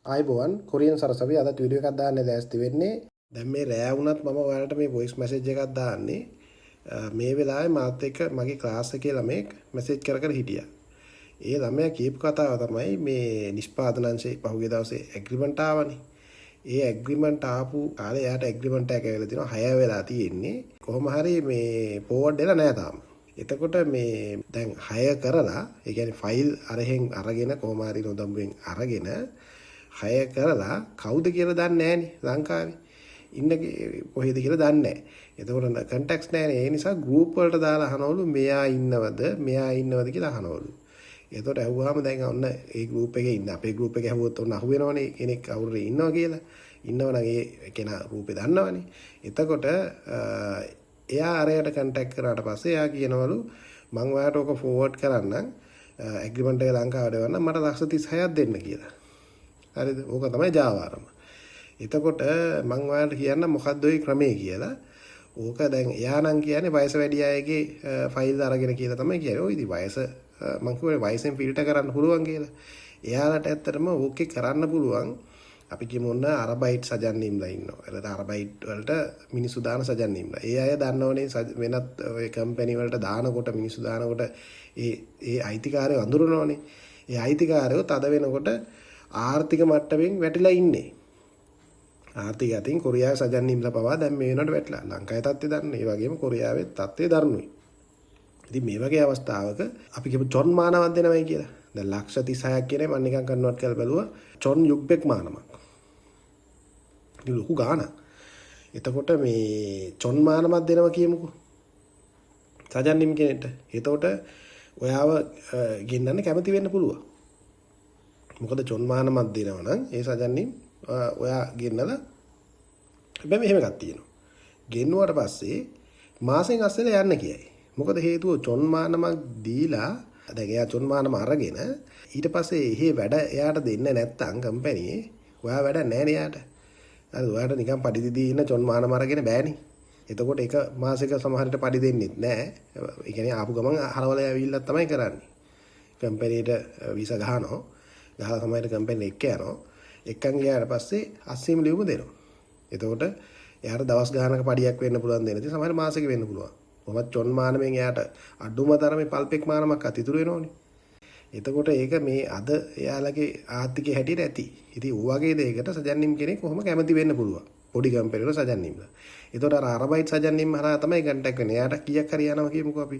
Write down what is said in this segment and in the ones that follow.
ආයුබෝවන්, කොරියන් සරසවි අදත් වීඩියෝ එකක් දාන්න ලෑස්ති වෙන්නේ. දැන් මේ රෑ වුණත් මම ඔයාලට මේ වොයිස් මැසේජ් එකක් දාන්නේ. මේ වෙලාවේ මාත් එක්ක මගේ ක්ලාස් එකේ ළමයෙක් මැසේජ් කර කර හිටියා. ඒ ළමයා කියපු කතාව තමයි මේ නිෂ්පාදන අංශේ පහුගිය දවසේ ඇග්‍රිමන්ට් ආවනේ. ඒ ඇග්‍රිමන්ට් ආපු කාලේ එයාට ඇග්‍රිමන්ට් එකක් ඇවිල්ලා තිනවා, 6 වෙලා තියෙන්නේ. කොහොම හරි මේ ෆෝවර්ඩ් වෙලා නෑ තාම. එතකොට මේ දැන් 6 කරලා, ඒ කියන්නේ ෆයිල් අරහෙන් අරගෙන කොහොම හරි නොදඹුවෙන් අරගෙන 6 කරලා කවුද කියලා දන්නේ නෑනේ, ලංකාවේ ඉන්න කොහෙද කියලා දන්නේ නෑ. එතකොට කන්ටැක්ට්ස් නෑනේ. ඒ නිසා ගෲප් වලට දාලා අහනවලු, මෙයා ඉන්නවද මෙයා ඉන්නවද කියලා අහනවලු. එතකොට ඇහුවාම දැන් ඔන්න ඒ ගෲප් එකේ ඉන්න, අපේ ගෲප් එකේ ඇහුවොත් ඔන්න අහුවෙනවනේ කෙනෙක් කවුරු ඉන්නවා කියලා. ඉන්නවනම් ඒ කෙනා රූපේ දන්නවනේ. එතකොට එයා අරයට කන්ටැක්ට් කරාට පස්සේ එයා කියනවලු, මං ඔයාට ඕක ෆෝවර්ඩ් කරන්නම්, ඇග්‍රිමන්ට් එක ලංකාවට එවන්නම්, මට ලක්ෂ 36ක් දෙන්න කියලා. හරිද? ඕක තමයි ජාවාරම. එතකොට මං ඔයාලට කියන්න මොකද්ද ඔය ක්‍රමේ කියලා. ඕක දැන් එයා නම් කියන්නේ වයස වැඩි අයගේ ෆයිල් අරගෙන කියලා තමයි කියන්නේ. ඔය ඉතින් වයස මං කිව්වේ වයසෙන් ෆිල්ටර් කරන්න පුළුවන් කියලා. එයාලට ඇත්තටම ඕකේ කරන්න පුළුවන්. අපි කියමු ඔන්න අරබයිට් සජන්නිම්ලා ඉන්නවා. එතකොට අරබයිට් වලට මිනිස්සු දාන සජන්නිම්ලා. ඒ අය දන්නවනේ වෙනත් ඔය කම්පැනි වලට දානකොට, මිනිස්සු දානකොට ඒ ඒ අයිතිකාරයෝ අඳුරනවනේ. ඒ අයිතිකාරයෝ තද වෙනකොට ආර්ථික මට්ටමින් වැටිලා ඉන්නේ. ආර්ථික අතින් කොරියාවේ සජන්නිම්ලා පවා දැන් මේ වෙනකොට වැටිලා. ලංකාවේ තත්ත්වය දන්නේ. ඒ වගේම කොරියාවේ තත්ත්වය දරුණුයි. ඉතින් මේ වගේ අවස්ථාවක අපි කියමු චොන් මානවක් දෙනවයි කියලා. දැන් ලක්ෂ 36ක් කියන්නේ මම නිකන් කන්වර්ට් කරලා බැලුවා චොන් යුග්බෙක් මානමක්. ඉතින් ලොකු ගාණක්. එතකොට මේ චොන් මානමක් දෙනවා කියමුකෝ සජන්නිම් කෙනෙක්ට. එතකොට ඔයාව ගෙන්නන්න කැමති වෙන්න පුළුවන්. මොකද චොන් මානමක් දෙනවා නම් ඒ සජන්නිම් ඔයා ගෙන්නලා, හැබැයි මෙහෙම එකක් තියෙනවා. ගෙන්නුවට පස්සේ මාසෙන් අස්සෙලා යන්න කියයි. මොකද හේතුව, චොන් මානමක් දීලා දැන් එයා චොන් මානම අරගෙන ඊට පස්සේ එහෙ වැඩ එයාට දෙන්න නැත්තම් කම්පැනියේ ඔයා වැඩ නැහැ නේ එයාට. හරි, ඔයාට නිකන් පඩි දිදී ඉන්න චොන් මානම අරගෙන බෑනේ. එතකොට එක මාසෙක සමහර විට පඩි දෙන්නෙත් නෑ. ඒ කියන්නේ ආපු ගමන් හරවල ඇවිල්ලා තමයි කරන්නේ. කම්පැනිට වීසා ගහනවා. ගහලා සමහර කම්පැනි එක්ක යනවා. එක්කන් ගියාට පස්සේ අස්වීම ලියුම දෙනවා. එතකොට එයාට දවස් ගානක පඩියක් වෙන්න පුළුවන් දෙන. ඉතින් සමහර මාසෙක වෙන්න පුළුවන්. කොහොමත් චොන් මානමෙන් එයාට අඩුම තරමේ පල්පෙක් මානමක් අත ඉතුරු වෙනවනේ. එතකොට ඒක මේ අද එයාලගේ ආර්ථිකය හැටියට ඇති. ඉතින් ඔය වගේ දෙයකට සජන්නිම් කෙනෙක් කොහොම කැමති වෙන්න පුළුවන්. පොඩි කම්පැනි වල සජන්නිම්ලා. එතකොට අර අරබයිට් සජන්නිම් හරහා තමයි කන්ටැක්ට් වෙන්නේ. එයාට කීයක් හරි යනවා කියමුකෝ අපි.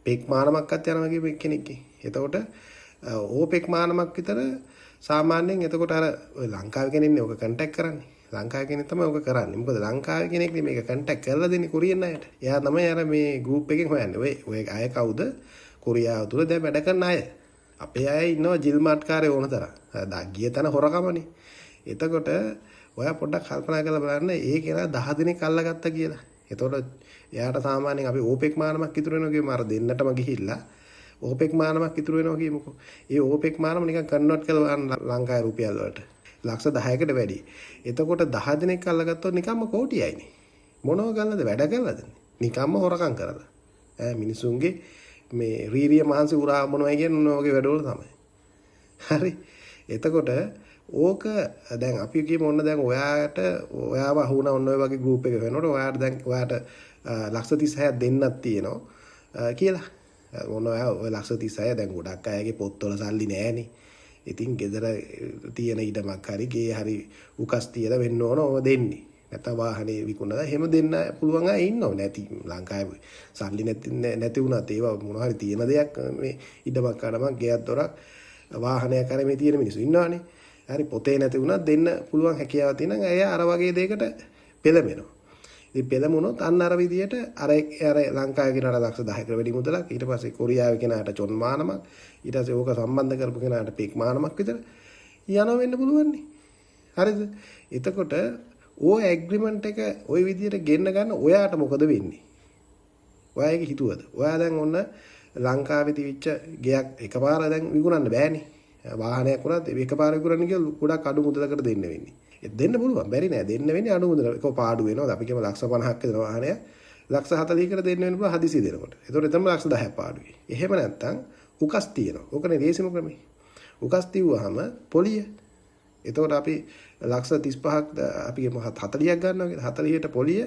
පෙක් මානමක්වත් යනවා කියමු එක්කෙනෙක්ගේ. එතකොට ඕපෙක් මානමක් විතර සාමාන්‍යයෙන්. එතකොට අර ඔය ලංකාවේ කෙනෙක්නේ ඔක කන්ටැක්ට් කරන්නේ. ලංකාවේ කෙනෙක් තමයි ඔක කරන්නේ. මොකද ලංකාවේ කෙනෙක් නේ මේක කන්ටැක්ට් කරලා දෙන්නේ කොරියන් අයට. එයා තමයි අර මේ ගෲප් එකෙන් හොයන්නේ. ඔය ඔය අය කවුද? කොරියාව තුල දැන් වැඩ කරන අය. අපේ අය ඉන්නවා ජිල්මාට් කාරයෝ ඕන තරම්. ගිය තැන හොරකමනේ. එතකොට ඔයා පොඩ්ඩක් කල්පනා කරලා බලන්න ඒ කෙනා 10 දෙනෙක් අල්ලගත්තා කියලා. එතකොට එයාට සාමාන්‍යයෙන් අපි ඕපෙක් මානමක් ඉතුරු වෙනවා කියමු, අර දෙන්නටම ගිහිල්ලා ඕපෙක් මානමක් ඉතුරු වෙනවා කියමුකෝ. ඒ ඕපෙක් මානම නිකන් කන්වර්ට් කරලා බලන්න ලංකාවේ රුපියල් වලට. ලක්ෂ 10කට වැඩි. එතකොට 10 දෙනෙක් අල්ලගත්තොත් නිකම්ම කෝටියයිනේ. මොනව කරලාද, වැඩ කරලාද? නිකම්ම හොරකම් කරලා. ඈ මිනිසුන්ගේ මේ රීරිය මහන්සි උරා මොනවයි කියන්නේ ඔන්න ඔයගේ වැඩවල තමයි. හරි. එතකොට ඕක දැන් අපි කියමු ඔන්න දැන් ඔයාට ඔයාව අහු වුණා ඔන්න ඔය වගේ ගෲප් එක වෙනකොට, ඔයාට දැන් ඔයාට ලක්ෂ 36ක් දෙන්නක් තියෙනවා කියලා. ඔන්න ඔයා ඔය ලක්ෂ 36, දැන් ගොඩක් අයගේ පොත්වල සල්ලි නෑනේ. ඉතින් ගෙදර තියෙන ඉඩමක් හරි ගේ හරි උකස් තියලා වෙන්න ඕන ඕව දෙන්නේ. නැත්නම් වාහනේ විකුණලා එහෙම දෙන්න පුළුවන් අය ඉන්නව. නැති ලංකාවේ සල්ලි නැති නැති වුණත් ඒවා මොන හරි තියෙන දෙයක්, මේ ඉඩමක් අඩමක් ගෙයක් දොරක් වාහනයක් හරි මේ තියෙන මිනිස්සු ඉන්නවනේ. හරි, පොතේ නැති වුණත් දෙන්න පුළුවන් හැකියාව තියෙනම් අය අර වගේ දෙයකට පෙළඹෙනවා. ඉතින් පෙළඹුණොත් අන්න අර විදියට අර අර ලංකාවේ කෙනාට ලක්ෂ 10කට වැඩි මුදලක්, ඊට පස්සේ කොරියාවේ කෙනාට චොන් මානමක්, ඊට පස්සේ ඕක සම්බන්ධ කරපු කෙනාට පෙක් මානමක් විතර යනවා වෙන්න පුළුවන් නේ. හරිද? එතකොට ඕ ඇග්‍රිමන්ට් එක ඔය විදියට ගෙන්න ගන්න ඔයාට මොකද වෙන්නේ? ඔයා ඒක හිතුවද? ඔයා දැන් ඔන්න ලංකාවේ තිබිච්ච ගෙයක් එකපාර දැන් විකුණන්න බෑනේ. වාහනයක් වුණත් එකපාර විකුණන්න ගියොත් ගොඩක් අඩු මුදලකට දෙන්න වෙන්නේ. ඒ දෙන්න පුළුවන්, බැරි නෑ. දෙන්න වෙන්නේ අඩු මුදලකට. ඒක පාඩු වෙනවා. අපි කියමු ලක්ෂ 50ක් විතර වාහනයක් ලක්ෂ 40කට දෙන්න වෙන පුළුවන් හදිසි දෙනකොට. එතකොට එතනම ලක්ෂ 10ක් පාඩුයි. එහෙම නැත්තම් උකස් තියෙනවා. ඕකනේ ලේසිම ක්‍රමේ. උකස් තියුවාම පොලිය එතකොට අපි ලක්ෂ 35ක් අපි කියමු 40ක් ගන්නවා කියලා. 40ට පොලිය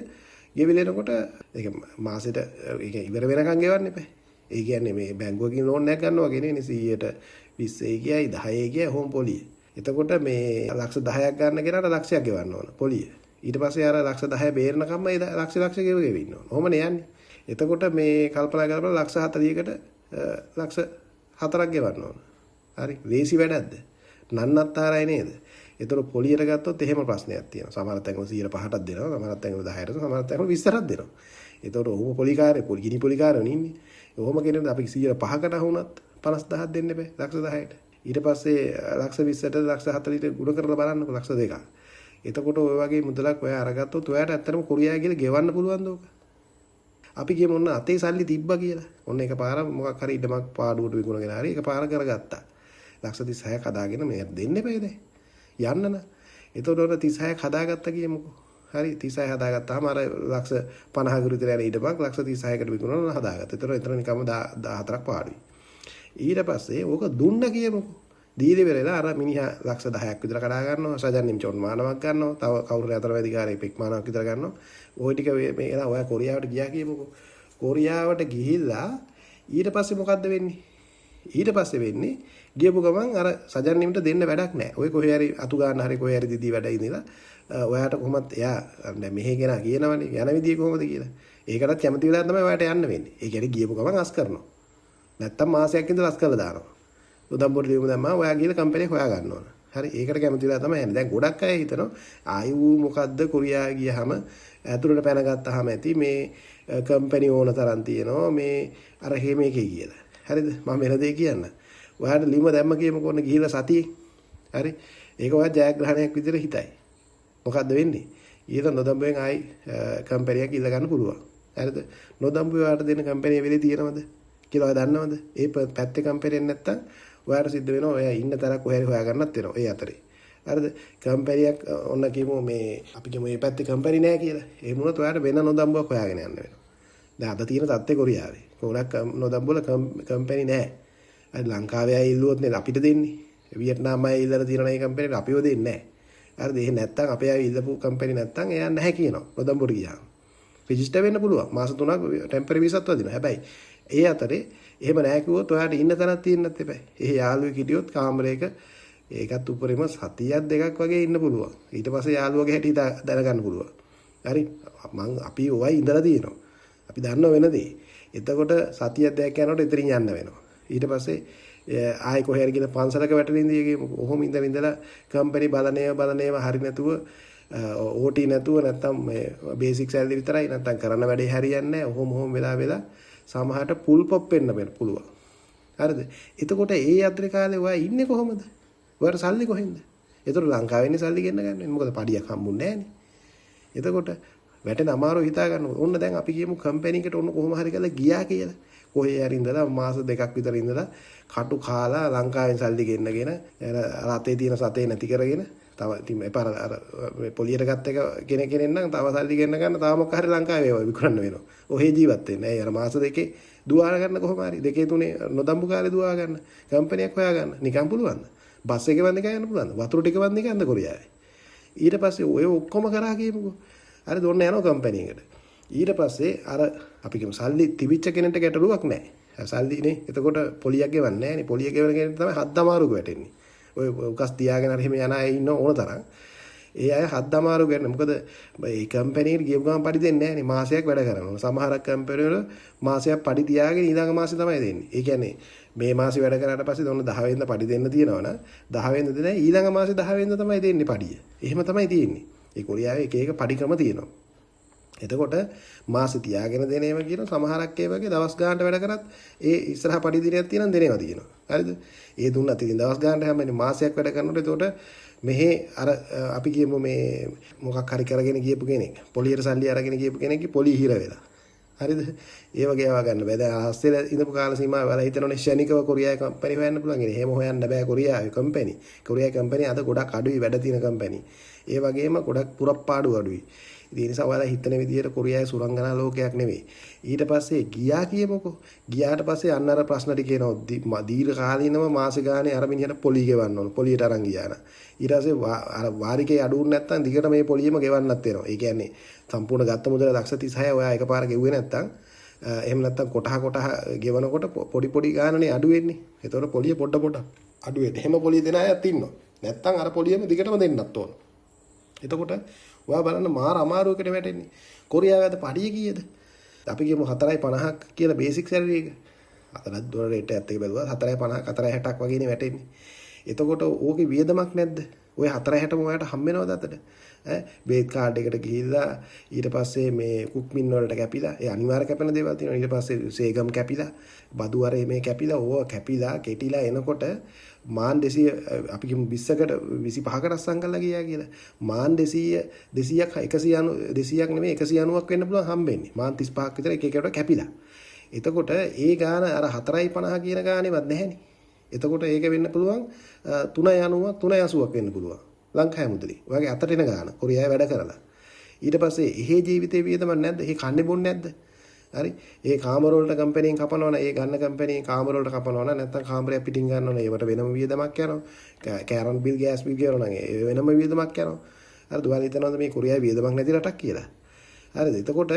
ගෙවිලා එනකොට ඒක මාසෙට ඒක ඉවර වෙනකන් ගෙවන්න එපා. ඒ කියන්නේ මේ බැංකුවකින් ලෝන් එකක් ගන්නවා වගේ නෙවෙයි 100ට 20 ගියයි 10 ගියයි හෝම් පොලිය. එතකොට මේ ලක්ෂ 10ක් ගන්න කෙනාට ලක්ෂයක් ගෙවන්න ඕන පොලිය. ඊට පස්සේ අර ලක්ෂ 10 බේරනකම්ම ඒ ලක්ෂ ලක්ෂ ගෙව ගෙව ඉන්න ඕන. ඔහොමනේ යන්නේ. එතකොට මේ කල්පනා කරලා ලක්ෂ 40කට ලක්ෂ 4ක් ගෙවන්න ඕන. හරි. ලේසි වැඩක්ද? නන්නත්තරයි නේද? එතකොට පොලියට ගත්තොත් එහෙම ප්‍රශ්නයක් තියෙනවා. සමහර තැන්වල 105ටක් දෙනවා, සමහර තැන්වල 10ට, සමහර තැන්වල 20ටක් දෙනවා. එතකොට ඔහොම පොලිකාරය, පොලි ගිනි පොලිකාරයෝ ඉන්නේ. ඔහොම කෙනෙකුට අපි 105කට වුණත් 50000ක් දෙන්න බෑ ලක්ෂ 10ට. ඊට පස්සේ ලක්ෂ 20ට ලක්ෂ 40ට ගුණ කරලා බලන්නකො ලක්ෂ 2ක්. එතකොට ඔය වගේ මුදලක් ඔයා අරගත්තොත් ඔයාට ඇත්තටම කොරියාවේ ගිහලා ගෙවන්න පුළුවන්ද ඕක? අපි කියමු ඔන්න අතේ සල්ලි තිබ්බා කියලා. ඔන්න එකපාර මොකක් හරි ඉඩමක් පාඩුවට විකුණගෙන හරි එකපාර කරගත්තා. ලක්ෂ 36ක් හදාගෙන මෙයාට දෙන්න එපා දැන්. යන්න න. එතකොට ඔන්න 36ක් හදාගත්තා කියමුකෝ. හරි 36 හදාගත්තාම අර ලක්ෂ 50ක විතර යන ඉඩමක් ලක්ෂ 36කට විකුණලා හදාගත්තා. එතකොට එතන නිකම්ම 14ක් පාඩුයි. ඊට පස්සේ ඕක දුන්න කියමුකෝ. දීලා ඉවරලා අර මිනිහා ලක්ෂ 10ක් විතර කඩා ගන්නවා. සජන් නිම්චොන් මානවක් ගන්නවා. තව කවුරු හරි අතරමැදිකාරයෙක් පෙක් මානවක් විතර ගන්නවා. ওই ටික මේ එලා ඔයා කොරියාවට ගියා කියමුකෝ. කොරියාවට ගිහිල්ලා ඊට පස්සේ මොකද්ද වෙන්නේ? ඊට පස්සේ වෙන්නේ ගියපු ගමන් අර සජන් නිම්ට දෙන්න වැඩක් නැහැ. ඔය කොහේ හරි අතු ගන්න හරි කොහේ හරි දිදී වැඩ ඉඳලා ඔයාට කොහොමත් එයා දැන් මෙහෙ කෙනා කියනවනේ යන විදිය කොහොමද කියලා. ඒකටත් කැමති වෙලා තමයි ඔයාට යන්න වෙන්නේ. ඒ කියන්නේ ගියපු ගමන් අස් කරනවා. නැත්තම් මාසයක් ඉඳලා අස් කරලා දානවා. උදම්බොඩ ලියුම දැම්මම ඔයා ගිහලා කම්පැනි එක හොයා ගන්න ඕන. හරි ඒකට කැමති වෙලා තමයි යන්නේ. දැන් ගොඩක් අය හිතනවා ආයි ඌ මොකද්ද කොරියාවේ ගියහම ඇතුළට පැනගත්තාම ඇති මේ කම්පැනි ඕන තරම් තියෙනවා මේ අර එහෙම එකේ කියලා. හරිද? මම වෙන දෙයක් කියන්න. ඔයාට ලියුම දැම්ම කියමුකෝ ඔන්න ගිහිලා සතියේ. හරි. ඒක ඔයා ජයග්‍රහණයක් විදිහට හිතයි. මොකද්ද වෙන්නේ? ඊට නොදම්බුවෙන් ආයි කම්පැනි එකක් ඉල්ල ගන්න පුළුවන්. හරිද? නොදම්බුවේ ඔයාට දෙන කම්පැනි වෙලේ තියෙනවද කියලා ඔයා දන්නවද? ඒ පැත්තේ කම්පැනි එක නැත්තම් ඔයාට සිද්ධ වෙනවා ඔයා ඉන්න තරක් කොහේ හරි හොයාගන්නත් වෙනවා ඒ අතරේ. හරිද? කම්පැනියක් ඔන්න කියමු මේ අපි කියමු මේ පැත්තේ කම්පැනි නෑ කියලා. එහෙම වුණොත් ඔයාට වෙන නොදම්බුවක් හොයාගෙන යන්න වෙනවා. දැන් අද තියෙන තත්ත්වය කොරියාවේ. ගොඩක් නොදම්බු වල කම්පැනි නෑ. හරි ලංකාවේ අය ඉල්ලුවොත් නේද අපිට දෙන්නේ. වියට්නාම අය ඉල්ලලා තියෙන ඒ කම්පැනිට අපිව දෙන්නේ නෑ. හරිද? එහෙ නැත්තම් අපේ අය ඉල්ලපු කම්පැනි නැත්තම් එයා නැහැ කියනවා. නොදම්බුවට ගියාම. රෙජිස්ටර් වෙන්න පුළුවන්. මාස 3ක් ටෙම්පරරි වීසාත් වදිනවා. හැබැයි ඒ අතරේ එහෙම නෑ කිව්වොත් ඔයාට ඉන්න තැනක් තියෙන්නත් එපා. එහෙ යාළුවෙක් හිටියොත් කාමරයක ඒකත් උඩරිම සතියක් දෙකක් වගේ ඉන්න පුළුවන්. ඊට පස්සේ යාළුවගේ හැටි දැනගන්න පුළුවන්. හරි මං අපි ඔයයි ඉඳලා තියෙනවා. අපි දන්නව වෙන දේ. එතකොට සතියක් දෙකක් යනකොට ඉතින් යන්න වෙනවා. ඊට පස්සේ ආයෙ කොහේ හරි ගිහලා පන්සලක වැටෙන ඉඳී කියමුකෝ. ඔහොම ඉඳලා ඉඳලා කම්පැනි බලනේව හරි නැතුව OT නැතුව නැත්තම් මේ බේසික් සැලරි විතරයි නැත්තම් කරන්න වැඩේ හරියන්නේ නැහැ. ඔහොම ඔහොම වෙලා වෙලා සමහරට පුල් පොප් වෙන්න පුළුවන්. හරිද? එතකොට ඒ අතරේ කාලේ ඔයා ඉන්නේ කොහොමද? ඔයාට සල්ලි කොහෙන්ද? එතකොට ලංකාවේ ඉන්නේ සල්ලි ගෙන්න ගන්න වෙන්නේ. මොකද පඩියක් හම්බුන්නේ නැහනේ. එතකොට වැටෙන අමාරුව හිතා ගන්න. ඔන්න දැන් අපි කියමු කම්පැනි එකට ඔන්න කොහොම හරි කරලා ගියා කියලා. කොහේ හරි ඉඳලා මාස දෙකක් විතර ඉඳලා කටු කාලා ලංකාවෙන් සල්ලි ගෙන්නගෙන අර අතේ තියෙන සතේ නැති කරගෙන තව ඉතින් එපාර අර මේ පොලියට ගත්ත එක කෙනෙක් කෙනෙක් නම් තව සල්ලි ගෙන්න ගන්න තව මොකක් හරි ලංකාවේ ඒවා විකුණන්න වෙනවා. ඔහේ ජීවත් වෙන්න. ඇයි අර මාස දෙකේ දුවා ගන්න කොහොම හරි දෙකේ තුනේ නොදම්බු කාලේ දුවා ගන්න. කම්පැනියක් හොයා ගන්න. නිකන් පුළුවන්ද? බස් එකේ වන් නිකන් යන්න පුළුවන්ද? වතුර ටික වන් නිකන්ද කොරියාවේ? ඊට පස්සේ ඔය ඔක්කොම කරා කියමුකෝ. හරි දොන්න යනවා කම්පැනි එකට. ඊට පස්සේ අර අපි කියමු සල්ලි තිබිච්ච කෙනෙක්ට ගැටලුවක් නැහැ. සල්ලි නේ. එතකොට පොලියක් ගෙවන්නේ නැහැ නේ. පොලිය ගෙවන කෙනෙක්ට තමයි හද්ද අමාරුක වැටෙන්නේ. ඔය උකස් තියාගෙන අර එහෙම යන අය ඉන්න ඕන තරම්. ඒ අය හද්ද අමාරු කරන්නේ. මොකද මේ කම්පැනි එකට ගියපු ගමන් පඩි දෙන්නේ නැහැ නේ. මාසයක් වැඩ කරනවා. සමහරක් කම්පැනි වල මාසයක් පඩි තියාගෙන ඊළඟ මාසේ තමයි දෙන්නේ. ඒ කියන්නේ මේ මාසේ වැඩ කරාට පස්සේ ඔන්න 10 වෙනිදා පඩි දෙන්න තියෙනවා නම් 10 වෙනිදා දෙන්නේ ඊළඟ මාසේ 10 වෙනිදා තමයි දෙන්නේ පඩිය. එහෙම තමයි තියෙන්නේ. ඒ කොරියාවේ එක එක පඩි ක්‍රම තියෙනවා. එතකොට මාසෙ තියාගෙන දෙන ඒවා කියන සමහරක් ඒ වගේ දවස් ගානට වැඩ කරත් ඒ ඉස්සරහ පඩි දිනයක් තියෙනම් දෙනවා තියෙනවා. හරිද? ඒ දුන්නත් ඉතින් දවස් ගානට හැමෝම මාසයක් වැඩ කරනකොට එතකොට මෙහෙ අර අපි කියමු මේ මොකක් හරි කරගෙන ගියපු කෙනෙක් පොලියට සල්ලි අරගෙන ගියපු කෙනෙක්ගේ පොලිය හිර වෙලා. හරිද? ඒ වගේ ඒවා ගන්න බෑ. දැන් ආස්තේල ඉඳපු කාල සීමාව වල හිතනෝනේ ෂණිකව කොරියාවේ කම්පැනි හොයන්න පුළුවන් කියලා. එහෙම හොයන්න බෑ කොරියාවේ කම්පැනි. කොරියාවේ කම්පැනි අද ගොඩක් අඩුයි වැඩ තියෙන කම්පැනි. ඒ වගේම ගොඩක් පුරප්පාඩු අඩුයි. ඉතින් ඒ නිසා ඔයාලා හිතන විදිහට කොරියාවේ සුරංගනා ලෝකයක් නෙවෙයි. ඊට පස්සේ ගියා කියමුකෝ. ගියාට පස්සේ අන්න අර ප්‍රශ්න ටික එනවා. දීර්ඝ කාලීනව මාස ගානේ අර මිනිහට පොලි ගෙවන්න ඕන. පොලියට අරන් ගියා නම්. ඊට පස්සේ අර වාරිකේ අඩු වුණ නැත්නම් දිගට මේ පොලියම ගෙවන්නත් වෙනවා. ඒ කියන්නේ සම්පූර්ණ ගත්ත මුදල ලක්ෂ 36 ඔයා එකපාර ගෙව්වේ නැත්නම්, එහෙම නැත්නම් කොටහ කොටහ ගෙවනකොට පොඩි පොඩි ගානනේ අඩු වෙන්නේ. ඒතකොට පොලිය පොඩ පොඩ අඩු වෙන්නේ. එහෙම පොලිය දෙන අයත් ඉන්නවා. නැත්නම් අර පොලියම දිගටම දෙන්නත් ඕන. එතකොට ඔයා බලන්න මාර අමාරුවකට වැටෙන්නේ. කොරියාවේ අද පඩිය කීයද? අපි කියමු 4.50ක් කියලා බේසික් සැලරි එක. අතරත් ඩොලර් රේට් එකත් එක්ක බැලුවා 4.50ක් 4.60ක් වගේනේ වැටෙන්නේ. එතකොට ඕකේ වියදමක් නැද්ද? ඔය 4.60ම ඔයාට හම්බ වෙනවද අතට? ඈ බේත් කාඩ් එකට ගිහිල්ලා ඊට පස්සේ මේ කුක්මින් වලට කැපිලා, ඒ අනිවාර්ය කැපෙන දේවල් තියෙනවා. ඊට පස්සේ සේගම් කැපිලා, බදු අරේ මේ කැපිලා, ඕවා කැපිලා කෙටිලා එනකොට මාන් 200, අපි කියමු 20කට 25කට අස්සම් කරලා ගියා කියලා. මාන් 200 200ක් 190, 200ක් නෙමෙයි 190ක් වෙන්න පුළුවන් හම්බෙන්නේ. මාන් 35ක් විතර එක එකට කැපිලා. එතකොට ඒ ගාන අර 4.50 කියන ගානේවත් නැහැනේ. එතකොට ඒක වෙන්න පුළුවන් 3.90ක් 3.80ක් වෙන්න පුළුවන්. ලංකාවේ මුදලේ. ඔයාගේ අතට එන ගාන කොරියාවේ වැඩ කරලා. ඊට පස්සේ එහෙ ජීවිතේ වියදමක් නැද්ද? එහෙ කන්නේ බොන්නේ නැද්ද? හරි. ඒ කාමර වලට කම්පැනියෙන් කපනවනම්, ඒ ගන්න කම්පැනියෙන් කාමර වලට කපනවනම්, නැත්නම් කාමරයක් පිටින් ගන්නවනම් ඒවට වෙනම වියදමක් යනවා. කැරන්ට් බිල්, ගෑස් බිල් ගෙවනවා නම් ඒ වෙනම වියදමක් යනවා. හරිද? ඔයාලා හිතනවද මේ කොරියාවේ වියදමක් නැති රටක් කියලා? හරිද? එතකොට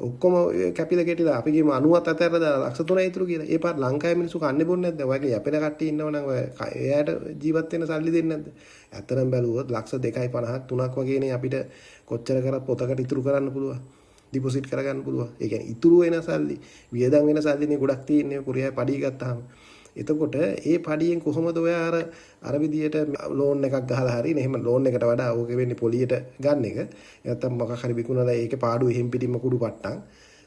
ඔක්කොම කැපිලා කෙටිලා අපි කියමු 90ත් අතහැරලා දාලා ලක්ෂ 3යි ඉතුරු කියලා. ඒ පාර ලංකාවේ මිනිස්සු කන්නේ බොන්නේ නැද්ද? ඔයගේ යැපෙන කට්ටිය ඉන්නවනම් ඔය එයාට ජීවත් වෙන්න සල්ලි දෙන්නේ නැද්ද? ඇත්තටම බැලුවොත් ලක්ෂ 2.50ක් 3ක් වගේනේ අපිට කොච්චර කරත් පොතකට ඉතුරු කරන්න පුළුවන්. ඩිපොසිට් කරගන්න පුළුවන්. ඒ කියන්නේ ඉතුරු වෙන සල්ලි, වියදම් වෙන සල්ලිනේ ගොඩක් තියෙන්නේ කොරියාවේ පඩිය ගත්තාම. එතකොට ඒ පඩියෙන් කොහොමද ඔයා අර අර විදියට ලෝන් එකක් ගහලා හරි නේ, එහෙම ලෝන් එකට වඩා ඕක වෙන්නේ පොලියට ගන්න එක. නැත්තම් මොකක් හරි විකුණලා ඒකේ පාඩුව එහෙම් පිටින්ම කුඩු පට්ටම්.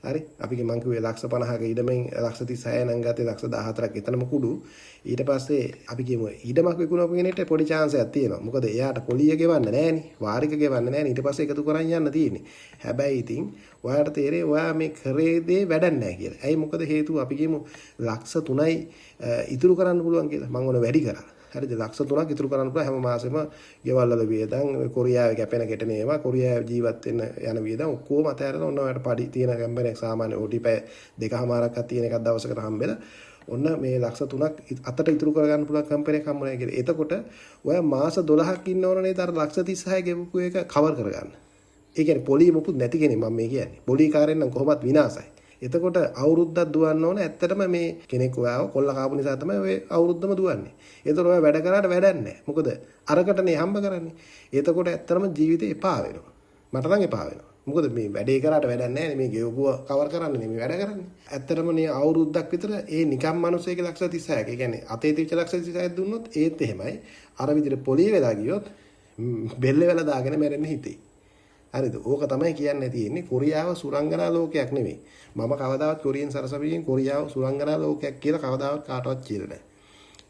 හරි. අපි මං කිව්වේ ලක්ෂ 50ක ඉඩමෙන් ලක්ෂ 36 නම් ගත්තේ ලක්ෂ 14ක් එතනම කුඩු. ඊට පස්සේ අපි කියමු ඉඩමක් විකුණපු කෙනෙක්ට පොඩි චාන්ස් එකක් තියෙනවා. මොකද එයාට පොලිය ගෙවන්න නෑනේ. වාරික ගෙවන්න නෑනේ. ඊට පස්සේ එකතු කරන් යන්න තියෙන්නේ. හැබැයි ඉතින් ඔයාට තේරෙයි ඔයා මේ කරේ දේ වැඩක් නෑ කියලා. ඇයි මොකද හේතුව, අපි කියමු ලක්ෂ 3යි ඉතුරු කරන්න පුළුවන් කියලා. මං ඔන වැඩි කරා. හරිද? ලක්ෂ 3ක් ඉතුරු කරන්න පුළුවන් හැම මාසෙම ගෙවල් වල වියදම්, ඔය කොරියාවේ කැපෙන කෙටෙන ඒවා, කොරියාවේ ජීවත් වෙන්න යන වියදම් ඔක්කොම අතහැරලා ඔන්න ඔයාලට පඩි තියෙන කම්පැනි එක සාමාන්‍ය OT පැය දෙකහමාරක්වත් තියෙන එකක් දවසකට හම්බෙලා ඔන්න මේ ලක්ෂ 3ක් අතට ඉතුරු කරගන්න පුළුවන් කම්පැනි එකක් හම්බුනා කියලා. එතකොට ඔයා මාස 12ක් ඉන්න ඕන නේද අර ලක්ෂ 36 ගෙවපු එක කවර් කරගන්න. ඒ කියන්නේ පොලිය මොකුත් නැති කෙනෙක් මම මේ කියන්නේ. පොලිය කාරෙන් නම් කොහොමත් විනාශයි. එතකොට අවුරුද්දක් දුවන්න ඕන. ඇත්තටම මේ කෙනෙක් ඔයාව කොල්ල කාපු නිසා තමයි ඔය අවුරුද්දම දුවන්නේ. එතකොට ඔයා වැඩ කරාට වැඩක් නැහැ. මොකද අරකටනේ හම්බ කරන්නේ. එතකොට ඇත්තටම ජීවිතේ එපා වෙනවා. මට නම් එපා වෙනවා. මොකද මේ වැඩේ කරාට වැඩක් නැහැ මේ ගෙවපුව කවර් කරන්න නෙමෙයි වැඩ කරන්නේ. ඇත්තටම මේ අවුරුද්දක් විතර ඒ නිකම් මිනිස්සෙක් ලක්ෂ 36ක්. ඒ කියන්නේ අතේ තිබිච්ච ලක්ෂ 36ක් දුන්නොත් ඒත් එහෙමයි. අර විදිහට පොලිය වෙලා ගියොත් බෙල්ල වෙලා දාගෙන මැරෙන්න හිතේ. හරිද? ඕක තමයි කියන්න තියෙන්නේ. කොරියාව සුරංගනා ලෝකයක් නෙමෙයි. මම කවදාවත් කොරියන් සරසවියෙන් කොරියාව සුරංගනා ලෝකයක් කියලා කවදාවත් කාටවත් කියලා නෑ.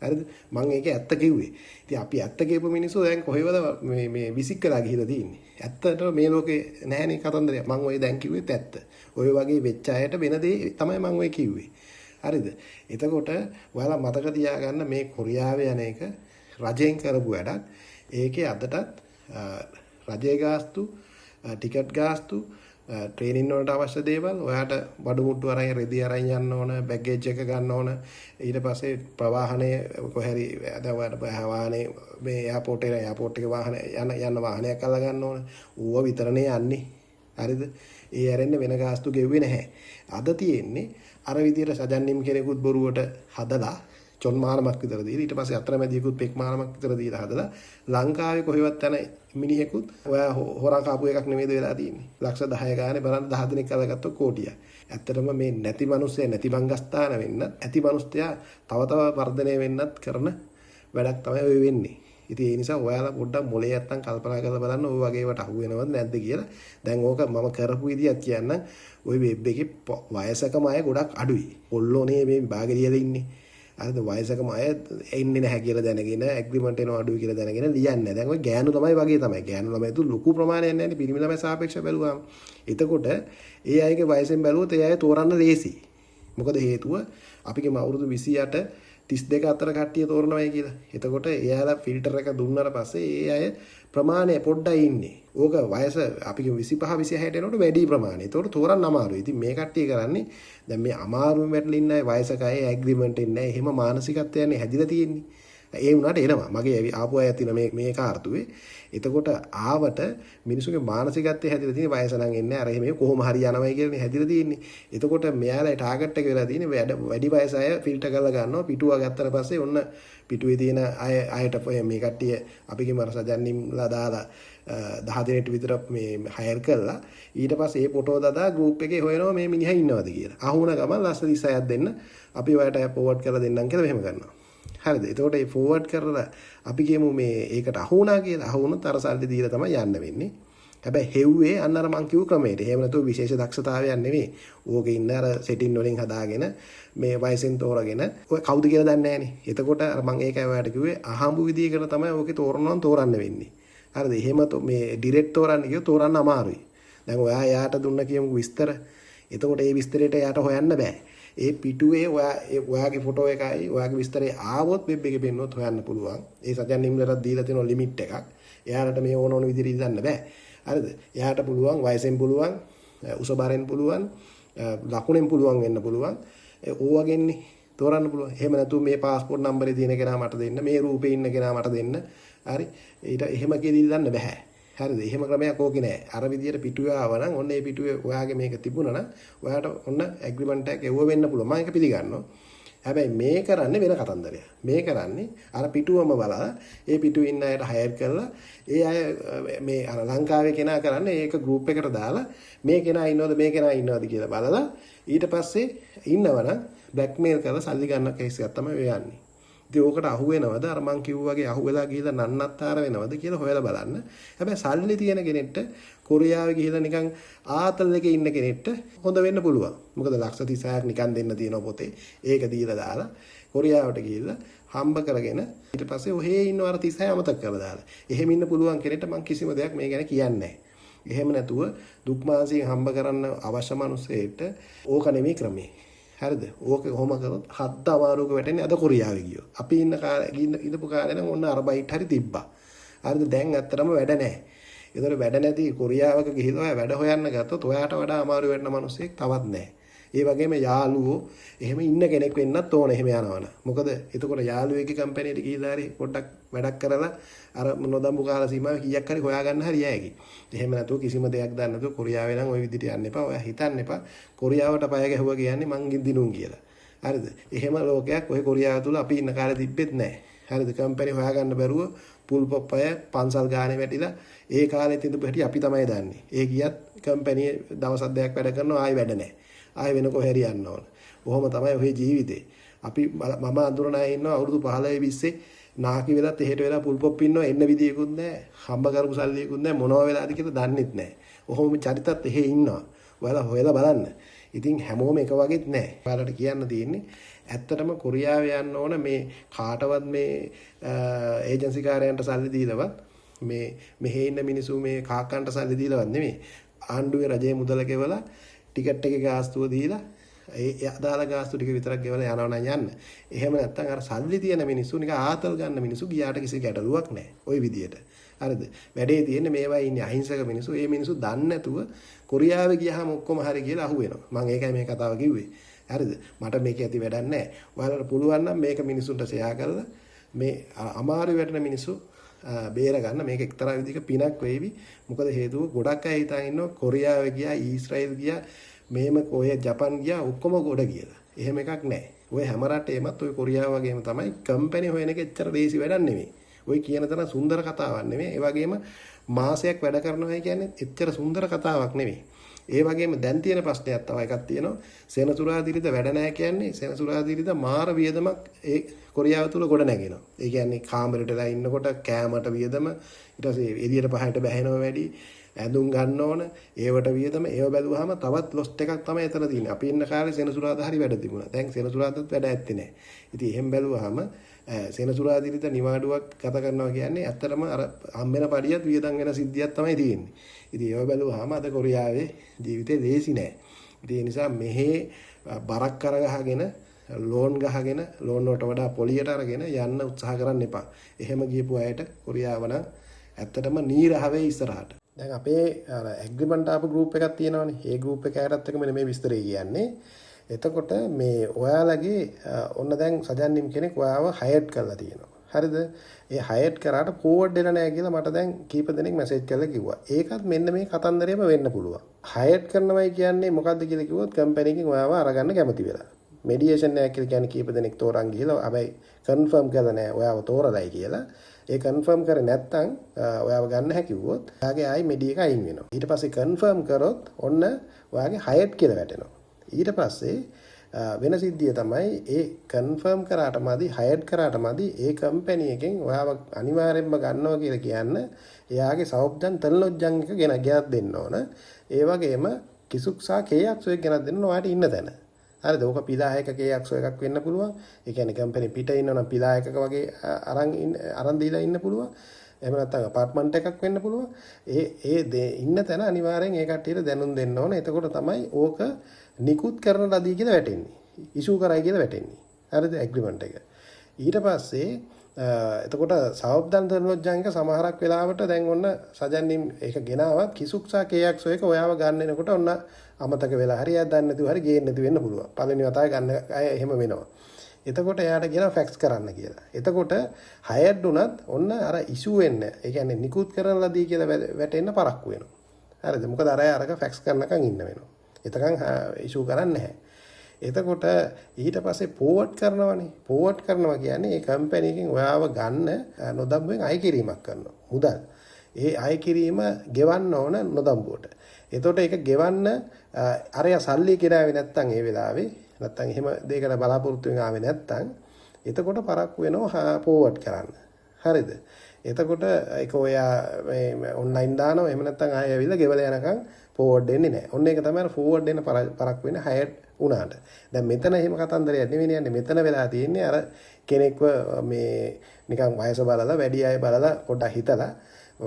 හරිද? මං ඒක ඇත්ත කිව්වේ. ඉතින් අපි ඇත්ත කියපු මිනිස්සු දැන් කොහෙවද මේ මේ විසික් කරලා ගිහිලා තියෙන්නේ. ඇත්තටම මේ ලෝකේ නෑනේ කතන්දරයක්. මං ඔය දැන් කිව්වෙත් ඇත්ත. ඔය වගේ වෙච්ච අයට වෙන දේ තමයි මං ඔය කිව්වේ. හරිද? එතකොට ඔයාලා මතක තියාගන්න මේ කොරියාවේ යන එක රජෙන් කරපු වැඩක්. ඒකේ අදටත් රජයේ ගාස්තු, ටිකට් ගාස්තු, ට්‍රේනින් වලට අවශ්‍ය දේවල්, ඔයාට බඩු මුට්ටු අරන් රෙදි අරන් යන්න ඕන, බැගේජ් එක ගන්න ඕන, ඊට පස්සේ ප්‍රවාහනය කොහේ හරි දැන් ඔයාට වාහනේ මේ එයාපෝට් එකේ එයාපෝට් එකේ වාහන යන යන්න වාහනයක් අල්ල ගන්න ඕන. ඌව විතරනේ යන්නේ. හරිද? ඒ ඇරෙන්න වෙන ගාස්තු ගෙව්වේ නැහැ. අද තියෙන්නේ අර විදියට සජන්නිම් කෙනෙකුත් බොරුවට හදලා චොන් මානමක් විතර දීලා, ඊට පස්සේ අතරමැදියෙකුත් පෙක් මානමක් විතර දීලා හදලා ලංකාවේ කොහෙවත් යන මිනිහෙකුත් ඔයා හොරා කාපු එකක් නෙමෙයිද වෙලා තියෙන්නේ. ලක්ෂ 10 ගානේ බලන්න 10 දෙනෙක් අල්ලගත්තොත් කෝටියක්. ඇත්තටම මේ නැති මිනිස්සයා නැති බංගස්ථාන වෙන්නත්, ඇති මිනිස්සයා තව තව වර්ධනය වෙන්නත් කරන වැඩක් තමයි ඔය වෙන්නේ. ඉතින් ඒ නිසා ඔයාලා පොඩ්ඩක් මොලේ නැත්තම් කල්පනා කරලා බලන්න ඔය වගේ ඒවාට අහු වෙනවද නැද්ද කියලා. දැන් ඕක මම කරපු විදියක් කියන්නම්. ඔය වෙබ් එකේ වයසකම අය ගොඩක් අඩුයි. කොල්ලෝනේ මේ විභාගෙ ලියලා ඉන්නේ. හරිද? වයසකම අය එන්නේ නැහැ කියලා දැනගෙන, ඇග්‍රීමන්ට් එනවා අඩුයි කියලා දැනගෙන ලියන්නේ නැහැ. දැන් ඔය ගෑනු ළමයි වගේ තමයි. ගෑනු ළමයි තු ලොකු ප්‍රමාණයක් නැහැ නේ පිරිමි ළමයි සාපේක්ෂව බැලුවාම. එතකොට ඒ අයගේ වයසෙන් බැලුවොත් ඒ අය තෝරන්න ලේසි. මොකද හේතුව අපි කියමු අවුරුදු 28 32 අතර කට්ටිය තෝරනවයි කියලා. එතකොට එයාලා ෆිල්ටර් එක දුන්නාට පස්සේ ඒ අය ප්‍රමාණය පොඩ්ඩයි ඉන්නේ. ඕක වයස අපි කියමු 25 26ට එනකොට වැඩි ප්‍රමාණය. එතකොට තෝරන්න අමාරුයි. ඉතින් මේ කට්ටිය කරන්නේ දැන් මේ අමාරුවෙන් වැටලා ඉන්න අය වයසක අය ඇග්‍රීමන්ට් එන්නේ නැහැ. එහෙම මානසිකත්වයන්නේ හැදිලා තියෙන්නේ. ඒ වුණාට එනවා. මගේ ආපු අය තියෙන මේ මේ කාර්තුවේ. එතකොට ආවට මිනිසුගේ මානසිකත්වය හැදිලා තියෙන වයස නම් එන්නේ අර එහෙම කොහොම හරි යනවයි කියලානේ හැදිලා තියෙන්නේ. එතකොට මෙයාලා ටාගට් එක වෙලා තියෙන්නේ වැඩි වයස අය ෆිල්ටර් කරලා ගන්නවා. පිටුව ගත්තට පස්සේ ඔන්න පිටුවේ තියෙන අය අයට මේ කට්ටිය අපි කියමු අර සජන්නිම්ලා දාලා 10 දෙනෙක්ට විතර මේ හයර් කරලා ඊට පස්සේ ඒ ෆොටෝ දාදා ගෲප් එකේ හොයනවා මේ මිනිහා ඉන්නවද කියලා. අහුණ ගමන් ලස්ස 36ක් දෙන්න අපි ඔයාලට ෆෝවර්ඩ් කරලා දෙන්නම් කියලා මෙහෙම කරනවා. හරිද? එතකොට මේ ෆෝවර්ඩ් කරලා අපි කියමු මේ ඒකට අහු වුණා කියලා. අහු වුණොත් අර සල්ලි දීලා තමයි යන්න වෙන්නේ. හැබැයි හෙව්වේ අන්න අර මං කිව්ව ක්‍රමයට. එහෙම නැතුව විශේෂ දක්ෂතාවයක් නෙමෙයි. ඕකේ ඉන්න අර සෙටින් වලින් හදාගෙන මේ වයසෙන් තෝරගෙන ඔය කවුද කියලා දන්නේ නැහනේ. එතකොට අර මං ඒකයි ඔයාලට කිව්වේ අහඹු විදියකට තමයි ඕකේ තෝරනවා නම් තෝරන්න වෙන්නේ. හරිද? එහෙම මේ ඩිරෙක්ට් තෝරන්න ගියොත් තෝරන්න අමාරුයි. දැන් ඔයා එයාට දුන්න කියමු විස්තර. එතකොට ඒ විස්තරයට එයාට හොයන්න බෑ. ඒ පිටුවේ ඔයා ඔයාගේ ෆොටෝ එකයි ඔයාගේ විස්තරේ ආවොත් වෙබ් එකේ පෙන්නුවොත් හොයන්න පුළුවන්. ඒ සජන් නිම්ලටත් දීලා තියෙන ලිමිට් එකක්. එයාලට මේ ඕන ඕන විදිහට ඉල්ලන්න බෑ. හරිද? එයාට පුළුවන් වයසෙන් පුළුවන්, උස බරෙන් පුළුවන්, ලකුණෙන් පුළුවන් වෙන්න පුළුවන්. ඕ වගේන්නේ තෝරන්න පුළුවන්. එහෙම නැතුව මේ පාස්පෝට් නම්බරේ තියෙන කෙනා මට දෙන්න, මේ රූපේ ඉන්න කෙනා මට දෙන්න. හරි? ඊට එහෙම කියලා ඉල්ලන්න බෑ. හරිද? එහෙම ක්‍රමයක් ඕකේ නෑ. අර විදියට පිටුවේ ආව නම් ඔන්න ඒ පිටුවේ ඔයාගේ මේක තිබුණා නම් ඔයාට ඔන්න ඇග්‍රීමන්ට් එකක් එව්ව වෙන්න පුළුවන්. මම ඒක පිළිගන්නවා. හැබැයි මේ කරන්නේ වෙන කතන්දරයක්. මේ කරන්නේ අර පිටුවම බලලා ඒ පිටුවේ ඉන්න අයට හයර් කරලා ඒ අය මේ අර ලංකාවේ කෙනා කරන්නේ ඒක ගෲප් එකට දාලා මේ කෙනා ඉන්නවද මේ කෙනා ඉන්නවද කියලා බලලා ඊට පස්සේ ඉන්නවනම් බ්ලැක්මේල් කරලා සල්ලි ගන්න කේස් එකක් තමයි ඔය යන්නේ. ඉතින් ඕකට අහු වෙනවද අර මං කිව්වා වගේ අහු වෙලා ගිහිල්ලා නන්නත්තර වෙනවද කියලා හොයලා බලන්න. හැබැයි සල්ලි තියෙන කෙනෙක්ට කොරියාවේ ගිහිල්ලා නිකන් ආතල් එකේ ඉන්න කෙනෙක්ට හොඳ වෙන්න පුළුවන්. මොකද ලක්ෂ 36ක් නිකන් දෙන්න තියෙන පොතේ. ඒක දීලා දාලා කොරියාවට ගිහිල්ලා හම්බ කරගෙන ඊට පස්සේ ඔහේ ඉන්නව අර 36 අමතක කරලා දාලා. එහෙම ඉන්න පුළුවන් කෙනෙක්ට මං කිසිම දෙයක් මේ ගැන කියන්නේ නැහැ. එහෙම නැතුව දුක් මානසික හම්බ කරන්න අවශ්‍ය මිනිස්සෙක්ට ඕක නෙමෙයි ක්‍රමේ. හරිද? ඕක කොහොම කරොත් හද්ද අමාරුවක වැටෙන්නේ අද කොරියාවේ ගියොත්. අපි ඉන්න කාලේ ඉඳපු කාලේ නම් ඔන්න අරබයිට් හරි තිබ්බා. හරිද? දැන් ඇත්තටම වැඩ නැහැ. ඒතර වැඩ නැති කොරියාවක ගිහිල්ලා ඔයා වැඩ හොයන්න ගත්තොත් ඔයාට වඩා අමාරු වෙන්න මිනිස්සෙක් තවත් නැහැ. ඒ වගේම යාළුවෝ එහෙම ඉන්න කෙනෙක් වෙන්නත් ඕන එහෙම යනවනම්. මොකද එතකොට යාළුවෙක්ගේ කම්පැනියට ගිහිල්ලා හරි පොඩ්ඩක් වැඩක් කරලා අර නොදඹු කාල සීමාව කීයක් හරි හොයාගන්න හරි යෑකි. එහෙම නැතුව කිසිම දෙයක් දන්නේ නැතුව කොරියාවේ නම් ඔය විදිහට යන්න එපා. ඔයා හිතන්න එපා කොරියාවට පය ගැහුවා කියන්නේ මං දිනුම් කියලා. හරිද? එහෙම ලෝකයක් ඔය කොරියාව තුල අපි ඉන්න කාලේ තිබ්බෙත් නෑ. හරිද? කම්පැනි හොයාගන්න බැරුව පුල් පොප් අය පන්සල් ගානේ වැටිලා ඒ කාලෙත් ඉඳපු හැටි අපි තමයි දන්නේ. ඒ ගියත් කම්පැනි දවස් දෙකක් වැඩ කරනවා ආයෙ වැඩ නෑ. ආයෙ වෙන කොහේ හරි යන්න ඕන. ඔහොම තමයි ඔහේ ජීවිතේ. අපි මම අඳුරන අය ඉන්නවා අවුරුදු 15 20 නාකි වෙලත් එහෙට වෙලා පුල් පොප් ඉන්නවා එන්න විදියකුත් නෑ. හම්බ කරපු සල්ලියකුත් නෑ මොනවා වෙලාද කියලා දන්නෙත් නෑ. ඔහොම චරිතත් එහෙ ඉන්නවා. ඔයාලා හොයලා බලන්න. ඉතින් හැමෝම එක වගේත් නෑ. ඔයාලට කියන්න තියෙන්නේ ඇත්තටම කොරියාවේ යන්න ඕන මේ කාටවත් මේ ඒජන්සි කාරයන්ට සල්ලි දීලවත් මේ මෙහෙ ඉන්න මිනිස්සු මේ කාක්කන්ට සල්ලි දීලවත් නෙමෙයි. ආණ්ඩුවේ රජයේ මුදල ගෙවලා ටිකට් එකේ ගාස්තුව දීලා ඒ අදාළ ගාස්තු ටික විතරක් ගෙවලා යනවා නම් යන්න. එහෙම නැත්නම් අර සල්ලි තියෙන මිනිස්සු නිකන් ආතල් ගන්න මිනිස්සු ගියාට කිසි ගැටලුවක් නැහැ. ඔය විදියට. හරිද? වැඩේ තියෙන්නේ මේවා ඉන්නේ අහිංසක මිනිස්සු. ඒ මිනිස්සු දන්නේ නැතුව කොරියාවේ ගියාම ඔක්කොම හරි කියලා අහු වෙනවා. මං ඒකයි මේ කතාව කිව්වේ. හරිද? මට මේක ඇති වැඩක් නැහැ. ඔයාලට පුළුවන් නම් මේක මිනිසුන්ට ෂෙයා කරලා මේ අමාරු වැටෙන මිනිස්සු බේර ගන්න මේක එක්තරා විදිහක පිනක් වේවි. මොකද හේතුව ගොඩක් අය හිතන් ඉන්නවා කොරියාවේ ගියා, ඊශ්‍රායල් ගියා, මෙහෙම කොහේ ජපන් ගියා ඔක්කොම ගොඩ කියලා. එහෙම එකක් නැහැ. ඔය හැම රටේමත් ඔය කොරියාව වගේම තමයි කම්පැනි හොයන එක එච්චර ලේසි වැඩක් නෙමෙයි. ඔය කියන තරම් සුන්දර කතාවක් නෙමෙයි. ඒ වගේම මාසයක් වැඩ කරනවා කියන්නේ එච්චර සුන්දර කතාවක් නෙමෙයි. ඒ වගේම දැන් තියෙන ප්‍රශ්නයක් තව එකක් තියෙනවා. සෙනසුරාදා ඉරිද වැඩ නැහැ කියන්නේ සෙනසුරාදා ඉරිද මාර වියදමක් ඒ කොරියාව තුල ගොඩ නැගෙනවා. ඒ කියන්නේ කාමරේට වෙලා ඉන්නකොට කෑමට වියදම, ඊට පස්සේ එළියට පහට බැහැෙනවා වැඩි, ඇඳුම් ගන්න ඕන, ඒවට වියදම, ඒව බැලුවාම තවත් ලොස්ට් එකක් තමයි එතන තියෙන්නේ. අපි ඉන්න කාලේ සෙනසුරාදා හරි වැඩ තිබුණා. දැන් සෙනසුරාදාත් වැඩ ඇත්තේ නැහැ. ඉතින් එහෙම බැලුවාම සෙනසුරාදා ඉරිද නිවාඩුවක් ගත කරනවා කියන්නේ ඇත්තටම අර හම්බෙන පඩියත් වියදම් වෙන සිද්ධියක් තමයි තියෙන්නේ. ඉතින් ඒව බැලුවාම අද කොරියාවේ ජීවිතේ ලේසි නෑ. ඉතින් ඒ නිසා මෙහෙ බරක් කරගහගෙන ලෝන් ගහගෙන ලෝන් වලට වඩා පොලියට අරගෙන යන්න උත්සාහ කරන්න එපා. එහෙම ගියපු අයට කොරියාව නම් ඇත්තටම නීරහ වෙයි ඉස්සරහට. දැන් අපේ අර ඇග්‍රිමන්ට් ආපු ගෲප් එකක් තියෙනවනේ. ඒ ගෲප් එක අයටත් එක්ක මෙන්න මේ විස්තරය කියන්නේ. එතකොට මේ ඔයාලගේ ඔන්න දැන් සජන්නිම් කෙනෙක් ඔයාව හයර්ඩ් කරලා තියෙනවා. හරිද? ඒ හයර්ඩ් කරාට ෆෝවර්ඩ් වෙලා නැහැ කියලා මට දැන් කීප දෙනෙක් මැසේජ් කරලා කිව්වා. ඒකත් මෙන්න මේ කතන්දරේම වෙන්න පුළුවන්. හයර්ඩ් කරනවයි කියන්නේ මොකද්ද කියලා කිව්වොත් කම්පැනි එකෙන් ඔයාව අරගන්න කැමති වෙලා. මෙඩියේෂන් එකක් කියලා කියන්නේ කීප දෙනෙක් තෝරන් ගිහලා හැබැයි කන්ෆර්ම් කරලා නැහැ ඔයාව තෝරලයි කියලා. ඒ කන්ෆර්ම් කරේ නැත්නම් ඔයාව ගන්න හැකිවුවොත් ඔයාගේ ආයි මෙඩි එක අයින් වෙනවා. ඊට පස්සේ කන්ෆර්ම් කරොත් ඔන්න ඔයාගේ හයර්ඩ් කියලා වැටෙනවා. ඊට පස්සේ වෙන සිද්ධිය තමයි ඒ කන්ෆර්ම් කරාට මදි, හයර්ඩ් කරාට මදි, ඒ කම්පැනි එකෙන් ඔයාව අනිවාර්යෙන්ම ගන්නවා කියලා කියන්න එයාගේ 사업장 등록장 එක ගෙනත් දෙන්න ඕන. ඒ වගේම 기숙사 계약서 එක ගෙනත් දෙන්න ඔයාට ඉන්න තැන. හරිද? ඕක පිලා එකක 계약서 එකක් වෙන්න පුළුවන්. ඒ කියන්නේ කම්පැනි පිට ඉන්නව නම් පිලා එකක වගේ අරන් ඉන්න අරන් දීලා ඉන්න පුළුවන්. එහෙම නැත්නම් අපාර්ට්මන්ට් එකක් වෙන්න පුළුවන්. ඒ ඒ ඉන්න තැන අනිවාර්යෙන් ඒ කට්ටියට දැනුම් දෙන්න ඕන. එතකොට තමයි ඕක නිකුත් කරන ලදී කියලා වැටෙන්නේ. ඉෂූ කරයි කියලා වැටෙන්නේ. හරිද? ඇග්‍රිමන්ට් එක. ඊට පස්සේ එතකොට 사업단 등록장 එක සමහරක් වෙලාවට දැන් ඔන්න සජන්නිම් ඒක ගෙනාවත් 기숙사 계약서 එක ඔයාව ගන්න එනකොට ඔන්න අමතක වෙලා හරි එයා දන්නේ නැතුව හරි ගේන්නේ නැති වෙන්න පුළුවන්. පළවෙනි වතාවේ ගන්න අය එහෙම වෙනවා. එතකොට එයාට කියනවා ෆැක්ස් කරන්න කියලා. එතකොට හයර්ඩ් උනත් ඔන්න අර ඉෂූ වෙන්න, ඒ කියන්නේ නිකුත් කරන ලදී කියලා වැටෙන්න පරක්කු වෙනවා. හරිද? මොකද අර අය අරක ෆැක්ස් කරනකන් ඉන්න වෙනවා. එතකන් ඉෂූ කරන්නේ නැහැ. එතකොට ඊට පස්සේ ෆෝවර්ඩ් කරනවනේ. ෆෝවර්ඩ් කරනවා කියන්නේ ඒ කම්පැනි එකෙන් ඔයාව ගන්න නොදම්බුවෙන් අය කිරීමක් කරනවා. මුදල්. ඒ අය කිරීම ගෙවන්න ඕන නොදම්බුවට. එතකොට ඒක ගෙවන්න අරයා සල්ලි කෙනාවේ නැත්තම් ඒ වෙලාවේ නැත්තම් එහෙම දෙයකට බලාපොරොත්තු වෙන ආවේ නැත්තම් එතකොට පරක්කු වෙනවා ෆෝවර්ඩ් කරන්න. හරිද? එතකොට ඒක ඔයා මේ ඔන්ලයින් දානවා, එහෙම නැත්තම් ආයෙ ඇවිල්ලා ගෙවලා යනකම් ෆෝවර්ඩ් වෙන්නේ නැහැ. ඔන්න ඒක තමයි අර ෆෝවර්ඩ් වෙන පරක්කු වෙන හයර්ඩ් වුණාට. දැන් මෙතන එහෙම කතන්දරයක් නෙවෙයි යන්නේ. මෙතන වෙලා තියෙන්නේ අර කෙනෙක්ව මේ නිකන් වයස බලලා වැඩි අය බලලා පොඩ්ඩක් හිතලා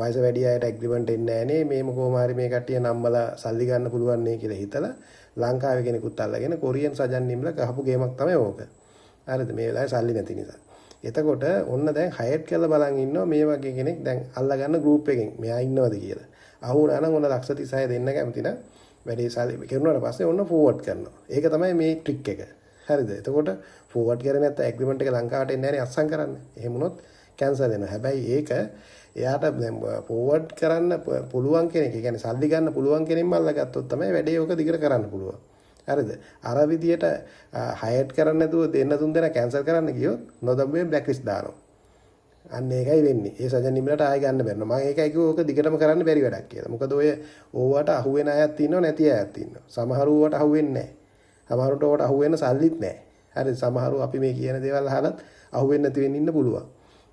වයස වැඩි අයට ඇග්‍රිමන්ට් එන්නේ නෑනේ, මේම කොහොම හරි මේ කට්ටිය නම්බලා සල්ලි ගන්න පුළුවන් නේ කියලා හිතලා ලංකාවේ කෙනෙකුත් අල්ලගෙන කොරියන් සජන් නිම්ලා ගහපු ගේමක් තමයි ඕක. හරිද? මේ වෙලාවේ සල්ලි නැති නිසා. එතකොට ඔන්න දැන් හයර්ඩ් කරලා බලන් ඉන්නවා මේ වගේ කෙනෙක් දැන් අල්ලගන්න ගෲප් එකෙන් මෙයා ඉන්නවද කියලා. අහු වුණා නම් ඔන්න ලක්ෂ 36 දෙන්න කැමති නම් වැඩේ සල්ලි කෙරුණාට පස්සේ ඔන්න ෆෝවර්ඩ් කරනවා. ඒක තමයි මේ ට්‍රික් එක. හරිද? එතකොට ෆෝවර්ඩ් කරේ නැත්නම් ඇග්‍රිමන්ට් එක ලංකාවට එන්නේ නැහනේ අත්සන් කරන්න. එහෙම වුණොත් කැන්සල් වෙනවා. හැබැයි ඒක එයාට දැන් ෆෝවර්ඩ් කරන්න පුළුවන් කෙනෙක්, ඒ කියන්නේ සල්ලි ගන්න පුළුවන් කෙනෙක්ම අල්ලගත්තොත් තමයි වැඩේ ඔක දිගට කරන්න පුළුවන්. හරිද? අර විදියට හයර්ඩ් කරන්න නැතුව දෙන්න තුන් දෙනා කැන්සල් කරන්න ගියොත් නොදම්බුවෙන් බ්ලැක් ලිස්ට් දානවා. අන්න ඒකයි වෙන්නේ. ඒ සජන් නිම්ලට ආයෙ ගන්න බැරිනවා. මම ඒකයි කිව්වේ ඕක දිගටම කරන්න බැරි වැඩක් කියලා. මොකද ඔය ඕවට අහු වෙන අයත් ඉන්නව නැති අයත් ඉන්නවා. සමහරු ඕවට අහු වෙන්නේ නැහැ. සමහරුන්ට ඕවට අහු වෙන්න සල්ලිත් නැහැ. හරි, සමහරු අපි මේ කියන දේවල් අහලත් අහු වෙන්නේ නැති වෙන්න ඉන්න පුළුවන්.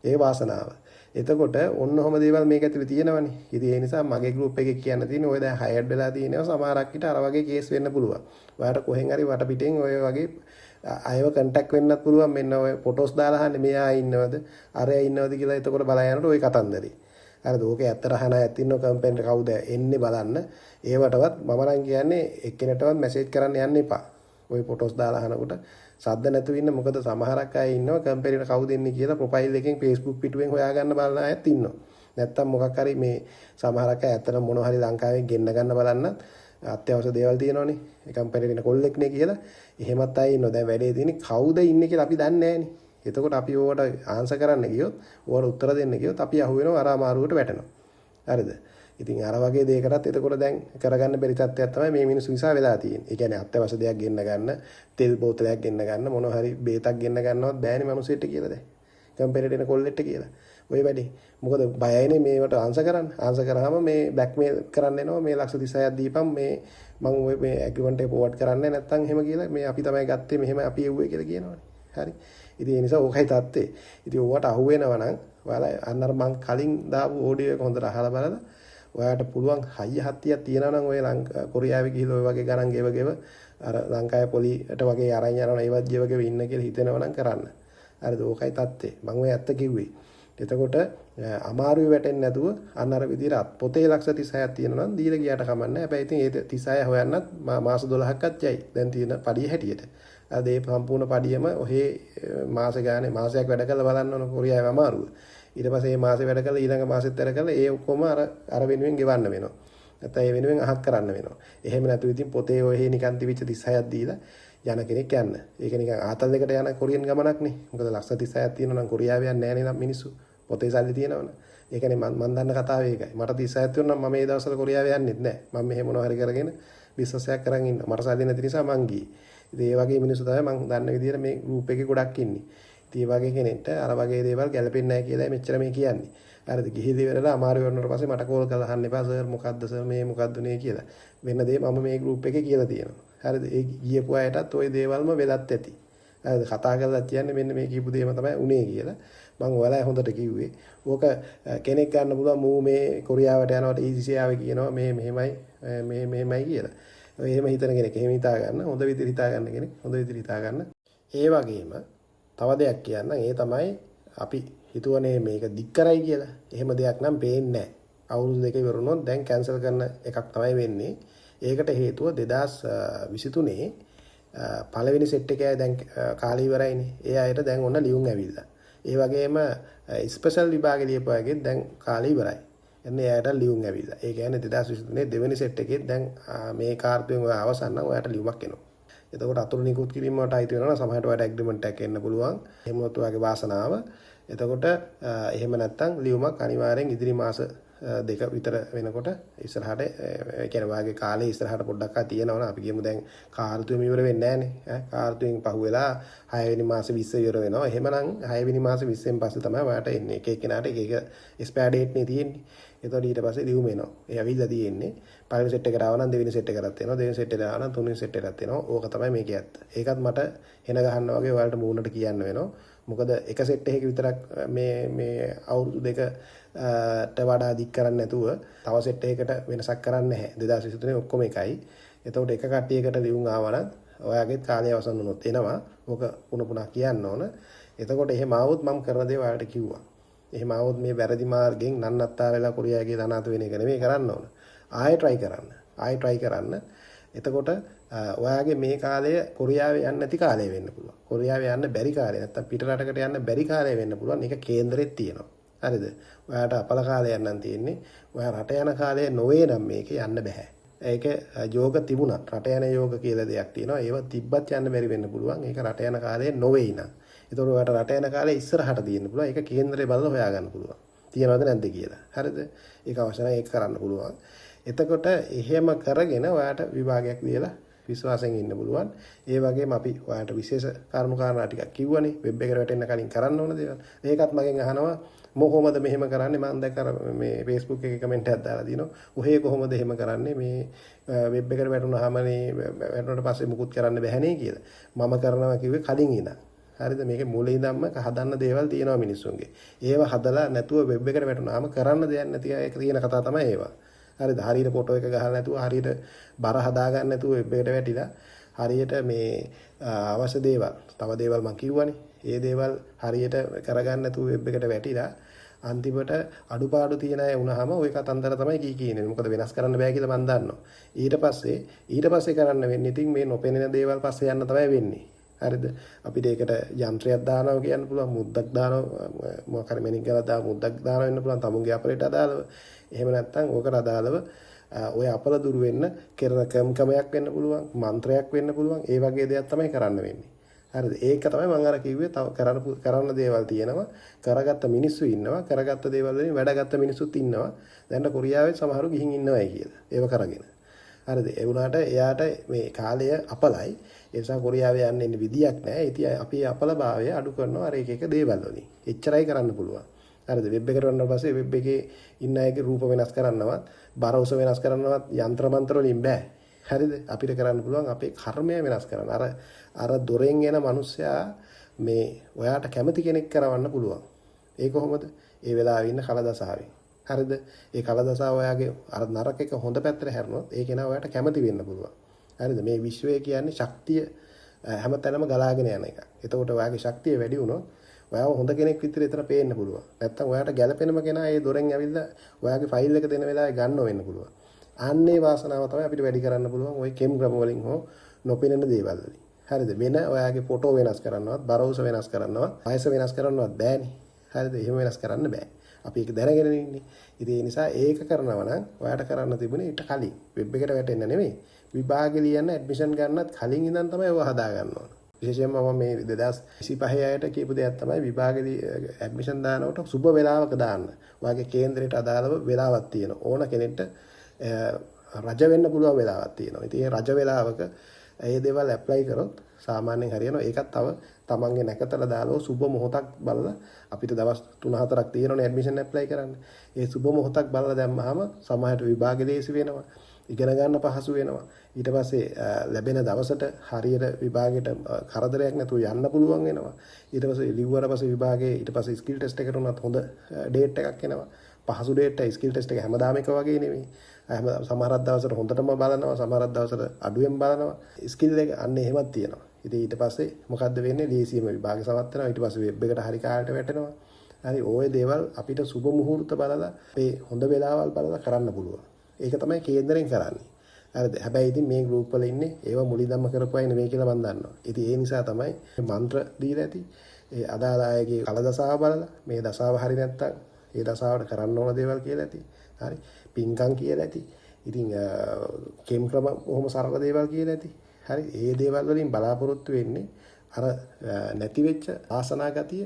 ඒ වාසනාව. එතකොට ඔන්න ඔහම දේවල් මේක ඇතුලේ තියෙනවනේ. ඉතින් ඒ නිසා මගේ ගෲප් එකේ කියන්න තියෙන්නේ ඔය දැන් හයර්ඩ් වෙලා තියෙනවා සමහරක් විට අර වගේ කේස් වෙන්න පුළුවන්. ඔයාට කොහෙන් හරි වටපිටෙන් ඔය වගේ අයව කන්ටැක්ට් වෙන්නත් පුළුවන්. මෙන්න ඔය ෆොටෝස් දාලා අහන්නේ මෙයා ඉන්නවද අරයා ඉන්නවද කියලා. එතකොට බලා යනකොට ඔය කතන්දරේ. හරිද? ඕකේ ඇත්තට අහන අයත් ඉන්නව කම්පැනි කවුද එන්නේ බලන්න. ඒවටවත් මම නම් කියන්නේ එක්කෙනෙක්ටවත් මැසේජ් කරන්න යන්න එපා. ඔය ෆොටෝස් දාලා අහනකොට සද්ද නැතුව ඉන්න. මොකද සමහරක් අය ඉන්නවා කම්පැනිට කවුද එන්නේ කියලා ප්‍රොෆයිල් එකෙන් Facebook පිටුවෙන් හොයාගන්න බලන අයත් ඉන්නවා. නැත්තම් මොකක් හරි මේ සමහරක් අය ඇත්තටම මොන හරි ලංකාවෙන් ගෙන්න ගන්න බලන්නත් අත්‍යවශ්‍ය දේවල් තියෙනවනේ. ඒ කම්පැනිට එන කොල්ලෙක් නේ කියලා. එහෙමත් අය ඉන්නවා. දැන් වැඩේ තියෙන්නේ කවුද ඉන්නේ කියලා අපි දන්නේ නෑනේ. එතකොට අපි ඕවට ආන්සර් කරන්න ගියොත්, ඕවට උත්තර දෙන්න ගියොත් අපි අහුවෙනවා අර අමාරුවට වැටෙනවා. හරිද? ඉතින් අර වගේ දෙයකටත් එතකොට දැන් කරගන්න බැරි තත්ත්වයක් තමයි මේ මිනිස්සු නිසා වෙලා තියෙන්නේ. ඒ කියන්නේ අත්‍යවශ්‍ය දෙයක් ගෙන්න ගන්න, තෙල් බෝතලයක් ගෙන්න ගන්න, මොන හරි බේතක් ගෙන්න ගන්නවත් බෑනේ මිනිස්සුන්ට කියලා දැන්. කම්පැනිට එන කොල්ලෙක්ට කියලා. ඔය වැඩේ. මොකද බයයිනේ මේවට ආන්සර් කරන්න. ආන්සර් කරාම මේ බ්ලැක්මේල් කරන්න එනවා. මේ ලක්ෂ 36ක් දීපන් මේ මං ඔය මේ ඇග්‍රිමන්ට් එක ෆෝවර්ඩ් කරන්නේ නැත්තම් එහෙම කියලා මේ අපි තමයි ගත්තේ මෙහෙම අපි එව්වේ කියලා කියනවනේ. හරි. ඉතින් ඒ නිසා ඕකයි තත්ත්වේ. ඉතින් ඕවට අහු වෙනවා නම් ඔයාලා අන්න අර මං කලින් දාපු ඔඩියෝ එක හොඳට අහලා බලලා ඔයාට පුළුවන් හයිය හත්තියක් තියෙනවා නම් ඔය ලංකා කොරියාවේ ගිහිල්ලා ඔය වගේ ගණන් ගෙව ගෙව අර ලංකාවේ පොලියට වගේ අරන් යනවා ඒවත් ගෙව ගෙව ඉන්න කියලා හිතෙනවා නම් කරන්න. හරිද? ඕකයි තත්ත්වේ. මං ඔය ඇත්ත කිව්වේ. එතකොට අමාරුවේ වැටෙන්නේ නැතුව අන්න අර විදිහට පොතේ ලක්ෂ 36ක් තියෙනවා නම් දීලා ගියාට කමක් නැහැ. හැබැයි ඉතින් ඒ 36 හොයන්නත් මාස 12ක්වත් යයි. දැන් තියෙන පඩිය හැටියට. අද ඒ සම්පූර්ණ පඩියම ඔහේ මාස ගානේ මාසයක් වැඩ කරලා බලන්න ඕන කොරියාවේ අමාරුව. ඊට පස්සේ මේ මාසේ වැඩ කරලා ඊළඟ මාසෙත් වැඩ කරලා ඒ ඔක්කොම අර අර වෙනුවෙන් ගෙවන්න වෙනවා. නැත්නම් ඒ වෙනුවෙන් අහක් කරන්න වෙනවා. එහෙම නැතුව ඉතින් පොතේ ඔහේ නිකන් තිබිච්ච 36ක් දීලා යන කෙනෙක් යන්න. ඒක නිකන් ආතල් එකට යන කොරියන් ගමනක් නේ. මොකද ලක්ෂ 36ක් තියෙනවා නම් කොරියාවේ යන්නේ නෑ නේ මිනිස්සු. පොතේ සල්ලි තියෙනවනේ. ඒකනේ මං දන්න කතාව ඒකයි. මට 36ක් තියෙනවා නම් මම මේ දවස්වල කොරියාවේ යන්නෙත් නෑ. මම මෙහෙ මොනවා හරි කරගෙන බිස්නස් එකක් කරන් ඉන්නවා. මට සල්ලි නැති නිසා මං ගියේ. ඉතින් ඒ වගේ මිනිස්සු තමයි මං දන්න විදිහට මේ ගෲප් එකේ ගොඩක් ඉන්නේ. ඉතින් ඒ වගේ කෙනෙක්ට අර වගේ දේවල් ගැලපෙන්නේ නැහැ කියලා මෙච්චර මේ කියන්නේ. හරිද? ගිහිල්ලා ඉවරලා අමාරු වෙනකොට පස්සේ මට කෝල් කරලා අහන්න එපා සර් මොකද්ද සර් මේ මොකද්ද උනේ කියලා. වෙන දේ මම මේ ගෲප් එකේ කියලා තියෙනවා. හරිද? ඒ ගියපු අයටත් ඔය දේවල්ම වෙලත් ඇති. හරිද? කතා කරලා කියන්නේ මෙන්න මේ කියපු දේම තමයි උනේ කියලා. මං ඔයාලා හොඳට කිව්වේ. ඕක කෙනෙක් ගන්න පුළුවන් මූ මේ කොරියාවට යනවට ඊසියාවේ කියනවා මේ මෙහෙමයි මේ මෙහෙමයි කියලා. එහෙම හිතන කෙනෙක් එහෙම හිතා ගන්න, හොඳ විදිහට හිතා ගන්න කෙනෙක් හොඳ විදිහට හිතා ගන්න. ඒ වගේම තව දෙයක් කියන්නම්. ඒ තමයි අපි හිතුවනේ මේක දික් කරයි කියලා. එහෙම දෙයක් නම් පේන්නේ නැහැ. අවුරුදු දෙක ඉවර වුණොත් දැන් කැන්සල් කරන එකක් තමයි වෙන්නේ. ඒකට හේතුව 2023 පළවෙනි සෙට් එකේ දැන් කාලය ඉවරයිනේ. ඒ අයට දැන් ඔන්න ලියුම් ඇවිල්ලා. ඒ වගේම ස්පෙෂල් විභාගෙ ලියපු අයගෙත් දැන් කාලය ඉවරයි. එන්න ඒ අයට ලියුම් ඇවිල්ලා. ඒ කියන්නේ 2023 දෙවෙනි සෙට් එකෙත් දැන් මේ කාර්තුවෙන් ඔයා අවසන් නම් ඔයාට ලියුමක් එනවා. එතකොට අතුරු නිකුත් කිරීම වලට අයිති වෙනවා නම් සමහරට ඔයාට ඇග්‍රීමන්ට් එකක් එන්න පුළුවන්. එහෙම වුණොත් ඔයාගේ වාසනාව. එතකොට එහෙම නැත්තම් ලියුමක් අනිවාර්යෙන් ඉදිරි මාස දෙක විතර වෙනකොට ඉස්සරහට, ඒ කියන්නේ ඔයාගේ කාලේ ඉස්සරහට පොඩ්ඩක් ආ තියෙනවනේ. අපි කියමු දැන් කාර්තුවෙම ඉවර වෙන්නේ නැහනේ. ඈ කාර්තුවෙන් පහුවෙලා 6 වෙනි මාසේ 20 ඉවර වෙනවා. එහෙමනම් 6 වෙනි මාසේ 20න් පස්සේ තමයි ඔයාට එන්නේ. එක එක්කෙනාට එක එක එක්ස්පයර් ඩේට් නේ තියෙන්නේ. එතකොට ඊට පස්සේ ලියුම එනවා. ඒ ඇවිල්ලා තියෙන්නේ. පළවෙනි සෙට් එකට ආව නම් දෙවෙනි සෙට් එකටත් එනවා. දෙවෙනි සෙට් එකට ආව නම් තුන්වෙනි සෙට් එකටත් එනවා. ඕක තමයි මේකේ ඇත්ත. ඒකත් මට හෙන ගහන්න වගේ ඔයාලට මූණට කියන්න වෙනවා. මොකද එක සෙට් එකක විතරක් මේ මේ අවුරුදු දෙක ට වඩා දික් කරන්නේ නැතුව තව සෙට් එකකට වෙනසක් කරන්නේ නැහැ. 2023 ඔක්කොම එකයි. එතකොට එක කට්ටියකට ලියුම් ආවා නම් ඔයාගේත් කාලය අවසන් වුණොත් එනවා. ඕක පුන පුනා කියන්න ඕන. එතකොට එහෙම ආවොත් මම කරන දේ ඔයාලට කිව්වා. එහෙම ආවොත් මේ වැරදි මාර්ගෙන් නන්නත්තර වෙලා කොරියාවේ අනාථ වෙන එක නෙමෙයි කරන්න ඕන. ආයෙ try කරන්න. ආයෙ try කරන්න. එතකොට ඔයාගේ මේ කාලය කොරියාවේ යන්න නැති කාලය වෙන්න පුළුවන්. කොරියාවේ යන්න බැරි කාලය නැත්තම් පිට රටකට යන්න බැරි කාලය වෙන්න පුළුවන්. ඒක කේන්දරෙත් තියෙනවා. හරිද? ඔයාට අපල කාලයක් නම් තියෙන්නේ. ඔයා රට යන කාලය නොවේ නම් මේක යන්න බෑ. ඒක යෝග තිබුණත් රට යන යෝග කියලා දෙයක් තියෙනවා. ඒවා තිබ්බත් යන්න බැරි වෙන්න පුළුවන්. ඒක රට යන කාලය නොවේ නම්. ඒතකොට ඔයාට රට යන කාලය ඉස්සරහට තියෙන්න පුළුවන්. ඒක කේන්දරේ බලලා හොයාගන්න පුළුවන්. තියනවද නැද්ද කියලා. හරිද? ඒක අවශ්‍ය නම් ඒක කරන්න පුළුවන්. එතකොට එහෙම කරගෙන ඔයාට විභාගයක් දීලා විශ්වාසයෙන් ඉන්න පුළුවන්. ඒ වගේම අපි ඔයාලට විශේෂ කරුණු කාරණා ටිකක් කිව්වනේ. වෙබ් එකට වැටෙන්න කලින් කරන්න ඕන දේවල්. ඒකත් මගෙන් අහනවා කොහොමද මෙහෙම කරන්නේ? මම දැන් අර මේ Facebook එකේ කමෙන්ට් එකක් දාලා දිනවා. ඔහේ කොහොමද එහෙම කරන්නේ? මේ වෙබ් එකට වැටුනහම නේ වැටුණාට පස්සේ මුකුත් කරන්න බැහැනේ කියලා. මම කරනවා කිව්වේ කලින් ඉඳන්. හරිද? මේකේ මුල ඉඳන්ම හදන්න දේවල් තියෙනවා මිනිස්සුන්ගේ. ඒව හදලා නැතුව වෙබ් එකට වැටුනහම කරන්න දෙයක් නැති එක තියෙන කතා තමයි ඒවා. හරිද? හරියට ෆොටෝ එක ගහලා නැතුව, හරියට බර හදා ගන්න නැතුව වෙබ් එකට වැටිලා හරියට මේ අවශ්‍ය දේවල්, තව දේවල් මං කිව්වනේ. ඒ දේවල් හරියට කරගන්න නැතුව වෙබ් එකට වැටිලා අන්තිමට අඩුපාඩු තියෙන අය වුණාම ඔය කතන්දර තමයි කී කී ඉන්නේ. මොකද වෙනස් කරන්න බෑ කියලා මං දන්නවා. ඊට පස්සේ කරන්න වෙන්නේ ඉතින් මේ නොපෙනෙන දේවල් පස්සේ යන්න තමයි වෙන්නේ. හරිද? අපිට ඒකට යන්ත්‍රයක් දානවා කියන්න පුළුවන්, මුද්දක් දානවා, මොකක් හරි මැණික් ගලක් දාලා මුද්දක් දානවා වෙන්න පුළුවන් තමුන්ගේ අපලයට අදාළව. එහෙම නැත්නම් ඕකට අදාළව ඔය අපල දුරු වෙන්න කරන ක්‍රමයක් වෙන්න පුළුවන්, මන්ත්‍රයක් වෙන්න පුළුවන්. ඒ වගේ දෙයක් තමයි කරන්න වෙන්නේ. හරිද? ඒක තමයි මම අර කිව්වේ තව කරන්න දේවල් තියෙනවා. කරගත්ත මිනිස්සු ඉන්නවා. කරගත්ත දේවල් වලින් වැඩගත්ත මිනිස්සුත් ඉන්නවා. දැන් කොරියාවේ සමහරු ගිහින් ඉන්නවයි කියලා. ඒව කරගෙන. හරිද? ඒ වුණාට එයාට මේ කාලය අපලයි. ඒ නිසා කොරියාවේ යන්න ඉන්න විදියක් නැහැ. ඉතින් අපි අපලභාවය අඩු කරනවා අර එක එක දේවල් වලින්. එච්චරයි කරන්න පුළුවන්. හරිද? වෙබ් එකට වුණාට පස්සේ වෙබ් එකේ ඉන්න අයගේ රූප වෙනස් කරන්නවත්, බර උස වෙනස් කරන්නවත් යන්ත්‍ර මන්ත්‍ර වලින් බෑ. හරිද? අපිට කරන්න පුළුවන් අපේ කර්මය වෙනස් කරන්න. අර අර දොරෙන් එන මිනිස්සයා මේ ඔයාට කැමති කෙනෙක් කරවන්න පුළුවන්. ඒ කොහොමද? ඒ වෙලාවේ ඉන්න කලදසාවෙන්. හරිද? ඒ කලදසාව ඔයාගේ අර නරක එක හොඳ පැත්තට හැරුණොත් ඒ කෙනා ඔයාට කැමති වෙන්න පුළුවන්. හරිද? මේ විශ්වය කියන්නේ ශක්තිය හැමතැනම ගලාගෙන යන එකක්. එතකොට ඔයාගේ ශක්තිය වැඩි වුණොත් ඔයාව හොඳ කෙනෙක් විදිහට එතන පේන්න පුළුවන්. නැත්තම් ඔයාට ගැළපෙනම කෙනා ඒ දොරෙන් ඇවිල්ලා ඔයාගේ ෆයිල් එක දෙන වෙලාවේ ගන්නව වෙන්න පුළුවන්. අන්නේ වාසනාව තමයි අපිට වැඩි කරන්න පුළුවන් ඔය කෙම් ක්‍රම වලින් හෝ නොපෙනෙන දේවල් වලින්. හරිද? වෙන ඔයාගේ ෆොටෝ වෙනස් කරන්නවත්, බර උස වෙනස් කරන්නවත්, වයස වෙනස් කරන්නවත් බෑනේ. හරිද? එහෙම වෙනස් කරන්න බෑ. අපි ඒක දැනගෙන ඉන්නේ. ඉතින් ඒ නිසා ඒක කරනවා නම් ඔයාට කරන්න තිබුණේ ඊට කලින් වෙබ් එකට වැටෙන්න නෙමෙයි. විභාගෙ ලියන්න ඇඩ්මිෂන් ගන්නත් කලින් ඉඳන් තමයි ඔය හදා ගන්න ඕන. විශේෂයෙන්ම මම මේ 2025 අයට කියපු දෙයක් තමයි විභාගෙ ඇඩ්මිෂන් දානකොට සුබ වෙලාවක දාන්න. ඔයාගේ කේන්දරයට අදාළව වෙලාවක් තියෙනවා. ඕන කෙනෙක්ට රජ වෙන්න පුළුවන් වෙලාවක් තියෙනවා. ඉතින් ඒ රජ වෙලාවක ඒ දේවල් ඇප්ලයි කරොත් සාමාන්‍යයෙන් හරියනවා. ඒකත් තව තමන්ගේ නැකතට දාලව සුබ මොහොතක් බලලා අපිට දවස් 3-4ක් තියෙනවනේ ඇඩ්මිෂන් ඇප්ලයි කරන්න. ඒ සුබ මොහොතක් බලලා දැම්මහම සමහරට විභාගෙ ලේසි වෙනවා. ඉගෙන ගන්න පහසු වෙනවා. ඊට පස්සේ ලැබෙන දවසට හරියට විභාගෙට කරදරයක් නැතුව යන්න පුළුවන් වෙනවා. ඊට පස්සේ ලිව්වට පස්සේ විභාගේ ඊට පස්සේ ස්කිල් ටෙස්ට් එකට උනත් හොඳ ඩේට් එකක් එනවා. පහසු ඩේට් එක ස්කිල් ටෙස්ට් එක හැමදාම එක වගේ නෙමෙයි. හැම සමහරක් දවසට හොඳටම බලනවා, සමහරක් දවසට අඩුවෙන් බලනවා. ස්කිල් එක අන්න එහෙමත් තියෙනවා. ඉතින් ඊට පස්සේ මොකද්ද වෙන්නේ? ලේසියම විභාග සමත් වෙනවා. ඊට පස්සේ වෙබ් එකට හරි කාලයට වැටෙනවා. හරි ඔය දේවල් අපිට සුබ මුහූර්ත බලලා අපේ හොඳ වෙලාවල් බලලා කරන්න පුළුවන්. ඒක තමයි කේන්දරෙන් කරන්නේ. හරිද? හැබැයි ඉතින් මේ ගෲප් වල ඉන්නේ ඒව මුලින්ම කරපු අය නෙමෙයි කියලා මම දන්නවා. ඉතින් ඒ නිසා තමයි මන්ත්‍ර දීලා ඇති. ඒ අදාළ අයගේ කල දසාව බලලා මේ දසාව හරි නැත්තම් ඒ දසාවට කරන්න ඕන දේවල් කියලා ඇති. හරි. පින්කම් කියලා ඇති. ඉතින් කෙම් ක්‍රම බොහොම සරල දේවල් කියලා ඇති. හරි. ඒ දේවල් වලින් බලාපොරොත්තු වෙන්නේ අර නැති වෙච්ච ආසනා ගතිය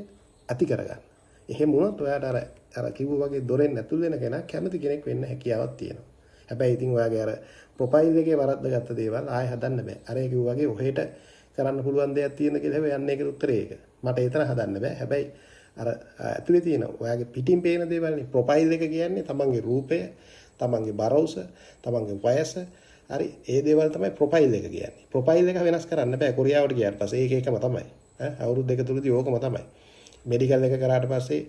ඇති කරගන්න. එහෙම වුණොත් ඔයාට අර අර කිව්වා වගේ දොරෙන් ඇතුල් වෙන කෙනා කැමති කෙනෙක් වෙන්න හැකියාවක් තියෙනවා. හැබැයි ඉතින් ඔයාගේ අර ප්‍රොෆයිල් එකේ වරද්දගත්ත දේවල් ආයෙ හදන්න බෑ. අර ඒ කිව්වා වගේ ඔහෙට කරන්න පුළුවන් දෙයක් තියෙන කියලා හැබැයි යන්නේ ඒකට උත්තරේ ඒක. මට ඒතර හදන්න බෑ. හැබැයි අර ඇතුලේ තියෙන ඔයාගේ පිටින් පේන දේවල්නේ ප්‍රොෆයිල් එක කියන්නේ තමන්ගේ රූපය, තමන්ගේ බර උස, තමන්ගේ වයස, හරි ඒ දේවල් තමයි ප්‍රොෆයිල් එක කියන්නේ. ප්‍රොෆයිල් එක වෙනස් කරන්න බෑ කොරියාවට ගියාට පස්සේ. ඒක එකම තමයි. ඈ අවුරුදු දෙක තුනදී ඕකම තමයි. මෙඩිකල් එක කරාට පස්සේ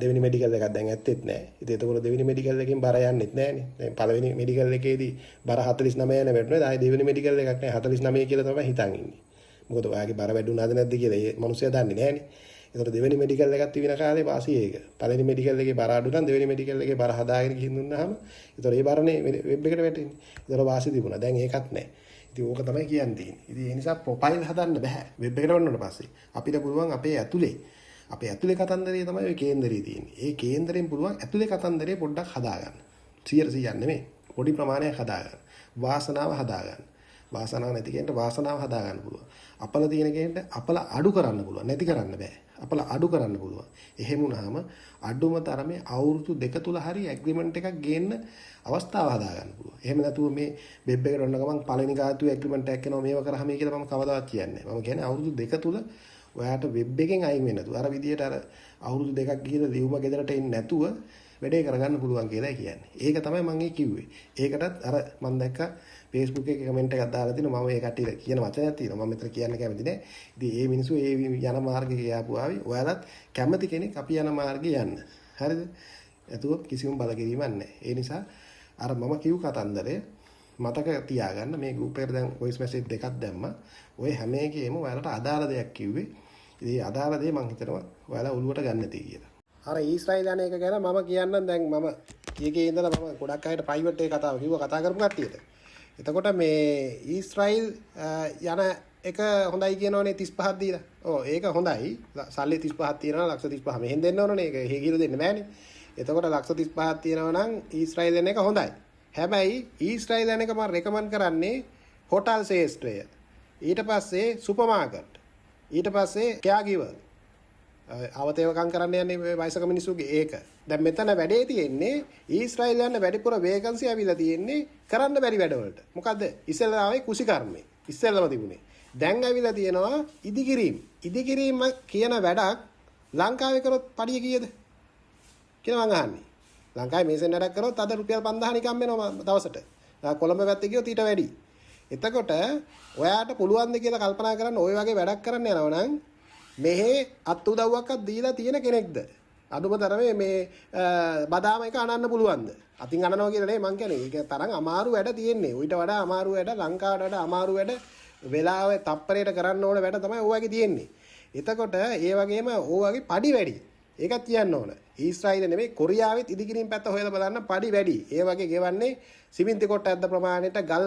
දෙවෙනි මෙඩිකල් එකක් දැන් ඇත්තෙත් නෑ. ඉතින් එතකොට දෙවෙනි මෙඩිකල් එකෙන් බර යන්නෙත් නෑනේ. දැන් පළවෙනි මෙඩිකල් එකේදී බර 49 යන වැටුණා. ආයේ දෙවෙනි මෙඩිකල් එකක් නෑ 49 කියලා තමයි හිතන් ඉන්නේ. මොකද ඔයාගේ බර වැඩුණාද නැද්ද කියලා ඒ මනුස්සයා දන්නේ නෑනේ. එතකොට දෙවෙනි මෙඩිකල් එකක් තිබෙන කාලේ වාසිය ඒක. පළවෙනි මෙඩිකල් එකේ බර අඩු නම් දෙවෙනි මෙඩිකල් එකේ බර හදාගෙන ගිහින් දුන්නාම එතකොට ඒ බරනේ වෙබ් එකට වැටෙන්නේ. එතකොට වාසි තිබුණා. දැන් ඒකත් නෑ. ඉතින් ඕක තමයි කියන්න තියෙන්නේ. ඉතින් ඒ නිසා ප්‍රොෆයිල් හදන්න බෑ. වෙබ් එකට වුණාට පස්සේ අපිට පුළුවන් අපේ ඇතුලේ කතන්දරය තමයි ඔය කේන්දරේ තියෙන්නේ. ඒ කේන්දරෙන් පුළුවන් ඇතුලේ කතන්දරේ පොඩ්ඩක් හදාගන්න. 100 නෙමෙයි. පොඩි ප්‍රමාණයක් හදාගන්න. වාසනාව හදාගන්න. වාසනාව නැති කෙනෙක්ට වාසනාව හදාගන්න පුළුවන්. අපල තියෙන කෙනෙක්ට අපල අඩු කරන්න පුළුවන්. නැති කරන්න බෑ. අපල අඩු කරන්න පුළුවන්. එහෙම වුණාම අඩුම තරමේ අවුරුදු දෙක තුල හරි ඇග්‍රීමන්ට් එකක් ගේන්න අවස්ථාව හදාගන්න පුළුවන්. එහෙම නැතුව මේ වෙබ් එකට ඔන්න ගමන් පළවෙනි ගාතුවේ ඇග්‍රීමන්ට් එකක් එනවා මේව කරාම කියලා මම කවදාවත් කියන්නේ නැහැ. මම කියන්නේ අවුරුදු දෙක තුල ඔයාට වෙබ් එකෙන් අයින් වෙන්න නැතුව අර විදියට අර අවුරුදු දෙකක් ගිහලා ලියුම ගෙදරට එන්නේ නැතුව වැඩේ කරගන්න පුළුවන් කියලා කියන්නේ. ඒක තමයි මම ඒ කිව්වේ. ඒකටත් අර මම දැක්කා Facebook එකේ කමෙන්ට් එකක් දාලා තිනවා. මම ඒ කට්ටියට කියන වචනයක් තියෙනවා. මම මෙතන කියන්න කැමති නෑ. ඉතින් ඒ මිනිස්සු ඒ යන මාර්ගේ ගියාපු ආවි. ඔයාලත් කැමති කෙනෙක් අපි යන මාර්ගේ යන්න. හරිද? නැතුව කිසිම බලකිරීමක් නෑ. ඒ නිසා අර මම කිව් කතන්දරය මතක තියාගන්න. මේ ගෲප් එකට දැන් වොයිස් මැසේජ් දෙකක් දැම්මා. ඔය හැම එකේම ඔයාලට අදාළ දෙයක් කිව්වේ. ඉතින් අදාළ දේ මං හිතනවා ඔයාලා ඔලුවට ගන්න ඇති කියලා. අර ඊශ්‍රායල් යන එක ගැන මම කියන්නම්. දැන් මම ඊයේ ඉඳලා මම ගොඩක් අයට ප්‍රයිවට් එක කතාව කිව්වා කතා කරපු කට්ටියට. එතකොට මේ ඊශ්‍රායල් යන එක හොඳයි කියනවනේ 35ක් දීලා. ඔව් ඒක හොඳයි. සල්ලි 35ක් තියෙනවා ලක්ෂ 35 මෙහෙන් දෙන්න ඕනනේ. ඒක එහෙ ගිහලා දෙන්න බෑනේ. එතකොට ලක්ෂ 35ක් තියෙනවා නම් ඊශ්‍රායල් යන එක හොඳයි. හැබැයි ඊශ්‍රායල් යන එක මම රෙකමන්ඩ් කරන්නේ හෝටල් ක්ෂේත්‍රය. ඊට පස්සේ සුපර් මාකට්. ඊට පස්සේ කෙයාගිවර්. අවතේවකම් කරන්න යන්නේ වයසක මිනිස්සුගේ ඒක. දැන් මෙතන වැඩේ තියෙන්නේ ඊශ්‍රායල් යන වැඩිපුර වේකන්සි ඇවිල්ලා තියෙන්නේ කරන්න බැරි වැඩවලට. මොකද්ද? ඉස්සෙල්ලා ආවේ කුසිකර්මේ. ඉස්සෙල්ලාම තිබුණේ. දැන් ඇවිල්ලා තියෙනවා ඉදිකිරීම. ඉදිකිරීම කියන වැඩක් ලංකාවේ කරොත් පඩිය කීයද කියලා මං අහන්නේ. ලංකාවේ මේසෙන් වැඩක් කරොත් අද රුපියල් 5000 නිකම් වෙනවා දවසට. කොළඹ පැත්තේ ගියොත් ඊට වැඩි. එතකොට ඔයාට පුළුවන් ද කියලා කල්පනා කරන්න ඔය වගේ වැඩක් කරන්න යනවා නම් මෙහෙ අත් උදව්වක්වත් දීලා තියෙන කෙනෙක්ද? අඩුම තරමේ මේ බදාම එක අනන්න පුළුවන්ද? අතින් අනනවා කියලා නේ මං කියන්නේ. ඒක තරම් අමාරු වැඩ තියෙන්නේ. ඌට වඩා අමාරු වැඩ ලංකාවට වඩා අමාරු වැඩ වෙලාවේ තප්පරයට කරන්න ඕන වැඩ තමයි ඔය වගේ තියෙන්නේ. එතකොට ඒ වගේම ඔය වගේ පඩි වැඩි. ඒකත් කියන්න ඕන. ඊශ්‍රායල නෙමෙයි කොරියාවෙත් ඉදිකිරීම පැත්ත හොයලා බලන්න පඩි වැඩි. ඒ වගේ ගෙවන්නේ සිමෙන්ති කොට ඇද්ද ප්‍රමාණයට ගල්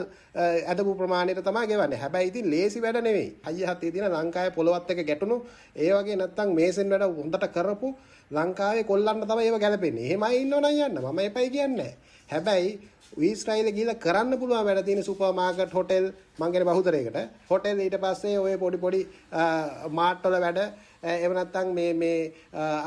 ඇදපු ප්‍රමාණයට තමයි ගෙවන්නේ. හැබැයි ඉතින් ලේසි වැඩ නෙමෙයි. හයිය හතේ තියෙන ලංකාවේ පොළවත් එක ගැටුණු ඒ වගේ නැත්තම් මේසෙන් වැඩ හොඳට කරපු ලංකාවේ කොල්ලන්ට තමයි ඒව ගැලපෙන්නේ. එහෙම අය ඉන්නව නම් යන්න. මම එපයි කියන්නේ. හැබැයි ඊශ්‍රායලේ ගිහිල්ලා කරන්න පුළුවන් වැඩ තියෙන සුපර් මාකට් හොටෙල් මං කියන්නේ බහුතරයකට හොටෙල් ඊට පස්සේ ඔය පොඩි පොඩි මාට් වල වැඩ එහෙම නැත්නම් මේ මේ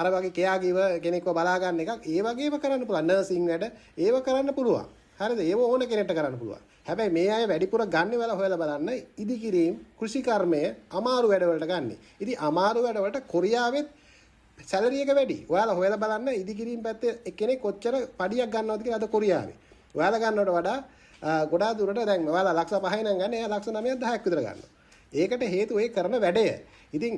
අර වගේ කෙයා ගිව කෙනෙක්ව බලා ගන්න එකක් ඒ වගේම කරන්න පුළුවන්. නර්සිං වැඩ ඒව කරන්න පුළුවන්. හරිද? ඒව ඕන කෙනෙක්ට කරන්න පුළුවන්. හැබැයි මේ අය වැඩිපුර ගන්න වෙලා හොයලා බලන්න ඉදිකිරීම කෘෂිකර්මය අමාරු වැඩවලට ගන්නෙ. ඉතින් අමාරු වැඩවලට කොරියාවෙත් සැලරි එක වැඩි. ඔයාලා හොයලා බලන්න ඉදිකිරීම පැත්තේ එක්කෙනෙක් කොච්චර පඩියක් ගන්නවද කියලා අද කොරියාවේ. ඔයාලා ගන්නවට වඩා ගොඩාක් දුරට දැන් ඔයාලා ලක්ෂ 5 නම් ගන්න එයා ලක්ෂ 9ක් 10ක් විතර ගන්නවා. ඒකට හේතුව ඒ කරන වැඩය. ඉතින්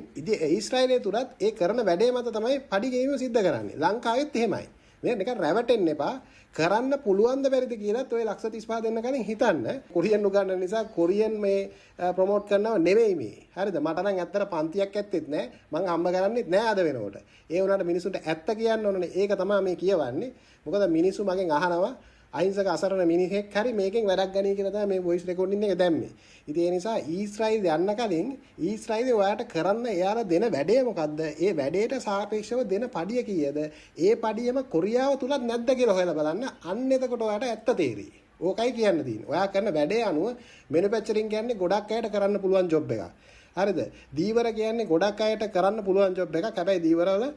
ඊශ්‍රායලයේ තුලත් ඒ කරන වැඩේ මත තමයි පඩි ගෙවීම සිද්ධ කරන්නේ. ලංකාවෙත් එහෙමයි. මේ නිකන් රැවටෙන්න එපා. කරන්න පුළුවන් ද බැරිද කියලාත් ඔය ලක්ෂ 35 දෙන්න කලින් හිතන්න. කොරියන් උගන්නන නිසා කොරියන් මේ ප්‍රොමෝට් කරනව නෙවෙයි මේ. හරිද? මට නම් ඇත්තට පන්තියක් ඇත්තෙත් නෑ. මං හම්බ කරන්නෙත් නෑ අද වෙනකොට. ඒ වුණාට මිනිසුන්ට ඇත්ත කියන්න ඕනනේ. ඒක තමයි මේ කියවන්නේ. මොකද මිනිස්සු මගෙන් අහනවා අහිංසක අසරණ මිනිහෙක් හරි මේකෙන් වැඩක් ගනී කියලා තමයි මේ වොයිස් රෙකෝඩින් එක දැම්මේ. ඉතින් ඒ නිසා ඊශ්‍රායල් යන්න කලින් ඊශ්‍රායලේ ඔයාට කරන්න එයාලා දෙන වැඩේ මොකද්ද? ඒ වැඩේට සාපේක්ෂව දෙන පඩිය කීයද? ඒ පඩියම කොරියාව තුලත් නැද්ද කියලා හොයලා බලන්න. අන්න එතකොට ඔයාට ඇත්ත තේරෙයි. ඕකයි කියන්න තියෙන්නේ. ඔයා කරන වැඩේ අනුව මැනුෆැක්චරින් කියන්නේ ගොඩක් අයට කරන්න පුළුවන් ජොබ් එකක්. හරිද? දීවර කියන්නේ ගොඩක් අයට කරන්න පුළුවන් ජොබ් එකක්. හැබැයි දීවරවල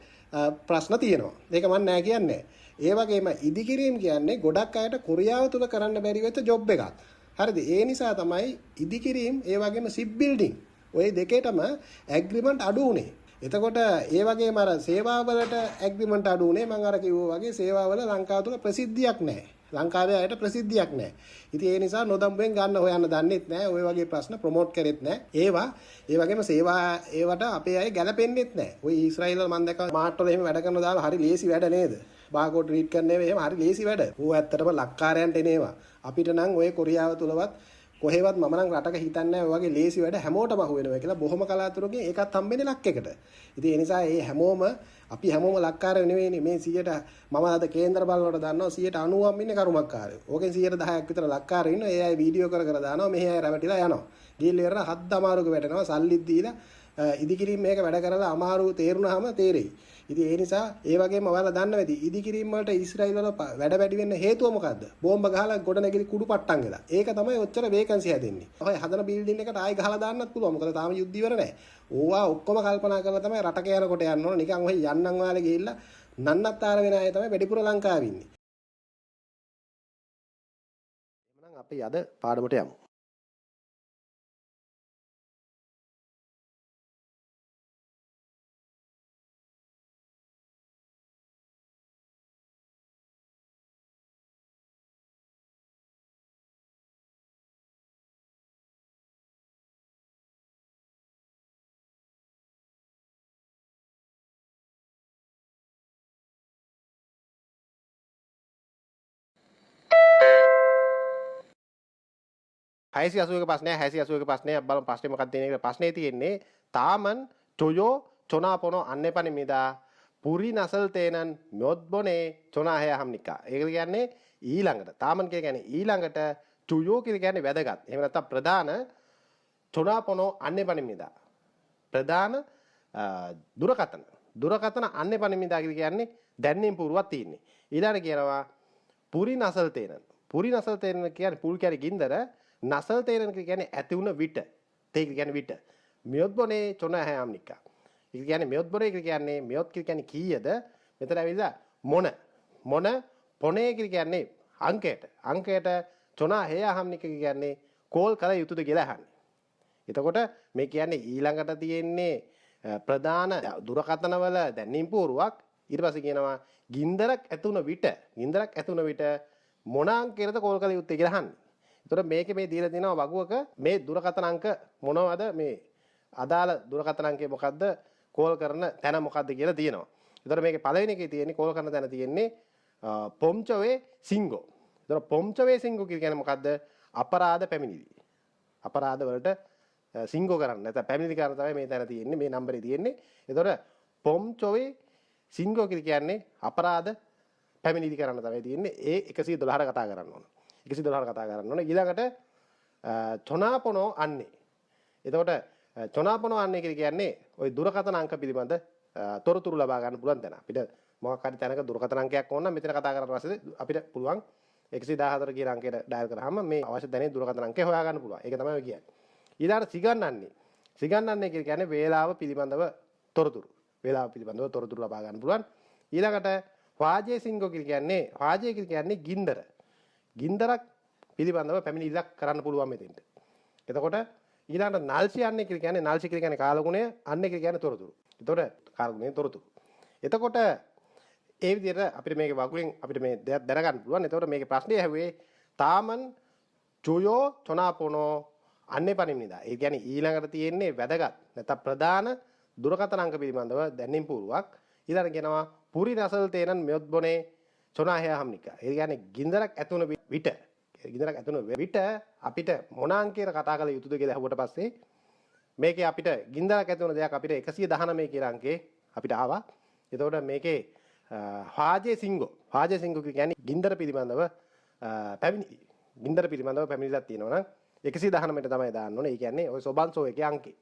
ප්‍රශ්න තියෙනවා. ඒක මම නෑ කියන්නේ. ඒ වගේම ඉදිකිරීම කියන්නේ ගොඩක් අයට කොරියාව තුල කරන්න බැරි වෙච්ච ජොබ් එකක්. හරිද? ඒ නිසා තමයි ඉදිකිරීම ඒ වගේම සිප් බිල්ඩින් ඔය දෙකේටම ඇග්‍රීමන්ට් අඩු වුණේ. එතකොට ඒ වගේම අර සේවාවලට ඇග්‍රීමන්ට් අඩු වුණේ මම අර කිව්වා වගේ සේවාවල ලංකාව තුල ප්‍රසිද්ධියක් නැහැ. ලංකාවේ අයට ප්‍රසිද්ධියක් නැහැ. ඉතින් ඒ නිසා නොදම්බුවෙන් ගන්න හොයන්න දන්නෙත් නැහැ. ඔය වගේ ප්‍රශ්න ප්‍රොමෝට් කරෙත් නැහැ. ඒවා ඒ වගේම සේවා ඒවට අපේ අය ගැලපෙන්නෙත් නැහැ. ඔය ඊශ්‍රායල් වල මම දැක්කා මාට් වල එහෙම වැඩ කරන දාලා හරි ලේසි වැඩ නේද? බාකෝඩ් රීඩ් කරන ඒවා එහෙම හරි ලේසි වැඩ. ඌ ඇත්තටම ලක්කාරයන්ට එන ඒවා. අපිට නම් ඔය කොරියාව තුලවත් කොහෙවත් මම නම් රටක හිතන්නේ නැහැ ඔය වගේ ලේසි වැඩ හැමෝටම අහු වෙනවා කියලා. බොහොම කලාතුරකින් ඒකත් හම්බෙන්නේ ලක් එකට. ඉතින් ඒ නිසා ඒ හැමෝම අපි හැමෝම ලක්කාරයෝ නෙවෙයිනේ. මේ 100ට මම අද කේන්දර බලනකොට දන්නවා 90%ක්ම ඉන්නේ කරුමක්කාරයෝ. ඕකෙන් 10%ක් විතර ලක්කාරයෝ ඉන්නවා. ඒ අය වීඩියෝ කර කර දානවා. මෙහි අය රැවටිලා යනවා. ගිහිල්ලා ඉවරලා හද්ද අමාරුක වැටෙනවා. සල්ලිත් දීලා ඉදිකිරීම මේක වැඩ කරලා අමාරු තේරුණාම තේරෙයි. ඉතින් ඒ නිසා ඒ වගේම ඔයාලා දන්නවා ඇති ඉදිකිරීම වලට ඊශ්‍රායල් වල වැඩ වැඩි වෙන්න හේතුව මොකද්ද? බෝම්බ ගහලා ගොඩ නැගිලි කුඩු පට්ටම් වෙලා. ඒක තමයි ඔච්චර වේකන්සි හැදෙන්නේ. ඔය හදන බිල්ඩින් එකට ආයි ගහලා දාන්නත් පුළුවන්. මොකද තාම යුද්ධ ඉවර නෑ. ඕවා ඔක්කොම කල්පනා කරලා තමයි රටක යනකොට යන්න ඕන. නිකන් ඔය යන්නම් ඔයාලා ගිහිල්ලා නන්නත්තර වෙන අය තමයි වැඩිපුර ලංකාවේ ඉන්නේ. එහෙමනම් අපි අද පාඩමට යමු. හයසිය අසූ එක ප්‍රශ්නය, හයසිය අසූ එක ප්‍රශ්නය. අපි බලමු ප්‍රශ්නේ මොකක්ද තියෙන්නේ කියලා. ප්‍රශ්නේ තියෙන්නේ තාමන් චොයෝ චොනාපොනෝ අන්නේපනිමිදා පුරි නසල් තේනන් මොද්බොනේ චොනාහය හම්නිකා. ඒක කියන්නේ ඊළඟට. තාමන් කියලා කියන්නේ ඊළඟට, චොයෝ කියලා කියන්නේ වැදගත්. එහෙම නැත්නම් ප්‍රධාන චොනාපොනෝ අන්නේපනිමිදා. ප්‍රධාන දුරකථන. දුරකථන අන්නේපනිමිදා කියලා කියන්නේ දැනීම් පුරුවක් තියෙන්නේ. ඊළඟට කියනවා පුරි නසල් තේනන්. පුරි නසල් තේනන් කියන්නේ පුල් කියන්නේ ගින්දර, නසල් තේනන් කියන්නේ ඇති වුණ විට. තේ කියන්නේ විට. මියොත්බොනේ චොනාහය හම්නිකා. ඒක කියන්නේ මියොත්බොනේ කියන්නේ මියොත් කියන්නේ කීයද? මෙතන ඇවිල්ලා මොන මොන පොනේ කියන්නේ අංකයට. අංකයට චොනාහය හම්නිකා කියන්නේ කෝල් කළ යුතුද කියලා අහන්නේ. එතකොට මේ කියන්නේ ඊළඟට තියෙන්නේ ප්‍රධාන දුරකථනවල දැනීම් පුවරුවක්. ඊට පස්සේ කියනවා ගින්දරක් ඇති වුණ විට, ගින්දරක් ඇති වුණ විට මොන අංකයටද කෝල් කළ යුත්තේ කියලා අහන්නේ. එතකොට මේකේ මේ දීලා තියෙනවා වගුවක මේ දුරකථන අංක මොනවද, මේ අදාළ දුරකථන අංකය මොකද්ද, කෝල් කරන තැන මොකද්ද කියලා තියෙනවා. එතකොට මේකේ පළවෙනි එකේ තියෙන්නේ කෝල් කරන තැන තියෙන්නේ පොම්චවේ සිංගෝ. එතකොට පොම්චවේ සිංගෝ කියන්නේ මොකද්ද? අපරාධ පැමිණිලි. අපරාධ වලට සිංගෝ කරන්න නැත්නම් පැමිණිලි කරන්න තමයි මේ තැන තියෙන්නේ, මේ නම්බරේ තියෙන්නේ. එතකොට පොම්චවේ සිංගෝ කියලා කියන්නේ අපරාධ පැමිණිලි කරන්න තමයි තියෙන්නේ. ඒ 112ට කතා කරන්න ඕන. 112ට කතා කරන්න ඕන. ඊළඟට චොනාපොනෝ අන්නේ. එතකොට චොනාපොනෝ අන්නේ කියලා කියන්නේ ඔය දුරකථන අංක පිළිබඳ තොරතුරු ලබා ගන්න පුළුවන් තැන. අපිට මොකක් හරි තැනක දුරකථන අංකයක් ඕන නම් මෙතන කතා කරාට පස්සේ අපිට පුළුවන් 114 කියන අංකයට ඩයල් කරාම මේ අවශ්‍ය තැනේ දුරකථන අංකය හොයා ගන්න පුළුවන්. ඒක තමයි ඔය කියන්නේ. ඊළඟට සිගන්නන්නේ. සිගන්නන්නේ කියලා කියන්නේ වේලාව පිළිබඳව තොරතුරු. වේලාව පිළිබඳව තොරතුරු ලබා ගන්න පුළුවන්. ඊළඟට වාජේ සිංගෝ කියලා කියන්නේ වාජේ කියලා කියන්නේ ගින්දර. ගින්දරක් පිළිබඳව පැමිණිල්ලක් කරන්න පුළුවන් මෙතෙන්ට. එතකොට ඊළඟට නල්සි යන්නේ කියලා කියන්නේ නල්සි කියලා කියන්නේ කාලගුණය, අන්නේ කියලා කියන්නේ තොරතුරු. එතකොට කාලගුණයේ තොරතුරු. එතකොට ඒ විදිහට අපිට මේකේ වගුවෙන් අපිට මේ දෙයක් දැනගන්න පුළුවන්. එතකොට මේකේ ප්‍රශ්නේ ඇහුවේ තාමන් චුයෝ චොනාපොනෝ අන්නේ පනිම්නිදා. ඒ කියන්නේ ඊළඟට තියෙන්නේ වැදගත් නැත්නම් ප්‍රධාන දුරකථන අංක පිළිබඳව දැනීම් පුරුවක්. ඊළඟට කියනවා පුරි රසල් තේනන් මෙයොත්බොනේ චොනාහය හම්නිකා. ඒ කියන්නේ ගින්දරක් ඇතුණ විට ගින්දරක් ඇතුණ විට අපිට මොන අංකයට කතා කළ යුතුද කියලා අහුවට පස්සේ මේකේ අපිට ගින්දරක් ඇතුණ දෙයක් අපිට 119 කියලා අංකේ අපිට ආවා. එතකොට මේකේ වාජේ සිංගෝ වාජේ සිංගෝ කියන්නේ ගින්දර පිළිබඳව පැමිණි ගින්දර පිළිබඳව පැමිණිල්ලක් තියෙනවා නම් 119ට තමයි දාන්න ඕනේ. ඒ කියන්නේ ඔය සොබන්සෝ එකේ අංකේ.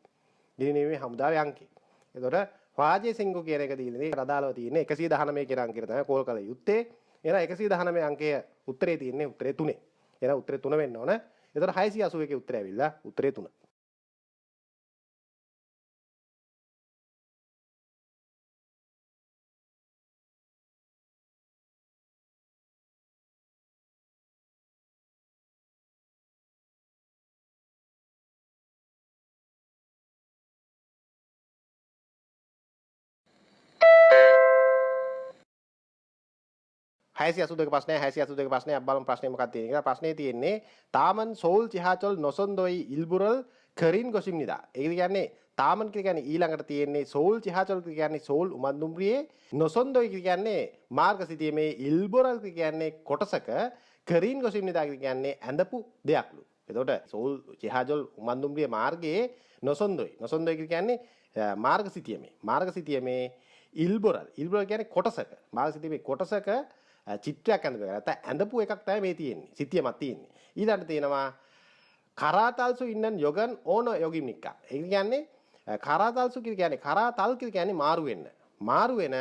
ගිනි නිවීමේ හමුදාවේ අංකේ. එතකොට වාජේ සිංගෝ කියන එක දීලා ඒකට අදාළව තියෙන්නේ 119 කියන අංකයට තමයි කෝල් කළ යුත්තේ. එහෙනම් 119 අංකය උත්තරේ තියෙන්නේ උත්තරේ 3. එහෙනම් උත්තරේ 3 වෙන්න ඕන. එතකොට 681 උත්තරය ඇවිල්ලා උත්තරේ 3. 682 ප්‍රශ්නය 682 ප්‍රශ්නය අපි බලමු ප්‍රශ්නේ මොකක්ද තියෙන්නේ කියලා. ප්‍රශ්නේ තියෙන්නේ තාමන් සෝල් චිහාචොල් නොසොන්දොයි ඉල්බුරල් කරින් ගොසිම්නිදා. ඒ කියන්නේ තාමන් කියලා කියන්නේ ඊළඟට තියෙන්නේ සෝල් චිහාචොල් කියලා කියන්නේ සෝල් උමන්දුම්රියේ නොසොන්දොයි කියලා කියන්නේ මාර්ග සිටීමේ ඉල්බුරල් කියලා කියන්නේ කොටසක කරින් ගොසිම්නිදා කියලා කියන්නේ ඇඳපු දෙයක්ලු. එතකොට සෝල් චිහාචොල් උමන්දුම්රියේ මාර්ගයේ නොසොන්දොයි නොසොන්දොයි කියලා කියන්නේ මාර්ග සිටීමේ මාර්ග සිටීමේ ඉල්බුරල් ඉල්බුරල් කියන්නේ කොටසක මාර්ග සිටීමේ කොටසක චිත්‍රයක් ඇඳපු එක. නැත්නම් ඇඳපු එකක් තමයි මේ තියෙන්නේ. සිතියමක් තියෙන්නේ. ඊළඟට තියෙනවා කරාතල්සු ඉන්නන් යොගන් ඕන යොගිම්නික්කා. ඒ කියන්නේ කරාතල්සු කියලා කියන්නේ කරාතල් කියලා කියන්නේ මාරු වෙන්න. මාරු වෙන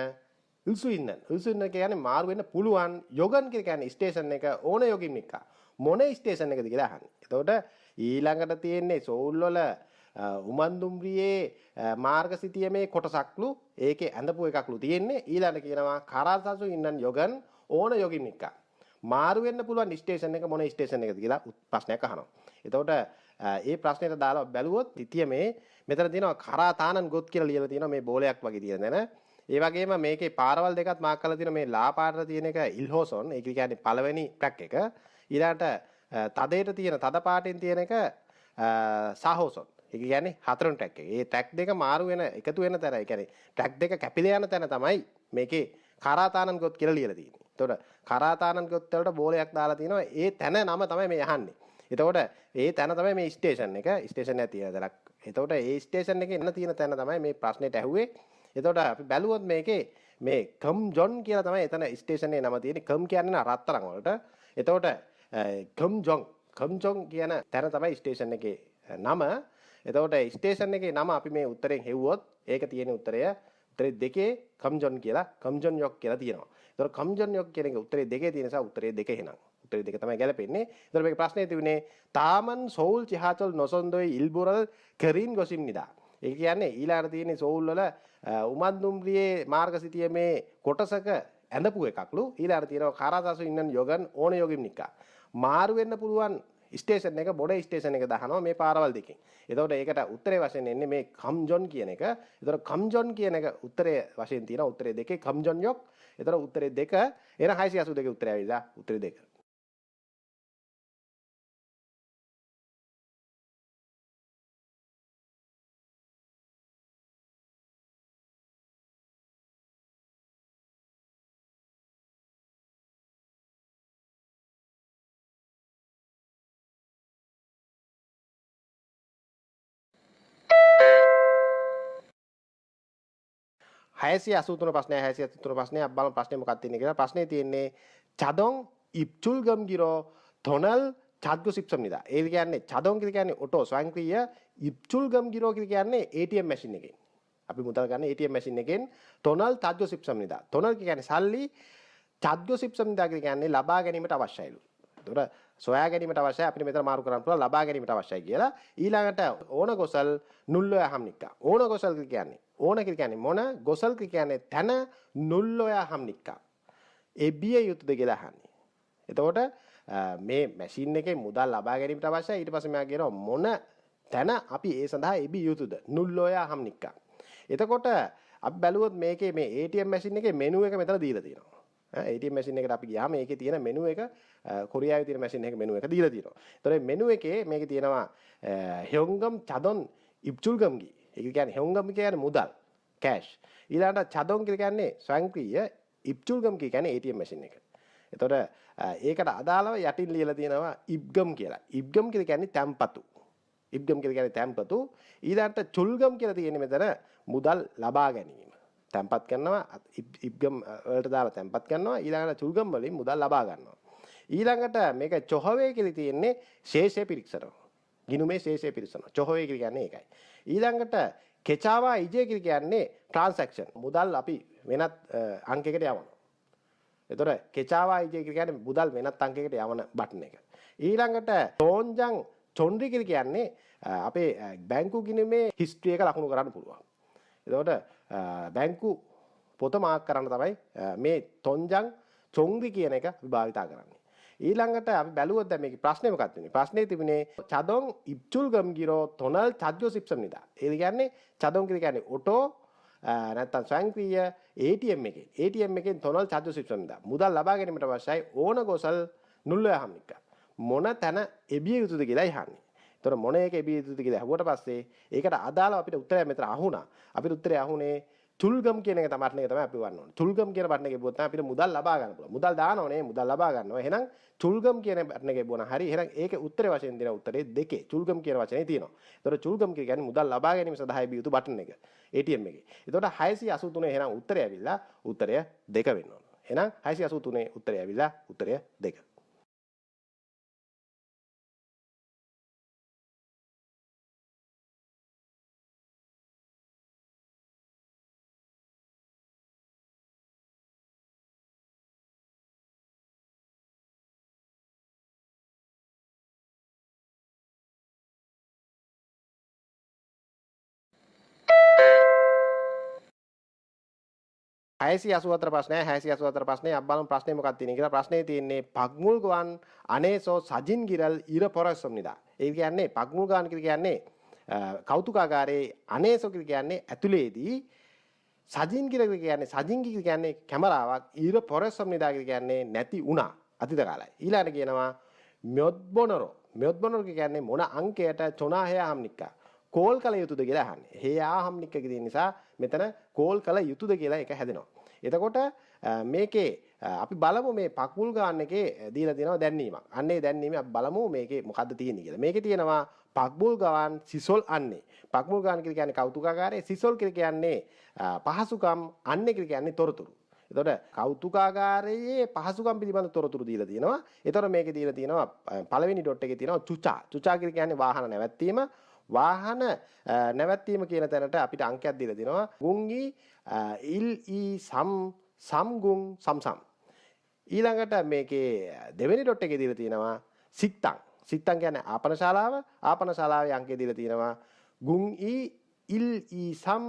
ඉල්සු ඉන්නන්. ඉල්සු ඉන්නන් කියන්නේ මාරු වෙන්න පුළුවන්. යොගන් කියලා කියන්නේ ස්ටේෂන් එක ඕන යොගිම්නික්කා. මොන ස්ටේෂන් එකද කියලා අහන්නේ. එතකොට ඊළඟට තියෙන්නේ සෝල් වල උමන්දුම්රියේ මාර්ග සිතියමේ කොටසක්ලු ඒකේ ඇඳපු එකක්ලු තියෙන්නේ. ඊළඟට කියනවා කරාතල්සු ඉන්නන් යොගන් ඕන යොගින් එක්ක මාරු වෙන්න පුළුවන් ස්ටේෂන් එක මොන ස්ටේෂන් එකද කියලා ප්‍රශ්නයක් අහනවා. එතකොට ඒ ප්‍රශ්නෙට දාලා බැලුවොත් තිතිය මේ මෙතන තියෙනවා කරාතානන් ගොත් කියලා ලියලා තියෙනවා මේ බෝලයක් වගේ තියෙන තැන. ඒ වගේම මේකේ පාරවල් දෙකත් මාක් කරලා තියෙනවා මේ ලා පාටට තියෙන එක ඉල්හෝසොන් ඒ කියන්නේ පළවෙනි ට්‍රැක් එක. ඊළඟට තදේට තියෙන තද පාටෙන් තියෙන එක සාහෝසොන්. ඒ කියන්නේ හතරවෙනි ට්‍රැක් එක. ඒ ට්‍රැක් දෙක මාරු වෙන එකතු වෙන තැන ඒ කියන්නේ ට්‍රැක් දෙක කැපිලා යන තැන තමයි මේකේ කරාතානන් ගොත් කියලා ලියලා තියෙන්නේ. එතකොට කරාතානන් ගොත් වලට බෝලයක් දාලා තිනවා. ඒ තැන නම තමයි මේ අහන්නේ. එතකොට ඒ තැන තමයි මේ ස්ටේෂන් එක. ස්ටේෂන් එක තියෙන තැනක්. එතකොට ඒ ස්ටේෂන් එකේ එන්න තියෙන තැන තමයි මේ ප්‍රශ්නෙට ඇහුවේ. එතකොට අපි බැලුවොත් මේකේ මේ කම් ජොන් කියලා තමයි එතන ස්ටේෂන් එකේ නම තියෙන්නේ. කම් කියන්නේ නා රත්තරන් වලට. එතකොට කම් ජොන් කම් ජොන් කියන තැන තමයි ස්ටේෂන් එකේ නම. එතකොට ස්ටේෂන් එකේ නම අපි මේ උත්තරෙන් හෙව්වොත් ඒක තියෙන උත්තරය උත්තරේ දෙකේ කම්ජොන් කියලා කම්ජොන් යොක් කියලා තියෙනවා. එතකොට කම්ජොන් යොක් කියන එක උත්තරේ දෙකේ තියෙන නිසා උත්තරේ දෙක එහෙනම්. උත්තරේ දෙක තමයි ගැලපෙන්නේ. එතකොට මේකේ ප්‍රශ්නේ තිබුණේ තාමන් සෝල් චිහාචොල් නොසොන්දොයි ඉල්බුරල් කරින් ගොසිම්නිදා. ඒ කියන්නේ ඊළඟට තියෙන්නේ සෝල් වල උමන්දුම්රියේ මාර්ග සිටියමේ කොටසක ඇඳපු එකක්ලු. ඊළඟට තියෙනවා කරාසසු ඉන්නන් යොගන් ඕන යොගිම්නිකා. මාරු වෙන්න පුළුවන් ස්ටේෂන් එක බොඩ ස්ටේෂන් එක දහනවා මේ පාරවල් දෙකෙන්. එතකොට ඒකට උත්තරේ වශයෙන් එන්නේ මේ කම්ජොන් කියන එක. එතකොට කම්ජොන් කියන එක උත්තරේ වශයෙන් තියෙනවා උත්තරේ දෙකේ කම්ජොන් යොක්. එතකොට උත්තරේ දෙක එන 682 උත්තරය ඇවිල්ලා උත්තරේ දෙක. 683 ප්‍රශ්නය, 683 ප්‍රශ්නය. අපි බලමු ප්‍රශ්නේ මොකක්ද තියෙන්නේ කියලා. ප්‍රශ්නේ තියෙන්නේ 자동 입출금기로 돈을 찾고 싶습니다. ඒ කියන්නේ 자동 කියලා කියන්නේ ඔටෝ ස්වයංක්‍රීය, 입출금기로 කියලා කියන්නේ ATM machine එකෙන්. අපි මුදල් ගන්න ATM machine එකෙන් 돈을 찾고 싶습니다. 돈을 කියන්නේ සල්ලි, 찾고 싶습니다 කියලා කියන්නේ ලබා ගැනීමට අවශ්‍යයිලු. එතකොට සොයා ගැනීමට අවශ්‍යයි, අපිට මෙතන මාරු කරන්න පුළුවන් ලබා ගැනීමට අවශ්‍යයි කියලා. ඊළඟට ඕන ගොසල් නුල්ලොයා හම්නික්කා. ඕන ගොසල් කියන්නේ ඕන කියන්නේ මොන, ගොසල් කියන්නේ තන, නුල්ලොයා හම්නික්කා. එබිය යුතුද කියලා අහන්නේ. එතකොට මේ මැෂින් එකේ මුදල් ලබා ගැනීමට අවශ්‍යයි. ඊට පස්සේ මෙයා කියනවා මොන තැන අපි ඒ සඳහා එබිය යුතුද? නුල්ලොයා හම්නික්කා. එතකොට අපි බැලුවොත් මේකේ මේ ATM machine එකේ මෙනු එක මෙතන දීලා තියෙනවා. ATM machine එකට අපි ගියාම ඒකේ තියෙන මෙනු එක, කොරියාවේ තියෙන මැෂින් එකේ මෙනු එක දීලා තියෙනවා. එතකොට මේ මෙනු එකේ මේකේ තියෙනවා 현금 자동 입출금기. ඒක කියන්නේ 현금 කියන්නේ මුදල්, කෑෂ්. ඊළඟට 자동 කියලා කියන්නේ ස්වයංක්‍රීය, 입출금기 කියන්නේ ATM machine එක. එතකොට ඒකට අදාළව යටින් ලියලා තියෙනවා 입금 කියලා. 입금 කියලා කියන්නේ තැන්පතු. 입금 කියලා කියන්නේ තැන්පතු. ඊළඟට 출금 කියලා තියෙන්නේ මෙතන මුදල් ලබා ගැනීම. තැන්පත් කරනවා, 입금 වලට දාලා තැන්පත් කරනවා. ඊළඟට 출금 වලින් මුදල් ලබා ගන්නවා. ඊළඟට මේක චොහවේ කියලා තියෙන්නේ ශේෂය පිරික්සනවා. ගිනුමේ ශේෂය පිරික්සනවා. චොහවේ කියලා කියන්නේ ඒකයි. ඊළඟට කෙචාවා ඉජේ කියලා කියන්නේ ට්‍රාන්සැක්ෂන්. මුදල් අපි වෙනත් අංකයකට යවනවා. එතකොට කෙචාවා ඉජේ කියලා කියන්නේ මුදල් වෙනත් අංකයකට යවන බටන් එක. ඊළඟට තෝන්ජං චොන්ඩි කියලා කියන්නේ අපේ බැංකු ගිණුමේ හිස්ටරි එක ලකුණු කරන්න පුළුවන්. එතකොට බැංකු පොත මාක් කරන්න තමයි මේ තොන්ජං චොන්ඩි කියන එක අපි භාවිතා කරන්නේ. ඊළඟට අපි බැලුවොත් දැන් මේකේ ප්‍රශ්නේ මොකක්ද වෙන්නේ? ප්‍රශ්නේ තිබුණේ 자동 입출금기로 돈을 찾고 싶습니다. ඒ කියන්නේ 자동 කියලා කියන්නේ ඔටෝ නැත්තම් ස්වයංක්‍රීය ATM එකෙන්. ATM එකෙන් 돈을 찾고 싶습니다. මුදල් ලබා ගැනීමට අවශ්‍යයි ඕන ගොසල් නුල්ලොයා හම්නික්කා. මොන තැන එබිය යුතුද කියලා අහන්නේ. එතකොට මොන එක එබිය යුතුද කියලා අහුවට පස්සේ ඒකට අදාළව අපිට උත්තරය මෙතන අහුණා. අපිට උත්තරය අහුනේ චුල්ගම් කියන එක තමයි බටන් එක තමයි අපි වන්න ඕනේ. චුල්ගම් කියන බටන් එක එබුවොත් තමයි අපිට මුදල් ලබා ගන්න පුළුවන්. මුදල් දානවනේ, මුදල් ලබා ගන්නවා. එහෙනම් චුල්ගම් කියන බටන් එක එබුවා නම් හරි. එහෙනම් ඒකේ උත්තරේ වශයෙන් දෙන උත්තරේ දෙකේ චුල්ගම් කියන වචනේ තියෙනවා. එතකොට චුල්ගම් කියන්නේ මුදල් ලබා ගැනීම සඳහා එබිය යුතු බටන් එක ATM එකේ. එතකොට 683 එහෙනම් උත්තරය ඇවිල්ලා උත්තරය දෙක වෙන්න ඕන. එහෙනම් 683 උත්තරය ඇවිල්ලා උත්තරය දෙක. 684 ප්‍රශ්නය, 684 ප්‍රශ්නය. අපි බලමු ප්‍රශ්නේ මොකක්ද තියෙන්නේ කියලා. ප්‍රශ්නේ තියෙන්නේ පග්මුල් ගවන් අනේසෝ සජින් ගිරල් ඉර පොරස්සම්නිදා. ඒ කියන්නේ පග්මුල් ගවන් කියලා කියන්නේ කෞතුකාගාරයේ, අනේසෝ කියලා කියන්නේ ඇතුලේදී, සජින් ගිරල් කියන්නේ සජින් ගිරල් කියන්නේ කැමරාවක්, ඉර පොරස්සම්නිදා කියලා කියන්නේ නැති වුණා අතීත කාලයි. ඊළඟට කියනවා මෙොත්බොනරෝ. මෙොත්බොනරෝ කියන්නේ මොන අංකයට චොනාහය හම්නික්කා කෝල් කළ යුතුද කියලා අහන්නේ. හේයා හම්නික්ක කියන නිසා මෙතන කෝල් කළ යුතුද කියලා එක හැදෙනවා. එතකොට මේකේ අපි බලමු මේ පක්මුල් ගාන එකේ දීලා තියෙනවා දැන්වීමක්. අන්න ඒ දැන්වීම අපි බලමු මේකේ මොකද්ද තියෙන්නේ කියලා. මේකේ තියෙනවා පක්මුල් ගාන සිසොල් අන්නේ. පක්මුල් ගාන කියලා කියන්නේ කෞතුකාගාරය, සිසොල් කියලා කියන්නේ පහසුකම්, අන්නේ කියලා කියන්නේ තොරතුරු. එතකොට කෞතුකාගාරයේ පහසුකම් පිළිබඳ තොරතුරු දීලා තියෙනවා. එතකොට මේකේ දීලා තියෙනවා පළවෙනි ඩොට් එකේ තියෙනවා චුචා. චුචා කියලා කියන්නේ වාහන නැවැත්වීම. වාහන නැවැත්වීම කියන තැනට අපිට අංකයක් දීලා දෙනවා. ගුංගි ඉල් ඊ සම් සම් ගුං සම් සම්. ඊළඟට මේකේ දෙවෙනි ඩොට් එකේ දීලා තියෙනවා සිත්තං. සිත්තං කියන්නේ ආපන ශාලාව. ආපන ශාලාවේ අංකය දීලා තියෙනවා ගුං ඊ ඉල් ඊ සම්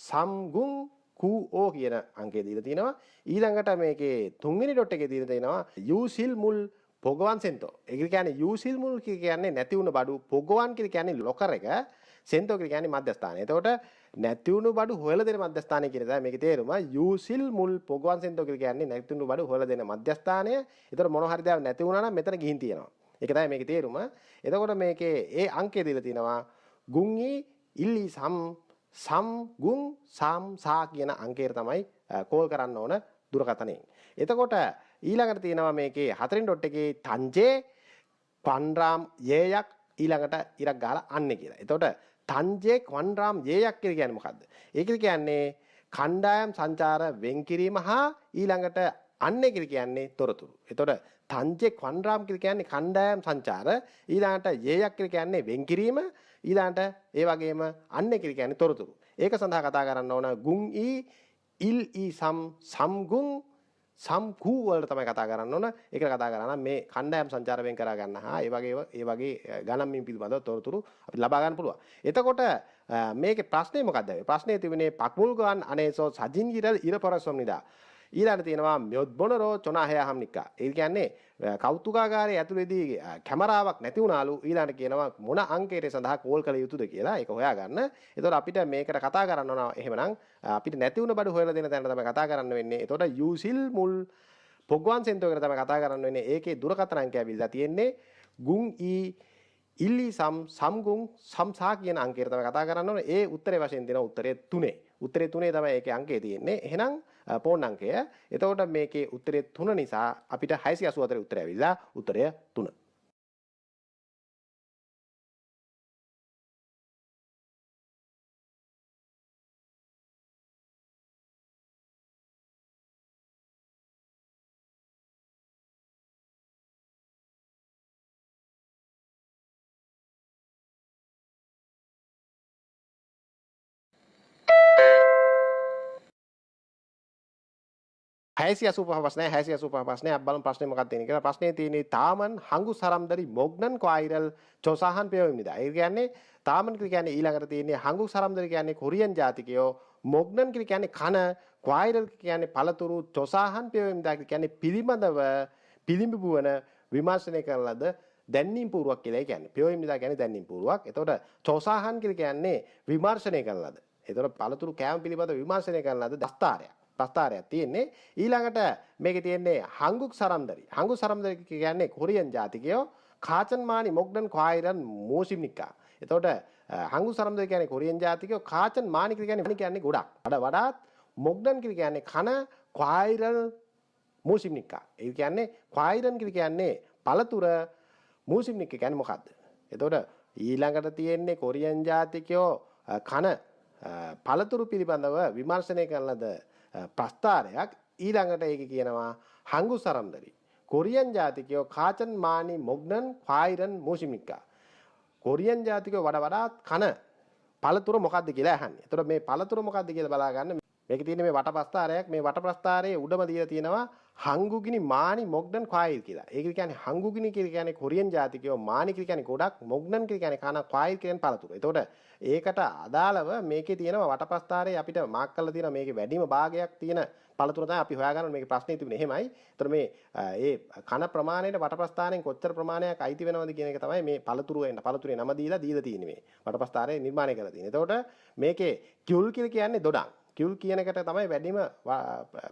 සම් ගුං කු ඕ කියන අංකය දීලා තියෙනවා. ඊළඟට මේකේ තුන්වෙනි ඩොට් එකේ දීලා තියෙනවා යූසිල් මුල් පොගවන් සෙන්තෝ. ඒ කියන්නේ යූසිල් මුල් කියන්නේ නැති වුණ බඩු, පොගවන් කියන්නේ ලොකර් එක, සෙන්තෝ කියන්නේ මධ්‍යස්ථානය. එතකොට නැති වුණු බඩු හොයලා දෙන මධ්‍යස්ථානය කියන තමයි මේකේ තේරුම. යූසිල් මුල් පොගවන් සෙන්තෝ කියන්නේ නැති වුණු බඩු හොයලා දෙන මධ්‍යස්ථානය. එතකොට මොන හරි දේවල් නැති වුණා නම් මෙතන ගිහින් තියෙනවා. ඒක තමයි මේකේ තේරුම. එතකොට මේකේ ඒ අංකය දීලා තියෙනවා ගුං ඊ ඉල් ඊ සම් සම් ගුං සම් සා කියන අංකයට තමයි කෝල් කරන්න ඕන දුරකථනයෙන්. එතකොට ඊළඟට තියෙනවා මේකේ හතරෙන් ඩොට් එකේ තංජේ ක්වන්රාම් යේයක් ඊළඟට ඉරක් ගහලා අන්නේ කියලා. එතකොට තංජේ ක්වන්රාම් යේයක් කියලා කියන්නේ මොකද්ද? ඒක කියන්නේ කණ්ඩායම් සංචාර වෙන් කිරීම හා ඊළඟට අන්නේ කියලා කියන්නේ තොරතුරු. එතකොට තංජේ ක්වන්රාම් කියලා කියන්නේ කණ්ඩායම් සංචාර, ඊළඟට යේයක් කියලා කියන්නේ වෙන් කිරීම, ඊළඟට ඒ වගේම අන්නේ කියලා කියන්නේ තොරතුරු. ඒක සඳහා කතා කරන්න ඕන ගුන් ඊ ඉල් ඊ සම් සම්ගුන් සම්කූ වලට තමයි කතා කරන්න ඕන. ඒකට කතා කරා නම් මේ කණ්ඩායම් සංචාර වෙන් කරා ගන්න හා ඒ වගේ ගණන් මීම් පිළිබඳව තොරතුරු අපිට ලබා ගන්න පුළුවන්. එතකොට මේකේ ප්‍රශ්නේ මොකද්ද? ප්‍රශ්නේ තිබුණේ පක්මුල්ගවන් අනේසෝ සජින්ගිරල් ඉරපරසොම්නිදා. ඊළඟට තියෙනවා මෙොද්බොනරෝ චොනාහයා හම්නිකා. ඒ කියන්නේ කෞතුකාගාරයේ ඇතුළේදී කැමරාවක් නැති වුණාලු. ඊළඟට කියනවා මොන අංකයට සඳහා කෝල් කළ යුතුද කියලා ඒක හොයාගන්න. එතකොට අපිට මේකට කතා කරන්න ඕන. එහෙමනම් අපිට නැති වුණ බඩු හොයලා දෙන තැනට තමයි කතා කරන්න වෙන්නේ. එතකොට යූසිල් මුල් පොග්වන් සෙන්තෝ එකට තමයි කතා කරන්න වෙන්නේ. ඒකේ දුරකථන අංකය ඇවිල්ලා තියෙන්නේ ගුන් ඊ ඉල්ලි සම් සම්ගුන් සම්සා කියන අංකයට තමයි කතා කරන්න ඕනේ. ඒ උත්තරේ වශයෙන් දෙන උත්තරේ 3. උත්තරේ 3 තමයි ඒකේ අංකය තියෙන්නේ. එහෙනම් ෆෝන් අංකය. එතකොට මේකේ උත්තරේ 3 නිසා අපිට 684 උත්තරය ඇවිල්ලා උත්තරය 3. 685 ප්‍රශ්නය 685 ප්‍රශ්නය අපි බලමු ප්‍රශ්නේ මොකක්ද තියෙන්නේ කියලා. ප්‍රශ්නේ තියෙන්නේ තාමන් හංගු සරම්දරි මොග්නන් ක්වයිරල් චොසාහන් පෙයොමිනිදා. ඒ කියන්නේ තාමන් කියලා කියන්නේ ඊළඟට තියෙන්නේ හංගු සරම්දරි කියන්නේ කොරියන් ජාතිකයෝ, මොග්නන් කියලා කියන්නේ කන, ක්වයිරල් කියන්නේ පළතුරු, චොසාහන් පෙයොමිනිදා කියන්නේ පිළිබඳව පිළිඹු වන විමර්ශනය කරන ලද දැන්වීම් පූර්වක් කියලා. ඒ කියන්නේ පෙයොමිනිදා කියන්නේ දැන්වීම් පූර්වක්. එතකොට චොසාහන් කියලා කියන්නේ විමර්ශනය කරන ලද. එතකොට පළතුරු කෑම පිළිබඳව විමර්ශනය කරන ලද දස්තාරයක්. ප්‍රස්තාරයක් තියෙන්නේ. ඊළඟට මේකේ තියෙන්නේ හංගුක් සරම්දරි. හංගුක් සරම්දරි කියන්නේ කොරියන් ජාතිකයෝ, කාචන්මානි මොග්ඩන් ක්වයිරන් මෝසිම්නිකා. එතකොට හංගුක් සරම්දරි කියන්නේ කොරියන් ජාතිකයෝ, කාචන්මානි කියන්නේ ගොඩක්. වඩාත් මොග්ඩන් කියන්නේ කන, ක්වයිරන් මෝසිම්නිකා. ඒ කියන්නේ ක්වයිරන් කියන්නේ පළතුර, මෝසිම්නිකා කියන්නේ මොකද්ද? එතකොට ඊළඟට තියෙන්නේ කොරියන් ජාතිකයෝ කන පළතුරු පිළිබඳව විමර්ශනය කරන ලද ප්‍රස්තාරයක්. ඊළඟට ඒක කියනවා හංගු සරම්දරි කොරියන් ජාතිකයෝ කාචන් මානි මොග්නන් ක්වයිරන් මෝසිමිකා. කොරියන් ජාතිකයෝ වඩා වඩාත් කන පළතුර මොකද්ද කියලා අහන්නේ. එතකොට මේ පළතුර මොකද්ද කියලා බලා ගන්න. මේකේ තියෙන මේ වට ප්‍රස්තාරයක්. මේ වට ප්‍රස්තාරයේ උඩම දීලා තියෙනවා හංගුගිනි මානි මොග්නන් ක්වයිර් කියලා. ඒක කියන්නේ හංගුගිනි කියලා කියන්නේ කොරියන් ජාතිකයෝ, මානි කියලා කියන්නේ ගොඩක්, මොග්නන් කියලා කියන්නේ කන, ක්වයිර් කියන්නේ පළතුර. එතකොට ඒකට අදාළව මේකේ තියෙනවා වට ප්‍රස්තාරයේ අපිට මාක් කරලා තියෙනවා මේකේ වැඩිම භාගයක් තියෙන පළතුර තමයි අපි හොයාගන්න ඕනේ. මේකේ ප්‍රශ්නේ තිබුණේ එහෙමයි. එතකොට මේ ඒ කන ප්‍රමාණයට වට ප්‍රස්තාරයෙන් කොච්චර ප්‍රමාණයක් අයිති වෙනවද කියන එක තමයි මේ පළතුරු වෙන පළතුරේ නම දීලා තියෙන්නේ මේ වට ප්‍රස්තාරය නිර්මාණය කරලා තියෙන්නේ. එතකොට මේකේ කියුල් කියලා කියන්නේ දොඩම්. කියුල් කියන එකට තමයි වැඩිම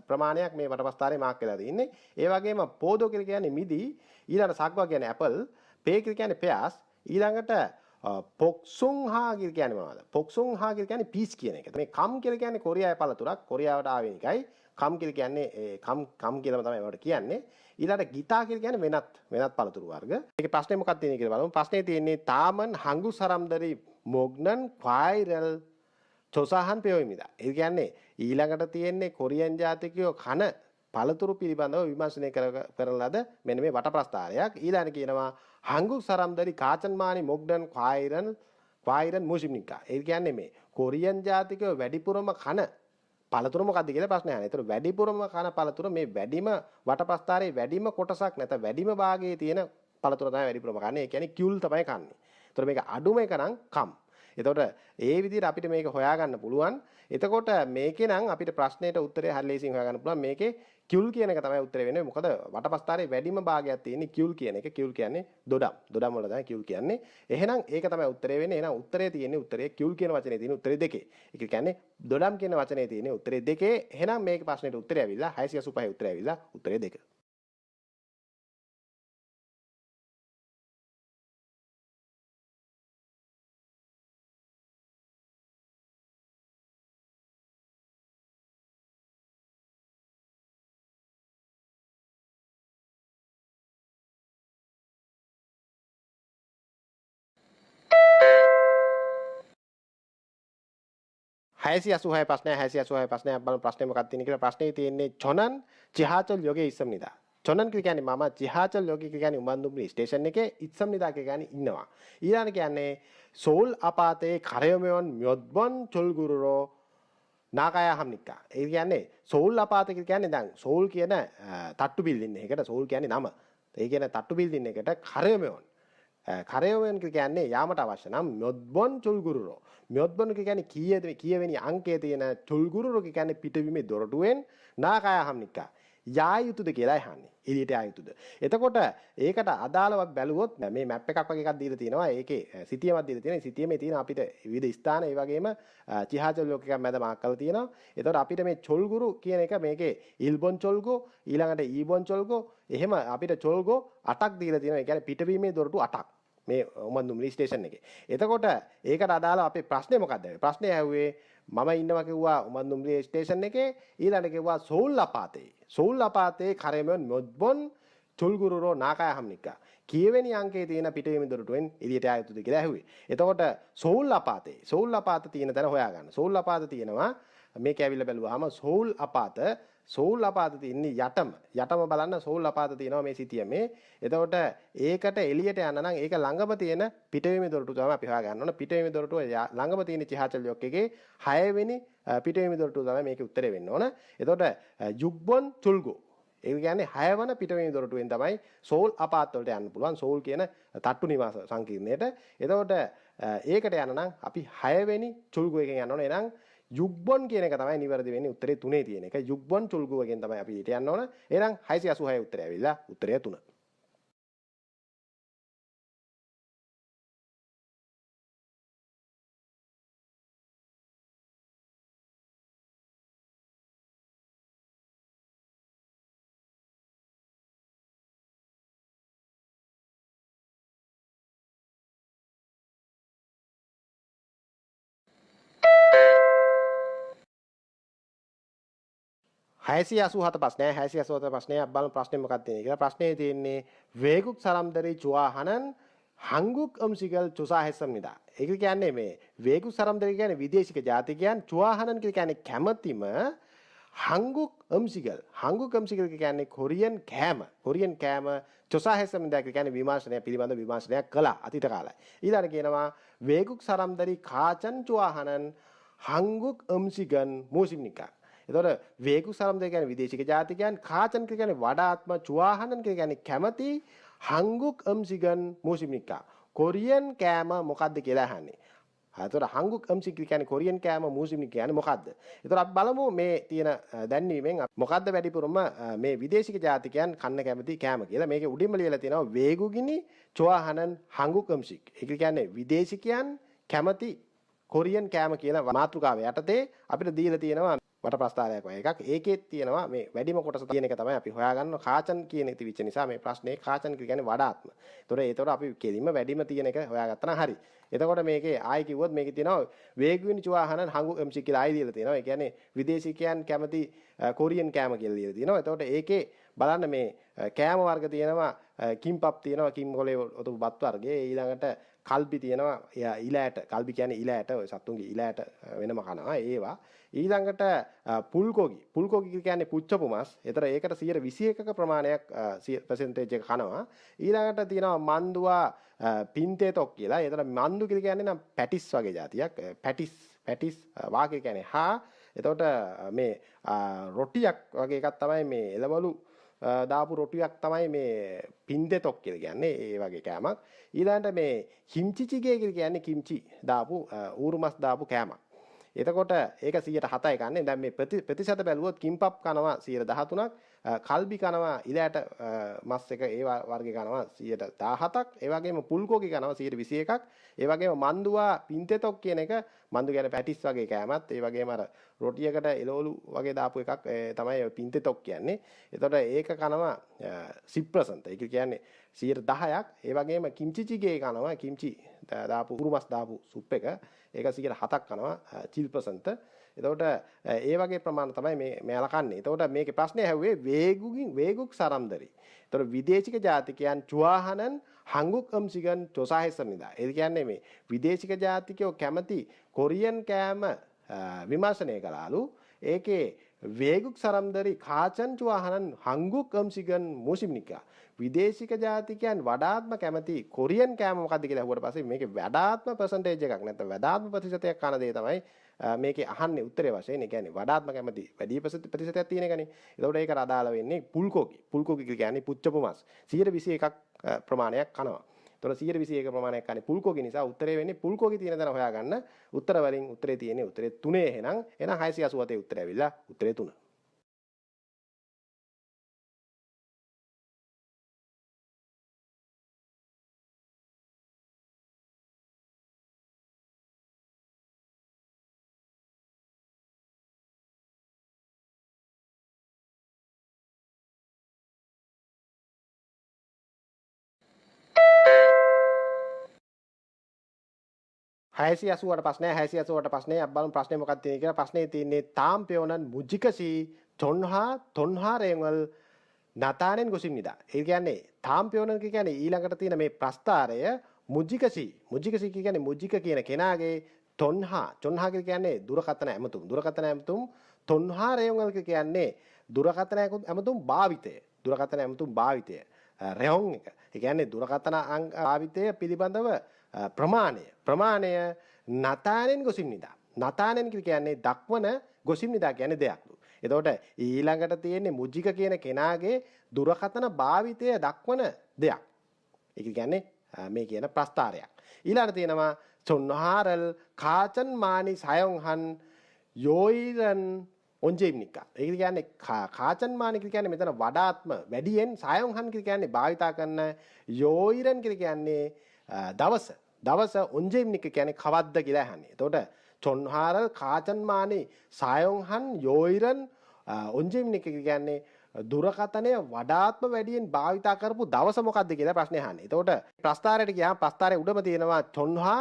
ප්‍රමාණයක් මේ වටපස්තාරේ මාක් වෙලා තියෙන්නේ. ඒ වගේම පෝදෝ කියලා කියන්නේ මිදි, ඊළඟට සක්වා කියන්නේ ඇපල්, පේ කියලා කියන්නේ පෙයාස්, ඊළඟට පොක්සුන් හා කියලා කියන්නේ මොනවද? පොක්සුන් හා කියලා කියන්නේ පීච් කියන එක. මේ කම් කියලා කියන්නේ කොරියාවේ පළතුරක්, කොරියාවට ආවේනිකයි. කම් කියලා කියන්නේ ඒ කම් කම් කියලාම තමයි ඒවට කියන්නේ. ඊළඟට ගිතා කියලා කියන්නේ වෙනත් පළතුරු වර්ග. මේකේ ප්‍රශ්නේ මොකක්ද තියෙන්නේ කියලා බලමු. ප්‍රශ්නේ තියෙන්නේ තාමන් හංගු සරම්දරි මොග්නන් ක්වයිරල් චොසාහන් පෙයොමිදා. ඒ කියන්නේ ඊළඟට තියෙන්නේ කොරියන් ජාතිකයෝ කන පළතුරු පිළිබඳව විමර්ශනය කරන ලද මෙන්න මේ වට ප්‍රස්තාරයක්. ඊළඟට කියනවා හංගු සරම්දරි කාචන්මානි මොග්ඩන් ක්වයිරන් මුසිම්නිකා. ඒ කියන්නේ මේ කොරියන් ජාතිකයෝ වැඩිපුරම කන පළතුර මොකද්ද කියලා ප්‍රශ්නය අහනවා. ඒතර වැඩිපුරම කන පළතුර මේ වැඩිම වට ප්‍රස්තාරයේ වැඩිම කොටසක් නැත්නම් වැඩිම භාගයේ තියෙන පළතුර තමයි වැඩිපුරම කන්නේ. ඒ කියන්නේ කියුල් තමයි කන්නේ. ඒතර මේක අඩුම එක නම් කම්. එතකොට ඒ විදිහට අපිට මේක හොයාගන්න පුළුවන්. එතකොට මේකේ නම් අපිට ප්‍රශ්නෙට උත්තරය හරි ලේසියෙන් හොයාගන්න පුළුවන්. මේකේ කියුල් කියන එක තමයි උත්තරේ වෙන්නේ. මොකද වටපස්තාරේ වැඩිම භාගයක් තියෙන්නේ කියුල් කියන එක. කියුල් කියන්නේ දොඩම්. දොඩම් වල තමයි කියුල් කියන්නේ. එහෙනම් ඒක තමයි උත්තරේ වෙන්නේ. එහෙනම් උත්තරේ තියෙන්නේ උත්තරේ කියුල් කියන වචනේ තියෙන උත්තරේ දෙකේ. ඒ කියන්නේ දොඩම් කියන වචනේ තියෙන්නේ උත්තරේ දෙකේ. එහෙනම් මේක ප්‍රශ්නෙට උත්තරය ඇවිල්ලා 685 උත්තරය ඇවිල්ලා උත්තරේ දෙක. 686 ප්‍රශ්නය 686 ප්‍රශ්නයක් බලමු ප්‍රශ්නේ මොකක්ද තියෙන්නේ කියලා. ප්‍රශ්නේ තියෙන්නේ 저는 지하철역에 있습니다. 저는 කියන්නේ මම 지하철역에 කියන්නේ උමන්දුම්නි ස්ටේෂන් එකේ 있습니다 කියන්නේ ඉන්නවා. ඊළඟ කියන්නේ 서울 아파트에 가려면 몇 번 출구로 나가야 합니까? ඒ කියන්නේ සෝල් අපාත කියන්නේ දැන් සෝල් කියන තට්ටු බිල්ඩින් එකකට සෝල් කියන්නේ නම. ඒ කියන තට්ටු බිල්ඩින් එකට කරයමයන් කරයමයන් කියන්නේ යාමට අවශ්‍ය නම් 몇 번 출구로 몇 번 කියන්නේ කීයද කීවෙනි අංකයේ තියෙන 출구로 කියන්නේ පිටවීමේ දොරටුවෙන් 나가야 합니까? යා යුතුද කියලා අහන්නේ. එළියට යා යුතුද? එතකොට ඒකට අදාළව අපි බැලුවොත් මේ මැප් එකක් වගේ එකක් දීලා තියෙනවා. ඒකේ සිටියමක් දීලා තියෙනවා. සිටියමේ තියෙන අපිට විවිධ ස්ථාන ඒ වගේම චිහාචල් ලොක් එකක් මැද මාක් කරලා තියෙනවා. එතකොට අපිට මේ චොල්ගුරු කියන එක මේකේ ඉල්බොන් චොල්ගෝ ඊළඟට ඊබොන් චොල්ගෝ එහෙම අපිට චොල්ගෝ 8ක් දීලා තියෙනවා. ඒ කියන්නේ පිටවීමේ දොරටු 8ක් මේ උමන්දුම්නි ස්ටේෂන් එකේ. එතකොට ඒකට අදාළව අපේ ප්‍රශ්නේ මොකක්ද? ප්‍රශ්නේ ඇහුවේ මම ඉන්නවා කිව්වා උමන්දුම්නි ස්ටේෂන් එකේ ඊළඟට කිව්වා සෝල් අපාතේ. සෝල් අපාතේ කරෙමන් මොද්බොන් චුල්ගුරුරෝ නාකාය හම්නිකා. කීවෙනි අංකයේ තියෙන පිටවීම දොරටුවෙන් එළියට ආ යුතුද කියලා ඇහුවේ. එතකොට සෝල් අපාතේ සෝල් අපාත තියෙන තැන හොයාගන්න. සෝල් අපාත තියෙනවා මේක ඇවිල්ලා බැලුවාම සෝල් අපාත සෝල් අපාත තියෙන්නේ යටම. යටම බලන්න සෝල් අපාත තියෙනවා මේ සිටියමේ. එතකොට ඒකට එළියට යන්න නම් ඒක ළඟම තියෙන පිටවීමේ දොරටුව තමයි අපි හොයාගන්න ඕන. පිටවීමේ දොරටුව ළඟම තියෙන චිහාචල් යොක් එකේ 6 වෙනි පිටවීමේ දොරටුව තමයි මේකේ උත්තරේ වෙන්න ඕන. එතකොට යුග්බොන් චුල්ගෝ ඒ කියන්නේ 6 වන පිටවීමේ දොරටුවෙන් තමයි සෝල් අපාත වලට යන්න පුළුවන්. සෝල් කියන තට්ටු නිවාස සංකීර්ණයට. එතකොට ඒකට යන්න නම් අපි 6 වෙනි චුල්ගෝ එකෙන් යන්න ඕන. එහෙනම් යුග්බොන් කියන එක තමයි නිවැරදි වෙන්නේ උත්තරේ 3 තියෙන එක. යුග්බොන් චුල්ගෝ එකෙන් තමයි අපි ඊට යන්න ඕන. එහෙනම් 686 උත්තරය ඇවිල්ලා උත්තරය 3. 687 ප්‍රශ්නය 687 ප්‍රශ්නය අපි බලමු ප්‍රශ්නේ මොකක්ද තියෙන්නේ කියලා. ප්‍රශ්නේ තියෙන්නේ 외국 사람들이 좋아하는 한국 음식을 조사했습니다. ඒක කියන්නේ මේ 외국 사람들이 කියන්නේ විදේශික ජාතිකයන් 좋아하는 කියන්නේ කැමතිම 한국 음식을 한국 음식을 කියන්නේ කොරියන් කෑම කොරියන් කෑම 조사했습니다 කියන්නේ විමර්ශනය පිළිබඳ විමර්ශනයක් කළා අතීත කාලේ. ඊළඟට කියනවා 외국 사람들이 가장 좋아하는 한국 음식은 무엇입니까? එතකොට 외국 사람들 කියන්නේ විදේශික ජාතිකයන් 가장 කියන්නේ වඩාත්ම 좋아하는 කියන්නේ කැමති 한국 음식은 무엇입니까? කොරියන් කෑම මොකද්ද කියලා අහන්නේ. එතකොට 한국 음식 කියන්නේ කොරියන් කෑම 무엇입니까 කියන්නේ මොකද්ද? එතකොට අපි බලමු මේ තියෙන දැන්වීමෙන් මොකද්ද වැඩිපුරම මේ විදේශික ජාතිකයන් කන්න කැමති කෑම කියලා. මේකේ උඩින්ම ලියලා තියෙනවා 외국인이 좋아하는 한국 음식. ඒක කියන්නේ විදේශිකයන් කැමති කොරියන් කෑම කියලා මාතෘකාව යටතේ අපිට දීලා තියෙනවා වට ප්‍රස්තාරයක් වගේ එකක්. ඒකෙත් තියෙනවා මේ වැඩිම කොටස තියෙන එක තමයි අපි හොයාගන්න කාචන් කියන එක තිබිච්ච නිසා මේ ප්‍රශ්නේ කාචන් කියන්නේ වඩාත්ම. ඒතකොට අපි කෙලින්ම වැඩිම තියෙන එක හොයාගත්තා නම් හරි. එතකොට මේකේ ආයි කිව්වොත් මේකේ තියෙනවා 외국인 좋아하는 한국 음식 කියලා ආයි දීලා තියෙනවා. ඒ කියන්නේ විදේශිකයන් කැමති කොරියන් කෑම කියලා දීලා තියෙනවා. එතකොට ඒකේ බලන්න මේ කෑම වර්ග තියෙනවා කිම්පප් තියෙනවා කිම් කොලේ ඔතපු බත් වර්ගයේ ඊළඟට කල්බි තියෙනවා ඉලෑට කල්බි කියන්නේ ඉලෑට ඔය සත්තුන්ගේ ඉලෑට වෙනම කනවා ඒවා ඊළඟට පුල්කොගි පුල්කොගි කියන්නේ පුච්චපු මස්. ඒතර ඒකට 121ක ප්‍රමාණයක් පර්සන්ටේජ් එක කනවා. ඊළඟට තියෙනවා මන්දුවා පින්තේතොක් කියලා. ඒතර මන්දු කියලා කියන්නේ නම් පැටිස් වගේ જાතියක්. පැටිස් පැටිස් වා කියලා කියන්නේ හා. එතකොට මේ රොටියක් වගේ එකක් තමයි මේ එළවලු දාපු රොටියක් තමයි මේ පින්දෙතොක් කියලා කියන්නේ. ඒ වගේ කෑමක්. ඊළඟට මේ කිම්චිචිගේ කියලා කියන්නේ කිම්චි දාපු ඌරු මස් දාපු කෑමක්. එතකොට ඒක 107යි කන්නේ. දැන් මේ ප්‍රතිශත බැලුවොත් කිම්පප් කනවා 13ක්, කල්බි කනවා ඉලෑට මස් එක ඒ වර්ගේ කනවා 17ක්, ඒ වගේම පුල්කොගි කනවා 121ක්, ඒ වගේම මන්දුවා පින්තෙතොක් කියන එක මන්දු කියන්නේ පැටිස් වගේ කෑමත්, ඒ වගේම අර රොටියකට එළවලු වගේ දාපු එකක් තමයි ඔය පින්තෙතොක් කියන්නේ. එතකොට ඒක කනවා 10%. ඒක කියන්නේ 10ක්. ඒ වගේම කිම්චිචිගේ කනවා කිම්චි දාපු උරු මස් දාපු සුප් එක ඒක 7ක් කනවා 7%. එතකොට ඒ වගේ ප්‍රමාණ තමයි මේ මෙයාලා කන්නේ. එතකොට මේකේ ප්‍රශ්නේ ඇහුවේ 외국 사람들이. එතකොට විදේශික ජාතිකයන් 좋아하는 한국 음식은 조사했습니다. ඒ කියන්නේ මේ විදේශික ජාතිකයෝ කැමති කොරියන් කෑම විමර්ශනය කළාලු. ඒකේ 외국 사람들이 가장 좋아하는 한국 음식은 무엇입니까? විදේශික ජාතිකයන් වඩාත්ම කැමති කොරියන් කෑම මොකද්ද කියලා අහුවට පස්සේ මේකේ වඩාත්ම පර්සන්ටේජ් එකක් නැත්නම් වඩාත්ම ප්‍රතිශතයක් කන දේ තමයි මේකේ අහන්නේ උත්තරේ වශයෙන්. ඒ කියන්නේ වඩාත්ම කැමති වැඩි ප්‍රතිශතයක් තියෙන එකනේ. ඒතකොට ඒකට අදාළ වෙන්නේ පුල්කෝගි. පුල්කෝගි කියන්නේ පුච්චපු මස් 121ක් ප්‍රමාණයක් කනවා. ඒතකොට 121 ප්‍රමාණයක් කන්නේ පුල්කෝගි නිසා උත්තරේ වෙන්නේ පුල්කෝගි තියෙන තැන හොයාගන්න. උත්තර වලින් උත්තරේ තියෙන්නේ උත්තරේ 3. එහෙනම් 687 උත්තරය ඇවිල්ලා උත්තරේ 3. 688 ප්‍රශ්නය 688 ප්‍රශ්නය අපි බලමු ප්‍රශ්නේ මොකක්ද තියෙන්නේ කියලා. ප්‍රශ්නේ තියෙන්නේ තාම්පියෝනන් මුජිකසි චොන්හා තොන්හාරයෙන් නතානෙන් ගොසිම්නිදා. ඒ කියන්නේ තාම්පියෝනන් කියන්නේ ඊළඟට තියෙන මේ ප්‍රස්තාරය මුජිකසි මුජිකසි කියන්නේ මුජික කියන කෙනාගේ තොන්හා චොන්හා කියන්නේ දුරකථන ඇමතුම් දුරකථන ඇමතුම් තොන්හාරයෙන් කියන්නේ දුරකථන ඇමතුම් භාවිතය දුරකථන ඇමතුම් භාවිතය රෙහොන් එක. ඒ කියන්නේ දුරකථන භාවිතය පිළිබඳව ප්‍රමාණය ප්‍රමාණය නතානෙන් ගොසිම්නිදා. නතානෙන් කියන්නේ දක්වන ගොසිම්නිදා කියන්නේ දෙයක්ලු. එතකොට ඊළඟට තියෙන්නේ මුජික කියන කෙනාගේ දුරකථන භාවිතය දක්වන දෙයක්. ඒක කියන්නේ මේ කියන ප්‍රස්තාරයක්. ඊළඟට තියෙනවා චොන්හාරල් කාචන් මානි සයොන්හන් යෝයිරන් ඔන්ජෙම්නිකා. ඒක කියන්නේ කාචන් මානි කියන්නේ මෙතන වඩාත්ම වැඩියෙන් සයොන්හන් කියන්නේ භාවිතා කරන යෝයිරන් කියන්නේ දවස දවස ඔන්ජෙම්නික කියන්නේ කවද්ද කියලා අහන්නේ. එතකොට චොන්හාරල් කාචන්මානි සායොන්හන් යෝයිරන් ඔන්ජෙම්නික කියන්නේ දුරකථනය වඩාත්ම වැඩියෙන් භාවිතා කරපු දවස මොකද්ද කියලා ප්‍රශ්නේ අහන්නේ. එතකොට ප්‍රස්තාරයට ගියාම ප්‍රස්තාරයේ උඩම තියෙනවා චොන්හා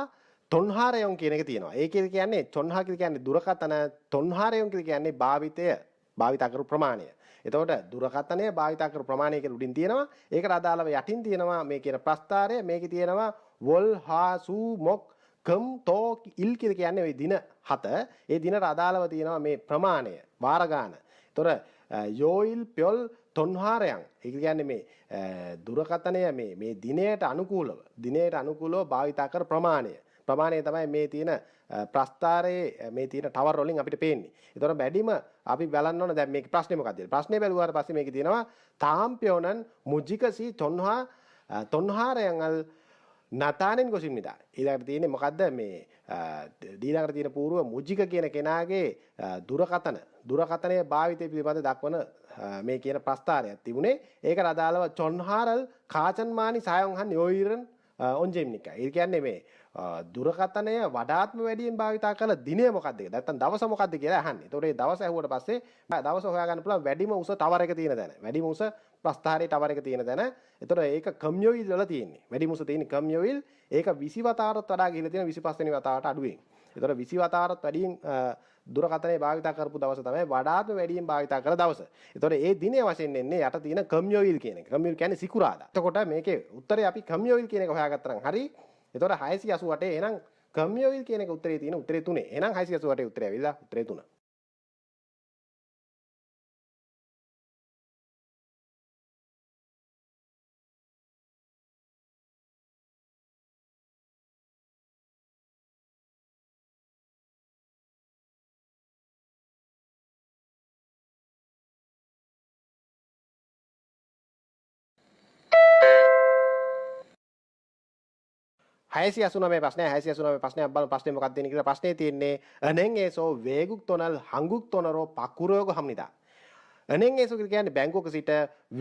තොන්හාරයොන් කියන එක තියෙනවා. ඒ කියන්නේ චොන්හා කියලා කියන්නේ දුරකථන, තොන්හාරයොන් කියලා කියන්නේ භාවිතය භාවිතා කරපු ප්‍රමාණය. එතකොට දුරකථනය භාවිතා කරපු ප්‍රමාණය කියලා උඩින් තියෙනවා. ඒකට අදාළව යටින් තියෙනවා මේ කියන ප්‍රස්තාරය. මේකේ තියෙනවා වොල් හා සු මොක් කම් තෝ ඉල් කියලා කියන්නේ ওই දින හත. ඒ දිනට අදාළව තියෙනවා මේ ප්‍රමාණය වාර ගාන. එතකොට යෝයිල් පෙල් තොන්හාරයන් ඒ කියන්නේ මේ දුරකථනය මේ මේ දිනයට අනුකූලව දිනයට අනුකූලව භාවිතා කර ප්‍රමාණය. ප්‍රමාණය තමයි මේ තියෙන ප්‍රස්තාරයේ මේ තියෙන ටවර් වලින් අපිට පේන්නේ. ඒතකොට වැඩිම අපි බලන්න ඕන දැන් මේකේ ප්‍රශ්නේ මොකක්ද කියලා. ප්‍රශ්නේ බැලුවාට පස්සේ මේකේ තියෙනවා තාම්පියෝනන් මුජිකසි තොන්හා තොන්හාරයන් අල් නතානෙන් ගොසිම්නිදා. ඊළඟට තියෙන්නේ මොකද්ද මේ ඊළඟට තියෙන පූර්ව මුජික කියන කෙනාගේ දුරකථන දුරකථනයේ භාවිතය පිළිබඳ දක්වන මේ කියන ප්‍රස්තාරයක් තිබුණේ. ඒකට අදාළව චොන්හාරල් කාචන්මානි සායොන්හන් යෝයිරන් ඔන්ජෙම්නිකා. ඒ කියන්නේ මේ දුරකථනය වඩාත්ම වැඩියෙන් භාවිතා කළ දිනය මොකද්ද කියලා. නැත්තම් දවස මොකද්ද කියලා අහන්නේ. ඒතකොට මේ දවස ඇහුවට පස්සේ දවස හොයාගන්න පුළුවන් වැඩිම උස ටවර් එක තියෙන තැන. වැඩිම උස ප්‍රස්ථාරයේ ටවර් එක තියෙන තැන. ඒතකොට ඒක කම්යොයිල් වල තියෙන්නේ. වැඩිම උස තියෙන්නේ කම්යොයිල්. ඒක 20 වතාවටත් වඩා ගිහිල්ලා තියෙන 25 වෙනි වතාවට අඩුවෙන්. ඒතකොට 20 වතාවටත් වැඩියෙන් දුරකථනය භාවිතා කරපු දවස තමයි වඩාත්ම වැඩියෙන් භාවිතා කළ දවස. ඒතකොට ඒ දිනය වශයෙන් එන්නේ යට තියෙන කම්යොයිල් කියන එක. කම්යොයිල් කියන්නේ සිකුරාදා. එතකොට මේකේ උත්තරේ අපි කම්යොයිල් කියන එක හොයාගත්තා නම් හරි. එතකොට 688 එහෙනම් කම්යොයිල් කියන එක උත්තරේ තියෙන උත්තරේ 3. එහෙනම් 688 උත්තරේ ඇවිල්ලා උත්තරේ 3. 689 ප්‍රශ්නය 689 ප්‍රශ්නය අපි බලමු ප්‍රශ්නේ මොකක්ද තියෙන්නේ කියලා. ප්‍රශ්නේ තියෙන්නේ 은행에서 외국 돈을 한국 돈으로 바꾸려고 합니다. 은행에서 කියන්නේ බැංකුවක සිට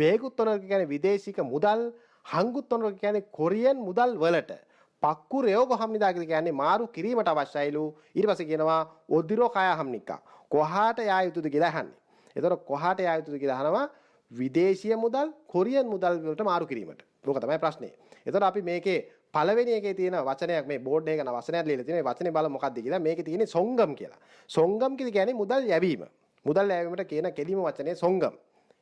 외국 돈을 කියන්නේ විදේශික මුදල් 한국 돈으로 කියන්නේ කොරියන් මුදල් වලට 바꾸려고 합니다 කියලා කියන්නේ මාරු කිරීමට අවශ්‍යයිලු. ඊට පස්සේ කියනවා 어디로 가야 합니까? කොහාට යා යුතුද කියලා අහන්නේ. එතකොට කොහාට යා යුතුද කියලා අහනවා විදේශීය මුදල් කොරියන් මුදල් වලට මාරු කිරීමට. ඕක තමයි ප්‍රශ්නේ. එතකොට අපි මේකේ පළවෙනි එකේ තියෙන වචනයක් මේ බෝඩ් එකේ යන වචනයක් ලියලා තියෙනවා. මේ වචනේ බලමු මොකක්ද කියලා. මේකේ තියෙන්නේ සොංගම් කියලා. සොංගම් කියලා කියන්නේ මුදල් යැවීම. මුදල් යැවීමට කියන කෙලිම වචනේ සොංගම්.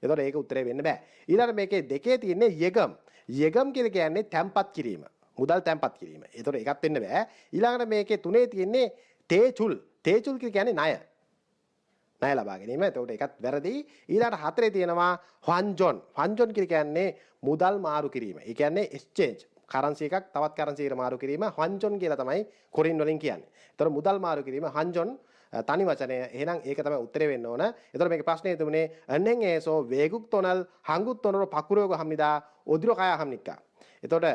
එතකොට ඒක උත්තරේ වෙන්න බෑ. ඊළඟට මේකේ දෙකේ තියෙන්නේ යෙගම්. යෙගම් කියලා කියන්නේ තැම්පත් කිරීම. මුදල් තැම්පත් කිරීම. එතකොට ඒකත් වෙන්න බෑ. ඊළඟට මේකේ තුනේ තියෙන්නේ තේචුල්. තේචුල් කියන්නේ ණය. ණය ලබා ගැනීම. එතකොට ඒකත් වැරදි. ඊළඟට හතරේ තියෙනවා හන්ජොන්. හන්ජොන් කියන්නේ මුදල් මාරු කිරීම. ඒ කියන්නේ එක්ස්චේන්ජ්. කරන්සි එකක් තවත් කරන්සි එකකට මාරු කිරීම හන්ජොන් කියලා තමයි කොරින් වලින් කියන්නේ. එතකොට මුදල් මාරු කිරීම හන්ජොන් තනි වචනය. එහෙනම් ඒක තමයි උත්තරේ වෙන්න ඕන. එතකොට මේකේ ප්‍රශ්නේ තිබුණේ 은행에서 외국 돈을 한국 돈으로 바꾸려고 합니다. 어디로 가야 합니까? එතකොට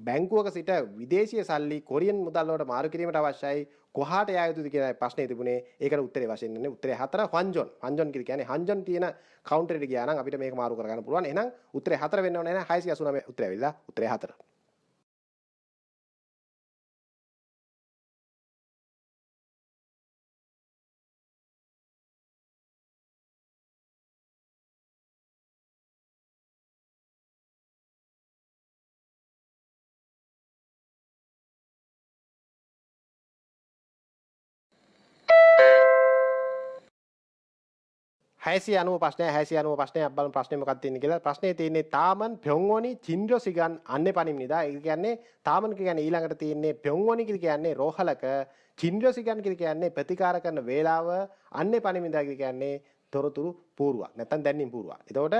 බැංකුවක සිට විදේශීය සල්ලි කොරියන් මුදල් වලට මාරු කිරීමට අවශ්‍යයි. කොහාට යා යුතුද කියන ප්‍රශ්නේ තිබුණේ. ඒකට උත්තරේ වශයෙන් එන්නේ උත්තරේ 4 හන්ජොන්. හන්ජොන් කියලා කියන්නේ හන්ජොන් තියෙන කවුන්ටර් එකට ගියා නම් අපිට මේක මාරු කරගන්න පුළුවන්. එහෙනම් උත්තරේ 4 වෙන්න ඕනේ. එහෙනම් 689 උත්තරය ඇවිල්ලා උත්තරේ 4. 690 ප්‍රශ්නය 690 ප්‍රශ්නය අපි බලමු ප්‍රශ්නේ මොකක්ද තියෙන්නේ කියලා. ප්‍රශ්නේ තියෙන්නේ තාමන් 병원이 진료 시간 안내판입니다. ඒ කියන්නේ තාමන් කියන්නේ ඊළඟට තියෙන්නේ 병원이 කියලා කියන්නේ රෝහලක, 진료 시간 කියලා කියන්නේ ප්‍රතිකාර කරන වේලාව, 안내판입니다 කියලා කියන්නේ තොරතුරු පූර්වක් නැත්නම් දැනීම් පූර්වක්. එතකොට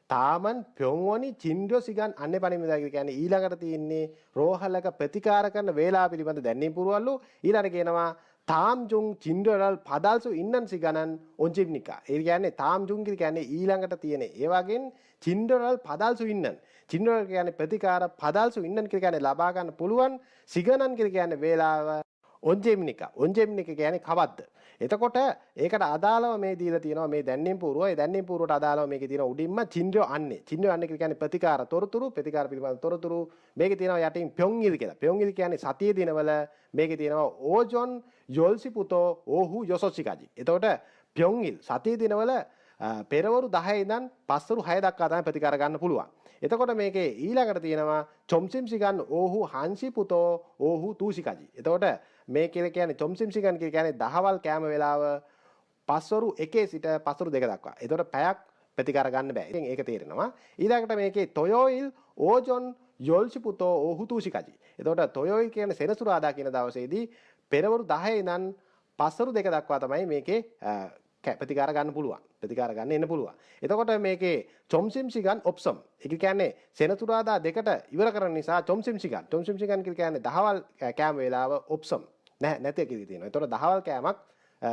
තාමන් 병원이 진료 시간 안내판입니다 කියලා කියන්නේ ඊළඟට තියෙන්නේ රෝහලක ප්‍රතිකාර කරන වේලාව පිළිබඳ දැනීම් පූර්වලු. ඊළඟට කියනවා තාම්ජුන් 진료를 받을 수 있는 시간은 언제입니까? ඒ කියන්නේ තාම්ජුන් කියන්නේ ඊළඟට තියෙන ඒ වගේන් 진료를 받을 수 있는 진료를 කියන්නේ ප්‍රතිකාර, 받을 수 있는 කියන්නේ ලබා ගන්න පුළුවන්, 시간은 කියන්නේ වේලාව, 언제입니까? 언제입니까 කියන්නේ කවද්ද? එතකොට ඒකට අදාළව මේ දීලා තියෙනවා මේ දැන්වීම් පූර්ව. ඒ දැන්වීම් පූර්වට අදාළව මේකේ තියෙන උඩින්ම 진료 안내. 진료 안내 කියන්නේ ප්‍රතිකාර තොරතුරු, ප්‍රතිකාර පිළිබඳ තොරතුරු. මේකේ තියෙනවා යටින් 병일 කියලා. 병일 කියන්නේ සතිය දිනවල මේකේ තියෙනවා 오전 10시부터 오후 6시까지. එතකොට 병일 සතිය දිනවල පෙරවරු 10 ඉඳන් පස්වරු 6 දක්වා තමයි ප්‍රතිකාර ගන්න පුළුවන්. එතකොට මේකේ ඊළඟට තියෙනවා 점심시간 오후 1시부터 오후 2시까지. එතකොට මේ කියලා කියන්නේ 점심시간 කියලා කියන්නේ දහවල් කෑම වේලාව පස්වරු 1 සිට පස්වරු 2 දක්වා. එතකොට පැයක් ප්‍රතිකාර ගන්න බෑ. ඉතින් ඒක තේරෙනවා. ඊළඟට මේකේ 토요일 오전 10시부터 오후 2시까지. එතකොට 토요일 කියන්නේ සෙනසුරාදා කියන දවසේදී පෙරවරු 10 ඉඳන් පස්වරු 2 දක්වා තමයි මේකේ ප්‍රතිකාර ගන්න පුළුවන්. ප්‍රතිකාර ගන්න එන්න පුළුවන්. එතකොට මේකේ 점심시간 없음. ඒ කියන්නේ සෙනසුරාදා දෙකට ඉවර කරන නිසා 점심시간. 점심시간 කියන්නේ දහවල් කෑම වේලාව 없음. නැහැ නැති කියලා තියෙනවා. එතකොට දහවල් කෑමක්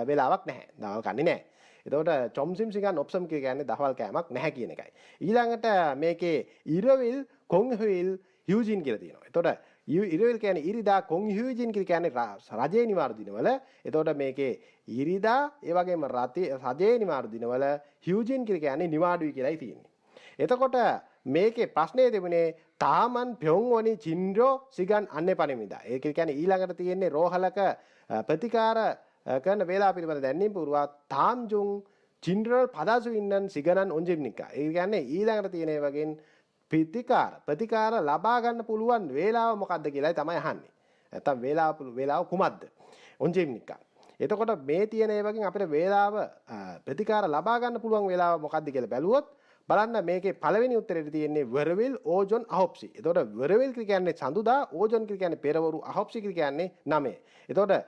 වේලාවක් නැහැ. දහවල් කන්නේ නැහැ. එතකොට 점심시간 없음 කියන්නේ දහවල් කෑමක් නැහැ කියන එකයි. ඊළඟට මේකේ 일요일 공휴일 휴진 කියලා තියෙනවා. එතකොට 일요일 කියන්නේ ඉරිදා, 공휴일 කියන්නේ රජයේ නිවාඩු දිනවල. එතකොට මේකේ ඉරිදා ඒ වගේම රජයේ නිවාඩු දිනවල 휴진 කියන්නේ නිවාඩුයි කියලායි තියෙන්නේ. එතකොට මේකේ ප්‍රශ්නේ තිබුණේ තාමන් 병원이 진료 시간 안내판입니다. ඒ කියන්නේ ඊළඟට තියෙන්නේ රෝහලක ප්‍රතිකාර කරන වේලාව පිළිබඳ දැන්වීම් පූර්වා තාම්ජුන් 진료를 받을 수 있는 시간은 언제입니까? ඒ කියන්නේ ඊළඟට තියෙන ඒ වගේන් ප්‍රතිකාර ලබා ගන්න පුළුවන් වේලාව මොකද්ද කියලායි තමයි අහන්නේ. නැත්තම් වේලාව කුමක්ද? 언제입니까? එතකොට මේ තියෙන ඒ වගේන් අපිට වේලාව ප්‍රතිකාර ලබා ගන්න පුළුවන් වේලාව මොකද්ද කියලා බැලුවොත් බලන්න මේකේ පළවෙනි උත්තරේට තියෙන්නේ 월요일 오전 9시. එතකොට 월요일 කියන්නේ සඳුදා, 오전 කියන්නේ පෙරවරු, 9시 කියන්නේ 9. එතකොට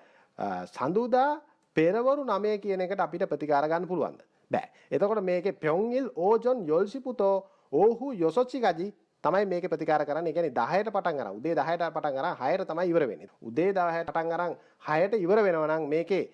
සඳුදා පෙරවරු 9 කියන එකට අපිට ප්‍රතිකාර ගන්න පුළුවන්ද? බෑ. එතකොට මේකේ 평일 오전 10시부터 오후 6시까지 තමයි මේකේ ප්‍රතිකාර කරන්නේ. ඒ කියන්නේ 10ට පටන් අරන් උදේ 10ට පටන් අරන් 6ට තමයි ඉවර වෙන්නේ. උදේ 10ට පටන් අරන් 6ට ඉවර වෙනවා නම් මේකේ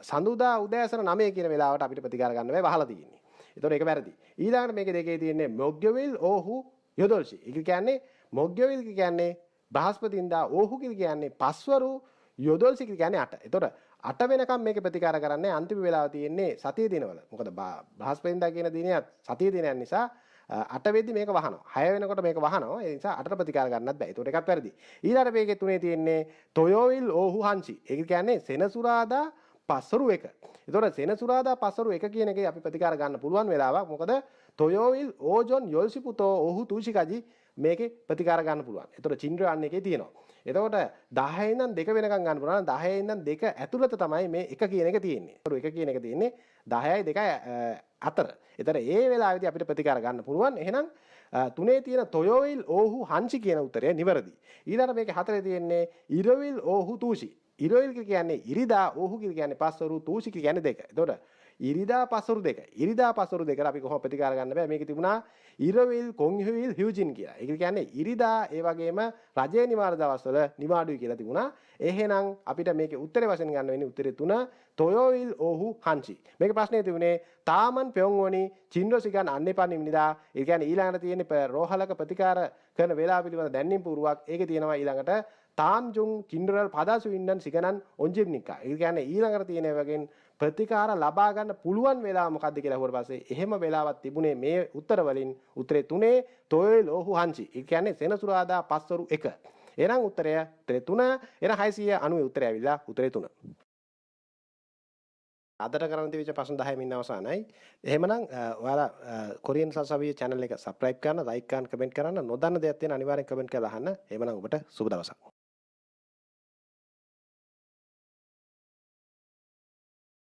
සඳුදා උදෑසන 9 කියන වෙලාවට අපිට ප්‍රතිකාර ගන්න බෑ වහලා තියෙන්නේ. එතකොට ඒක වැරදි. ඊළඟට මේකේ දෙකේ තියෙන්නේ 목요일 오후 8시. ඒ කියන්නේ 목요일 කියන්නේ බ්‍රහස්පතින්දා, 오후 කියන්නේ පස්වරු, 8시 කියන්නේ 8. එතකොට 8 වෙනකම් මේක ප්‍රතිකාර කරන්නේ අන්තිම වෙලාව තියෙන්නේ සතිය දිනවල. මොකද බ්‍රහස්පතින්දා කියන දිනයත් සතිය දිනයක් නිසා 8 වෙද්දි මේක වහනවා. 6 වෙනකොට මේක වහනවා. ඒ නිසා 8ට ප්‍රතිකාර ගන්නත් බෑ. ඒතකොට ඒකත් වැරදි. ඊළඟට මේකේ තුනේ තියෙන්නේ 토요일 오후 1시. ඒක කියන්නේ සෙනසුරාදා පස්වරු 1. ඒතකොට සෙනසුරාදා පස්වරු 1 කියන එකේ අපි ප්‍රතිකාර ගන්න පුළුවන් වෙලාවක්. මොකද 토요일 오전 10시부터 오후 2시까지 මේකේ ප්‍රතිකාර ගන්න පුළුවන්. ඒතකොට 진료 අන්න එකේ තියෙනවා. එතකොට 10 ඉඳන් 2 වෙනකන් ගන්න පුළුවන්. 10 ඉඳන් 2 ඇතුළත තමයි මේ 1 කියන එක තියෙන්නේ. ඒතකොට 1 කියන එක තියෙන්නේ 10යි 2යි අතර. ඒතර ඒ වෙලාවේදී අපිට ප්‍රතිකාර ගන්න පුළුවන්. එහෙනම් තුනේ තියෙන 토요일 오후 1시 කියන උත්තරය නිවැරදි. ඊළඟට මේකේ හතරේ තියෙන්නේ 일요일 오후 2시. 일요일 කියන්නේ ඉරිදා, 오후 කියලා කියන්නේ පස්වරු, 2시 කියලා කියන්නේ දෙක. එතකොට ඉරිදා පස්වරු දෙක. ඉරිදා පස්වරු දෙකට අපි කොහොම ප්‍රතිකාර ගන්න බෑ. මේකේ තිබුණා 일요일 공휴일 휴진 කියලා. ඒක කියන්නේ ඉරිදා ඒ වගේම රජයේ නිවාඩු දවස්වල නිවාඩුයි කියලා තිබුණා. එහෙනම් අපිට මේකේ උත්තරේ වශයෙන් ගන්න වෙන්නේ උත්තරේ 3 토요일 오후 1시. මේකේ ප්‍රශ්නේ තිබුණේ 다음은 병원이 진료 시간 안내판입니다. ඒ කියන්නේ ඊළඟට තියෙන රෝහලක ප්‍රතිකාර කරන වේලාව පිළිබඳ දැන්වීම් පුවරුවක්. ඒකේ තියෙනවා ඊළඟට 다음 중 진료를 받을 수 있는 시간은 언제입니까? ඒ කියන්නේ ඊළඟට තියෙන වගේ ප්‍රතිකාර ලබා ගන්න පුළුවන් වෙලාව මොකද්ද කියලා අහුවට පස්සේ එහෙම වෙලාවක් තිබුණේ මේ උත්තර වලින් උත්තරේ 3 토요일 오후 1시. ඒ කියන්නේ සෙනසුරාදා පස්වරු 1. එහෙනම් උත්තරය උත්තරේ 3. එහෙනම් 690 උත්තරය ඇවිල්ලා උත්තරේ 3. අදට කරන්න තිබිච්ච ප්‍රශ්න 10 මින් අවසానයි. එහෙමනම් ඔයාලා කොරියන් සසවිය channel එක subscribe කරන්න, like කරන්න, comment කරන්න. නොදන්න දෙයක් තියෙන අනිවාර්යෙන් comment කරලා අහන්න. එහෙමනම් ඔබට සුබ දවසක්.